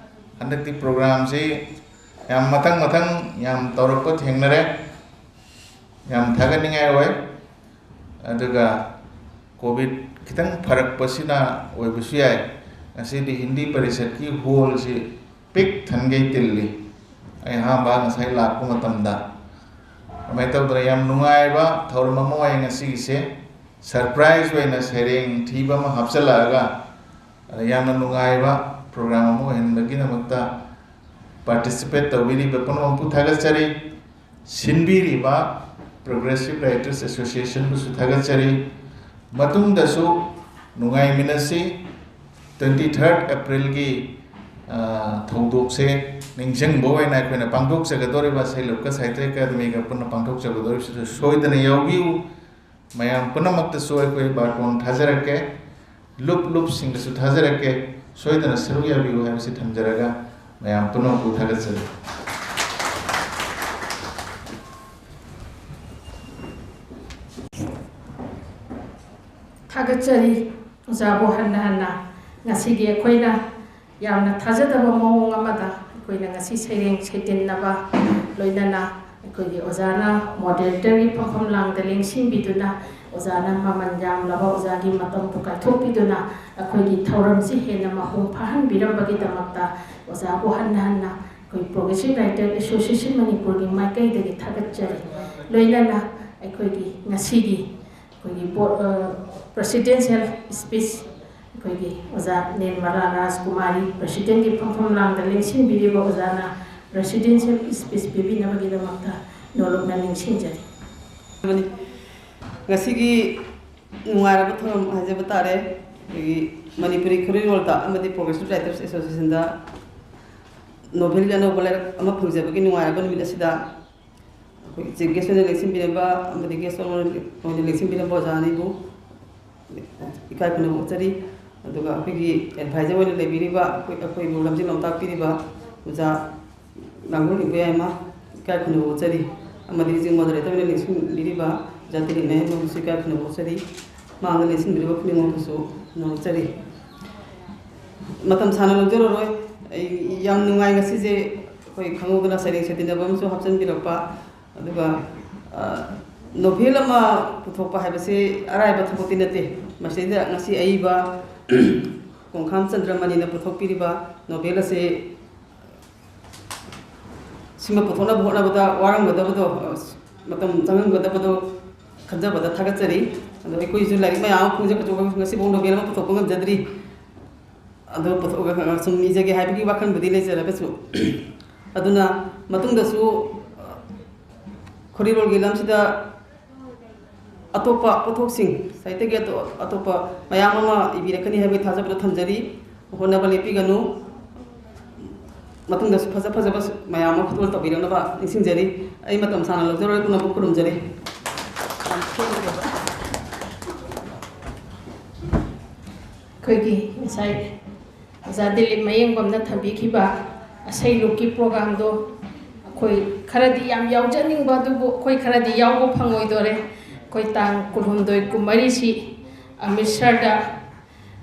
ꯍꯟꯗꯛꯇꯤ ꯄ꯭ꯔꯣꯒ꯭ꯔꯥꯝꯁꯤ ꯌꯥꯝ ꯃꯊꯪ ꯃꯊꯪ ꯌꯥꯝ ꯇꯧꯔꯛꯄ ꯊꯦꯡꯅꯔꯦ꯫ ꯌꯥꯝ ꯊꯥꯒꯠꯅꯤꯡꯉꯥꯏ ꯑꯣꯏ꯫ ꯑꯗꯨꯒ ꯀꯣꯚꯤꯗ ꯈꯤꯇꯪ ꯐꯔꯛꯄꯁꯤꯅ ꯑꯣꯏꯕꯁꯨ ꯌꯥꯏ꯫ ꯉꯁꯤꯗꯤ ꯍꯤꯟꯗꯤ ꯄꯔꯤꯁꯠꯀꯤ ꯍꯣꯜꯁꯤ ꯄꯤꯛ ꯊꯟꯒꯩ ꯇꯤꯜꯂꯤ꯫ ꯑꯩ ꯑꯍꯥꯟꯕ ꯉꯁꯥꯏ ꯂꯥꯛꯄ ꯃꯇꯝꯗ꯫ ꯑꯗꯨꯃꯥꯏꯅ ꯇꯧꯗꯅ ꯌꯥꯝ ꯅꯨꯡꯉꯥꯏꯕ ꯊꯧꯔꯝ ꯑꯃ ꯑꯣꯏ ꯉꯁꯤꯒꯤꯁꯦ꯫ ꯁꯔꯄ꯭ꯔꯥꯏꯖ ꯑꯣꯏꯅ ꯁꯩꯔꯦꯡ ꯊꯤꯕ ꯑꯃ ꯍꯥꯞꯆꯤꯜꯂꯛꯑꯒ, ꯑꯗ ꯌꯥꯝꯅ ꯅꯨꯡꯉꯥꯏꯕ ꯄ꯭ꯔꯣꯒ꯭ꯔꯥꯝ ꯑꯃ ꯑꯣꯏꯍꯟꯕꯒꯤꯗꯃꯛꯇ ꯄꯥꯔꯇꯤꯁꯤꯄꯦꯠ ꯇꯧꯕꯤꯔꯤꯕ ꯄꯨꯝꯅꯃꯛꯄꯨ ꯊꯥꯒꯠꯆꯔꯤ꯫ ꯁꯤꯟꯕꯤꯔꯤꯕ ꯄ꯭ꯔꯣꯒ꯭ꯔꯦꯁꯤꯞ ꯔꯥꯏꯇꯔꯁ ꯑꯦꯁꯣꯁꯤꯌꯦꯁꯟꯕꯨꯁꯨ ꯊꯥꯒꯠꯆꯔꯤ꯫ ꯃꯇꯨꯡꯗꯁꯨ ꯅꯨꯡꯉꯥꯏꯃꯤꯟꯅꯁꯤ꯫ ꯇ꯭ꯋꯦꯟꯇꯤ ꯊꯥꯔꯠ ꯑꯦꯄ꯭ꯔꯤꯜꯒꯤ, ꯑ, ꯊꯧꯗꯣꯛꯁꯦ ꯅꯤꯡꯁꯤꯡꯕ ꯑꯣꯏꯅ ꯑꯩꯈꯣꯏꯅ ꯄꯥꯡꯊꯣꯛꯆꯒꯗꯧꯔꯤꯕ ꯁꯩꯂꯨꯞꯀ ꯁꯥꯍꯤꯇ꯭ꯌ ꯑꯦꯀꯥꯗꯃꯤꯒ ꯄꯨꯟꯅ ꯄꯥꯡꯊꯣꯛꯆꯒꯗꯧꯔꯤꯕꯁꯤꯗ ꯁꯣꯏꯗꯅ ꯌꯥꯎꯕꯤꯌꯨ꯫ ꯃꯌꯥꯝ ꯄꯨꯝꯅꯃꯛꯇꯁꯨ ꯑꯩꯈꯣꯏ ꯕꯥꯔꯇꯣꯟ ꯊꯥꯖꯔꯛꯀꯦ, ꯂꯨꯞ ꯂꯨꯞꯁꯤꯡꯗꯁꯨ ꯊꯥꯖꯔꯛꯀꯦ꯫ ꯁꯣꯏꯗꯅ ꯁꯔꯨꯛ ꯌꯥꯕꯤꯌꯨ ꯍꯥꯏꯕꯁꯤ ꯊꯝꯖꯔꯒ ꯃꯌꯥꯝ ꯄꯨꯝꯅꯃꯛꯄꯨ ꯊꯥꯒꯠꯆꯔꯤ꯫ ꯊꯥꯒꯠꯆꯔꯤ ꯑꯣꯖꯥꯕꯨ ꯍꯟꯅ ꯍꯟꯅ꯫ ꯉꯁꯤꯒꯤ ꯑꯩꯈꯣꯏꯅ ꯌꯥꯝꯅ ꯊꯥꯖꯗꯕ ꯃꯑꯣꯡ ꯑꯃꯗ ꯑꯩꯈꯣꯏꯅ ꯉꯁꯤ ꯁꯩꯔꯦꯡ ꯁꯩꯇꯤꯟꯅꯕ, ꯂꯣꯏꯅꯅ ꯑꯩꯈꯣꯏꯒꯤ ꯑꯣꯖꯥꯅ ꯃꯣꯗꯦꯔꯦꯇꯔꯒꯤ ꯐꯝꯐꯝ ꯂꯥꯡꯗ ꯂꯦꯡꯁꯤꯟꯕꯤꯗꯨꯅ, ꯑꯣꯖꯥꯅ ꯃꯃꯜ ꯌꯥꯝꯂꯕ ꯑꯣꯖꯥꯒꯤ ꯃꯇꯝꯕꯨ ꯀꯥꯏꯊꯣꯛꯄꯤꯗꯨꯅ ꯑꯩꯈꯣꯏꯒꯤ ꯊꯧꯔꯝꯁꯤ ꯍꯦꯟꯅ ꯃꯄꯨꯡ ꯐꯥꯍꯟꯕꯤꯔꯝꯕꯒꯤꯗꯃꯛꯇ ꯑꯣꯖꯥꯕꯨ ꯍꯟꯅ ꯍꯟꯅ ꯑꯩꯈꯣꯏ ꯄ꯭ꯔꯣꯒ꯭ꯔꯦꯁꯤꯞ ꯔꯥꯏꯇꯔ ꯑꯦꯁꯣꯁꯤꯌꯦꯁꯟ ꯃꯅꯤꯄꯨꯔꯒꯤ ꯃꯥꯏꯀꯩꯗꯒꯤ ꯊꯥꯒꯠꯆꯔꯤ꯫ ꯂꯣꯏꯅꯅ ꯑꯩꯈꯣꯏꯒꯤ ꯉꯁꯤꯒꯤ ꯑꯩꯈꯣꯏꯒꯤ ꯕꯣ-, ꯑ, ꯄ꯭ꯔꯦꯁꯤꯗꯦꯟꯁꯤꯌꯦꯜ ꯁ꯭ꯄꯤꯆ ꯑꯩꯈꯣꯏꯒꯤ ꯑꯣꯖꯥ ꯅꯤꯔꯃꯂꯥ ꯔꯥꯖꯀꯨꯃꯥꯔꯤ, ꯄ꯭ꯔꯦꯁꯤꯗꯦꯟꯒꯤ ꯐꯝꯐꯝ ꯂꯥꯡꯗ ꯂꯦꯡꯁꯤꯟꯕꯤꯔꯤꯕ ꯑꯣꯖꯥꯅ ꯄ꯭ꯔꯦꯁꯤꯗꯦꯟꯁꯤꯌꯦꯜ ꯁ꯭ꯄꯤꯆ ꯄꯤꯕꯤꯅꯕꯒꯤꯗꯃꯛꯇ ꯅꯣꯂꯨꯛꯅ ꯅꯤꯡꯁꯤꯡꯖꯔꯤ꯫ ꯉꯁꯤꯒꯤ ꯅꯨꯡꯉꯥꯏꯔꯕ ꯊꯧꯔꯝ ꯍꯥꯏꯖꯕ ꯇꯥꯔꯦ꯫ ꯑꯩꯈꯣꯏꯒꯤ ꯃꯅꯤꯄꯨꯔꯤ ꯈꯨꯔꯤꯔꯣꯜꯗ ꯑꯃꯗꯤ ꯄ꯭ꯔꯣꯒ꯭ꯔꯦꯁꯤꯞ ꯔꯥꯏꯇꯔꯁ ꯑꯦꯁꯣꯁꯤꯌꯦꯁꯟꯗ ꯅꯣꯕꯦꯜꯒꯤ ꯑꯅꯧꯕ ꯂꯩꯔꯛ ꯑꯃ ꯐꯪꯖꯕꯒꯤ ꯅꯨꯡꯉꯥꯏꯔꯕ ꯅꯨꯃꯤꯠ ꯑꯁꯤꯗ ꯑꯩꯈꯣꯏ ꯆꯤꯐ ꯒꯦꯁ ꯑꯣꯏꯅ ꯂꯦꯡꯁꯤꯟꯕꯤꯔꯝꯕ ꯑꯃꯗꯤ ꯒꯦꯁ ꯑꯣꯏꯅ ꯂꯦꯡꯁꯤꯟꯕꯤꯔꯝꯕ ꯑꯣꯖꯥ ꯑꯅꯤꯕꯨ ꯏꯀꯥꯏ ꯈꯨꯝꯅꯕ ꯎꯠꯆꯔꯤ꯫ ꯑꯗꯨꯒ ꯑꯩꯈꯣꯏꯒꯤ ꯑꯦꯗꯚꯥꯏꯖꯔ ꯑꯣꯏꯅ ꯂꯩꯕꯤꯔꯤꯕ ꯑꯩꯈꯣꯏ, ꯑꯩꯈꯣꯏꯕꯨ ꯂꯝꯖꯤꯡ ꯂꯝꯇꯥꯛꯄꯤꯔꯤꯕ ꯑꯣꯖꯥ ꯂꯥꯡꯒꯣꯜ ꯏꯕꯣꯌꯥꯏꯃ ꯏꯀꯥꯏ ꯈꯨꯝꯅꯕ ꯎꯠꯆꯔꯤ꯫ ꯑꯃꯗꯤ ꯍꯧꯖꯤꯛ ꯃꯣꯗꯔꯦꯇꯔ ꯑꯣꯏꯅ ꯂꯦꯡꯁꯤꯟꯕꯤꯔꯤꯕ ꯑꯣꯖꯥ ꯇꯤꯂꯤꯃꯌꯨꯝꯕꯨꯁꯨ ꯏꯀꯥꯏ ꯈꯨꯝꯅꯕ ꯎꯠꯆꯔꯤ꯫ ꯃꯥꯡꯗ ꯂꯦꯡꯁꯤꯟꯕꯤꯔꯤꯕ ꯈꯨꯗꯤꯡꯃꯛꯄꯨꯁꯨ ꯈꯨꯝꯅꯕ ꯎꯠꯆꯔꯤ꯫ ꯃꯇꯝ ꯁꯥꯡꯅ ꯂꯧꯖꯔꯔꯣꯏ꯫ ꯑꯩ ꯌꯥꯝ ꯅꯨꯡꯉꯥꯏ ꯉꯁꯤꯁꯦ ꯑꯩꯈꯣꯏ ꯈꯪꯍꯧꯗꯅ ꯁꯩꯔꯦꯡ ꯁꯩꯗꯅꯕ ꯑꯃꯁꯨ ꯍꯥꯞꯆꯤꯟꯕꯤꯔꯛꯄ꯫ ꯑꯗꯨꯒ, ꯑ, ꯅꯣꯚꯦꯜ ꯑꯃ ꯄꯨꯊꯣꯛꯄ ꯍꯥꯏꯕꯁꯤ ꯑꯔꯥꯏꯕ ꯊꯕꯛꯇꯤ ꯅꯠꯇꯦ꯫ ꯃꯁꯤꯗꯩꯗ ꯉꯁꯤ ꯑꯏꯕ ꯀꯣꯡꯈꯥꯝ ꯆꯟꯗ꯭ꯔꯃꯅꯤꯅ ꯄꯨꯊꯣꯛꯄꯤꯔꯤꯕ ꯅꯣꯚꯦꯜ ꯑꯁꯤ ꯁꯤꯃ ꯄꯨꯊꯣꯛꯅꯕ ꯍꯣꯠꯅꯕꯗ ꯋꯥꯔꯝꯒꯗꯕꯗꯣ, ꯑ, ꯃꯇꯝ ꯆꯪꯉꯝꯒꯗꯕꯗꯣ ꯈꯟꯖꯕꯗ ꯊꯥꯒꯠꯆꯔꯤ꯫ ꯑꯗꯣ ꯑꯩꯈꯣꯏꯁꯨ ꯂꯥꯏꯔꯤꯛ ꯃꯌꯥꯝ ꯑꯃ ꯐꯣꯡꯖ ꯈꯣꯠꯆ-, ꯉꯁꯤꯐꯥꯎ ꯅꯣꯚꯦꯜ ꯑꯃ ꯄꯨꯊꯣꯛꯄ ꯉꯝꯖꯗ꯭ꯔꯤ꯫ ꯑꯗꯣ ꯄꯨꯊꯣꯛꯑꯒ ꯁꯨꯝ ꯏꯖꯒꯦ ꯍꯥꯏꯕꯒꯤ ꯋꯥꯈꯜꯕꯨꯗꯤ ꯂꯩꯖꯔꯒꯁꯨ, ꯑꯗꯨꯅ ꯃꯇꯨꯡꯗꯁꯨ ꯈꯣꯔꯤꯔꯣꯜꯒꯤ ꯂꯝꯁꯤꯗ ꯑꯇꯣꯞꯄ ꯄꯣꯠꯊꯣꯛꯁꯤꯡ, ꯁꯥꯍꯤꯇ꯭ꯌꯒꯤ ꯑꯇꯣ-, ꯑꯇꯣꯞꯄ ꯃꯌꯥꯝ ꯑꯃ ꯏꯕꯤꯔꯛꯀꯅꯤ ꯍꯥꯏꯕꯒꯤ ꯊꯥꯖꯕꯗꯣ ꯊꯝꯖꯔꯤ꯫ ꯍꯣꯠꯅꯕ ꯂꯦꯞꯄꯤꯒꯅꯨ꯫ ꯃꯇꯨꯡꯗꯁꯨ ꯐꯖ ꯐꯖꯕ ꯃꯌꯥꯝ ꯑꯃ ꯈꯨꯗꯣꯜ ꯇꯧꯕꯤꯔꯛꯅꯕ ꯅꯤꯡꯁꯤꯡꯖꯔꯤ꯫ ꯑꯩ ꯃꯇꯝ ꯁꯥꯡꯅ ꯂꯧꯖꯔꯣꯏ, ꯄꯨꯝꯅꯃꯛ ꯈꯨꯔꯨꯝꯖꯔꯤ꯫ ꯑꯩꯈꯣꯏꯒꯤ ꯉꯁꯥꯏ ꯑꯣꯖꯥ ꯗꯤꯂꯤꯞ ꯃꯌꯦꯡꯕꯝꯅ ꯊꯝꯕꯤꯈꯤꯕ ꯑꯁꯩ ꯂꯨꯛꯀꯤ ꯄ꯭ꯔꯣꯒꯥꯝꯗꯣ ꯑꯩꯈꯣꯏ ꯈꯔꯗꯤ ꯌꯥꯝ ꯌꯥꯎꯖꯅꯤꯡꯕ, ꯑꯗꯨꯕꯨ ꯑꯩꯈꯣꯏ ꯈꯔꯗꯤ ꯌꯥꯎꯕ ꯐꯪꯉꯣꯏꯗꯣꯔꯦ꯫ ꯑꯩꯈꯣꯏ ꯇꯥꯡ ꯀꯨꯟꯍꯨꯝꯗꯣꯏ, ꯀꯨꯟꯃꯔꯤꯁꯤ ꯑꯃ꯭ꯔꯤꯠꯁꯔꯗ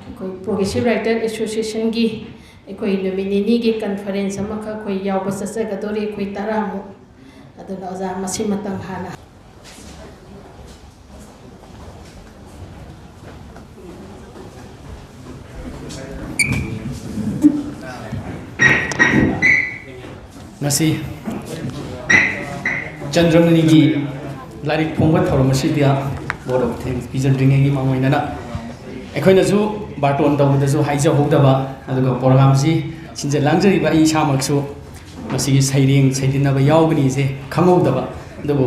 ꯑꯩꯈꯣꯏ ꯄ꯭ꯔꯣꯒ꯭ꯔꯦꯁꯤꯞ ꯔꯥꯏꯇꯔ ꯑꯦꯁꯣꯁꯤꯌꯦꯁꯟꯒꯤ ꯑꯩꯈꯣꯏ ꯅꯨꯃꯤꯠ ꯅꯤꯅꯤꯒꯤ ꯀꯟꯐꯔꯦꯟꯁ ꯑꯃꯈꯛ ꯑꯩꯈꯣꯏ ꯌꯥꯎꯕ ꯆꯠꯆꯒꯗꯣꯔꯤ, ꯑꯩꯈꯣꯏ ꯇꯔꯥꯃꯨꯛ꯫ ꯑꯗꯨꯅ ꯑꯣꯖꯥ, ꯃꯁꯤꯃꯇꯪ ꯍꯥꯟꯅ꯫ ꯉꯁꯤ ꯆꯟꯗ꯭ꯔꯃꯅꯤꯒꯤ ꯂꯥꯏꯔꯤꯛ ꯐꯣꯡꯕ ꯊꯧꯔꯝ ꯑꯁꯤꯗ vote of thanks ꯄꯤꯖꯗ꯭ꯔꯤꯉꯩꯒꯤ ꯃꯥꯡꯑꯣꯏꯅꯅ ꯑꯩꯈꯣꯏꯅꯁꯨ ꯕꯥꯔꯇꯣꯟ ꯇꯧꯕꯗꯁꯨ ꯍꯥꯏꯖꯍꯧꯗꯕ, ꯑꯗꯨꯒ ꯄ꯭ꯔꯣꯒ꯭ꯔꯥꯝꯁꯤ ꯁꯤꯟꯖ ꯂꯥꯡꯖꯔꯤꯕ ꯑꯩ ꯏꯁꯥꯃꯛꯁꯨ ꯃꯁꯤꯒꯤ ꯁꯩꯔꯦꯡ ꯁꯩꯗꯤꯟꯅꯕ ꯌꯥꯎꯒꯅꯤꯁꯦ ꯈꯪꯍꯧꯗꯕ꯫ ꯑꯗꯨꯕꯨ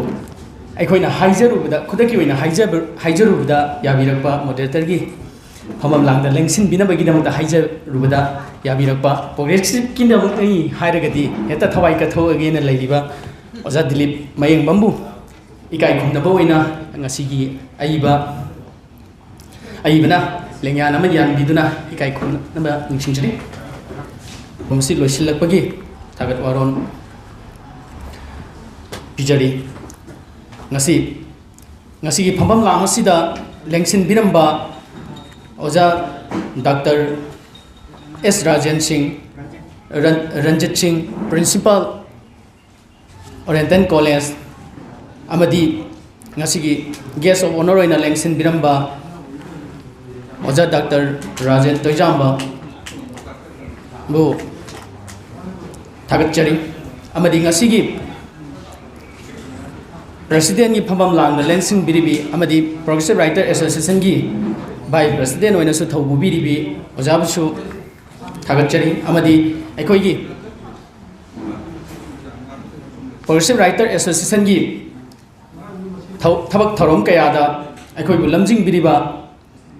ꯑꯩꯈꯣꯏꯅ ꯍꯥꯏꯖꯔꯨꯕꯗ, ꯈꯨꯗꯛꯀꯤ ꯑꯣꯏꯅ ꯍꯥꯏꯖꯕ-, ꯍꯥꯏꯖꯔꯨꯕꯗ ꯌꯥꯕꯤꯔꯛꯄ ꯃꯣꯗꯔꯦꯇꯔꯒꯤ ꯐꯝꯐꯝ ꯂꯥꯡꯗ ꯂꯦꯡꯁꯤꯟꯕꯤꯅꯕꯒꯤꯗꯃꯛꯇ ꯍꯥꯏꯖꯔꯨꯕꯗ ꯌꯥꯕꯤꯔꯛꯄ, ꯄ꯭ꯔꯣꯒ꯭ꯔꯦꯁꯤꯞꯀꯤꯗꯃꯛꯇꯒꯤ ꯍꯥꯏꯔꯒꯗꯤ ꯍꯦꯛꯇ ꯊꯋꯥꯏ ꯀꯠꯊꯣꯛꯑꯒꯦꯅ ꯂꯩꯔꯤꯕ ꯑꯣꯖꯥ ꯗꯤꯂꯤꯞ ꯃꯌꯦꯡꯕꯝꯕꯨ ꯏꯀꯥꯏ ꯈꯨꯝꯅꯕ ꯑꯣꯏꯅ ꯉꯁꯤꯒꯤ ꯑꯏꯕ, ꯑꯏꯕꯅ ꯂꯦꯡꯌꯥꯟ ꯑꯃ ꯌꯥꯟꯕꯤꯗꯨꯅ ꯏꯀꯥꯏ ꯈꯨꯝꯅꯕ ꯅꯤꯡꯁꯤꯡꯖꯔꯤ꯫ ꯃꯁꯤ ꯂꯣꯏꯁꯤꯜꯂꯛꯄꯒꯤ ꯊꯥꯒꯠ ꯋꯥꯔꯣꯜ ꯄꯤꯖꯔꯤ꯫ ꯉꯁꯤ, ꯉꯁꯤꯒꯤ ꯐꯝꯐꯝ ꯂꯥꯡ ꯑꯁꯤꯗ ꯂꯦꯡꯁꯤꯟꯕꯤꯔꯝꯕ ꯑꯣꯖꯥ ꯗꯥꯛꯇꯔ ꯑꯦꯁ ꯔꯥꯖꯦꯟ ꯁꯤꯡ, ꯔꯟ-, ꯔꯟꯖꯤꯠ ꯁꯤꯡ, Principal, Oriental College, ꯑꯃꯗꯤ ꯉꯁꯤꯒꯤ Guest of Honour ꯑꯣꯏꯅ ꯂꯦꯡꯁꯤꯟꯕꯤꯔꯝꯕ ꯑꯣꯖꯥ ꯗꯥꯛꯇꯔ ꯔꯥꯖꯦꯟ ꯇꯣꯏꯖꯥꯝꯕꯕꯨ ꯊꯥꯒꯠꯆꯔꯤ꯫ ꯑꯃꯗꯤ ꯉꯁꯤꯒꯤ Presidentꯀꯤ ꯐꯝꯐꯝ ꯂꯥꯡꯗ ꯂꯦꯡꯁꯤꯟꯕꯤꯔꯤꯕꯤ ꯑꯃꯗꯤ Progressive Writer Associationꯒꯤ Vice President ꯑꯣꯏꯅꯁꯨ ꯊꯧꯄꯨꯕꯤꯔꯤꯕꯤ ꯑꯣꯖꯥꯕꯨꯁꯨ ꯊꯥꯒꯠꯆꯔꯤ꯫ ꯑꯃꯗꯤ ꯑꯩꯈꯣꯏꯒꯤ Progressive Writer Associationꯒꯤ ꯊꯧ-, ꯊꯕꯛ ꯊꯧꯔꯝ ꯀꯌꯥꯗ ꯑꯩꯈꯣꯏꯕꯨ ꯂꯝꯖꯤꯡꯕꯤꯔꯤꯕ,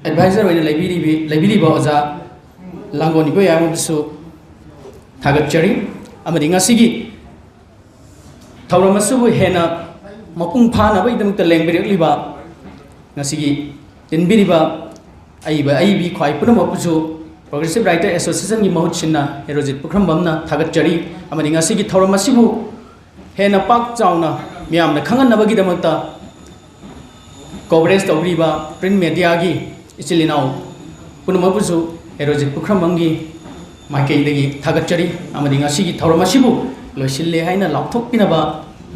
advisor ꯑꯣꯏꯅ ꯂꯩꯕꯤꯔꯤꯕꯤ-, ꯂꯩꯕꯤꯔꯤꯕ ꯑꯣꯖꯥ ꯂꯥꯡꯒꯣꯟ ꯏꯕꯣꯌꯥꯏꯃꯕꯨꯁꯨ ꯊꯥꯒꯠꯆꯔꯤ꯫ ꯑꯃꯗꯤ ꯉꯁꯤꯒꯤ ꯊꯧꯔꯝ ꯑꯁꯤꯕꯨ ꯍꯦꯟꯅ ꯃꯄꯨꯡ ꯐꯥꯅꯕꯒꯤꯗꯃꯛꯇ ꯂꯦꯡꯕꯤꯔꯛꯂꯤꯕ ꯉꯁꯤꯒꯤ ꯇꯤꯟꯕꯤꯔꯤꯕ ꯑꯏꯕ ꯑꯏꯕꯤ ꯈ꯭ꯋꯥꯏ ꯄꯨꯝꯅꯃꯛꯄꯨꯁꯨ Progressive Writer Associationꯒꯤ ꯃꯍꯨꯠ ꯁꯤꯟꯅ ꯍꯦꯔꯣꯖꯤꯠ ꯄꯨꯈ꯭ꯔꯝꯕꯝꯅ ꯊꯥꯒꯠꯆꯔꯤ꯫ ꯑꯃꯗꯤ ꯉꯁꯤꯒꯤ ꯊꯧꯔꯝ ꯑꯁꯤꯕꯨ ꯍꯦꯟꯅ ꯄꯥꯛ ꯆꯥꯎꯅ ꯃꯤꯌꯥꯝꯅ ꯈꯪꯍꯟꯅꯕꯒꯤꯗꯃꯛꯇ coverage ꯇꯧꯕꯤꯔꯤꯕ print mediaꯒꯤ ꯏꯆꯤꯜ ꯏꯅꯥꯎ ꯄꯨꯝꯅꯃꯛꯄꯨꯁꯨ ꯍꯦꯔꯣꯖꯤꯠ ꯄꯨꯈ꯭ꯔꯝꯕꯝꯒꯤ ꯃꯥꯏꯀꯩꯗꯒꯤ ꯊꯥꯒꯠꯆꯔꯤ꯫ ꯑꯃꯗꯤ ꯉꯁꯤꯒꯤ ꯊꯧꯔꯝ ꯑꯁꯤꯕꯨ ꯂꯣꯏꯁꯤꯜꯂꯦ ꯍꯥꯏꯅ ꯂꯥꯎꯊꯣꯛꯄꯤꯅꯕ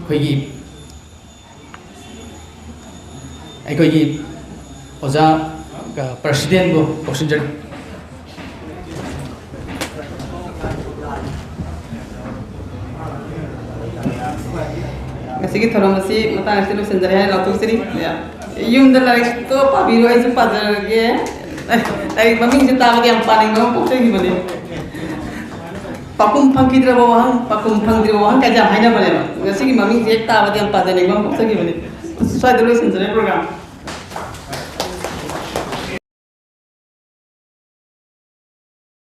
ꯑꯩꯈꯣꯏꯒꯤ, ꯑꯩꯈꯣꯏꯒꯤ ꯑꯣꯖꯥ, ꯑ, Presidentꯕꯨ ꯀꯧꯁꯤꯟꯖꯔꯤ꯫ ꯉꯁꯤꯒꯤ ꯊꯧꯔꯝ ꯑꯁꯤ ꯃꯇꯥꯡ ꯑꯁꯤꯗ ꯂꯣꯏꯁꯤꯟꯖꯔꯦ ꯍꯥꯏꯅ ꯂꯥꯎꯊꯣꯛꯆꯔꯤ꯫ ꯌꯨꯝꯗ ꯂꯥꯏꯔꯤꯛꯇꯣ ꯄꯥꯕꯤꯔꯣ, ꯑꯩꯁꯨ ꯄꯥꯖꯔꯒꯦ꯫ ꯑꯩ ꯃꯃꯤꯡꯁꯦ ꯇꯥꯕꯗ ꯌꯥꯝ ꯄꯥꯅꯤꯡꯕ ꯑꯃ ꯄꯣꯛꯆꯈꯤꯕꯅꯦ꯫ ꯄꯥꯎꯈꯨꯝ ꯐꯪꯈꯤꯗ꯭ꯔꯕ ꯋꯥꯍꯪ, ꯄꯥꯎꯈꯨꯝ ꯐꯪꯗ꯭ꯔꯤꯕ ꯋꯥꯍꯪ ꯀꯥꯏꯁꯦ ꯌꯥꯝ ꯍꯥꯏꯅꯕꯅꯦꯕ꯫ ꯉꯁꯤꯒꯤ ꯃꯃꯤꯡꯁꯦ ꯍꯦꯛ ꯇꯥꯕꯗ ꯌꯥꯝ ꯄꯥꯖꯅꯤꯡꯕ ꯑꯃ ꯄꯣꯛꯆꯈꯤꯕꯅꯦ꯫ ꯁ꯭ꯋꯥꯏꯗ ꯂꯣꯏꯁꯤꯟꯖꯔꯦ program꯫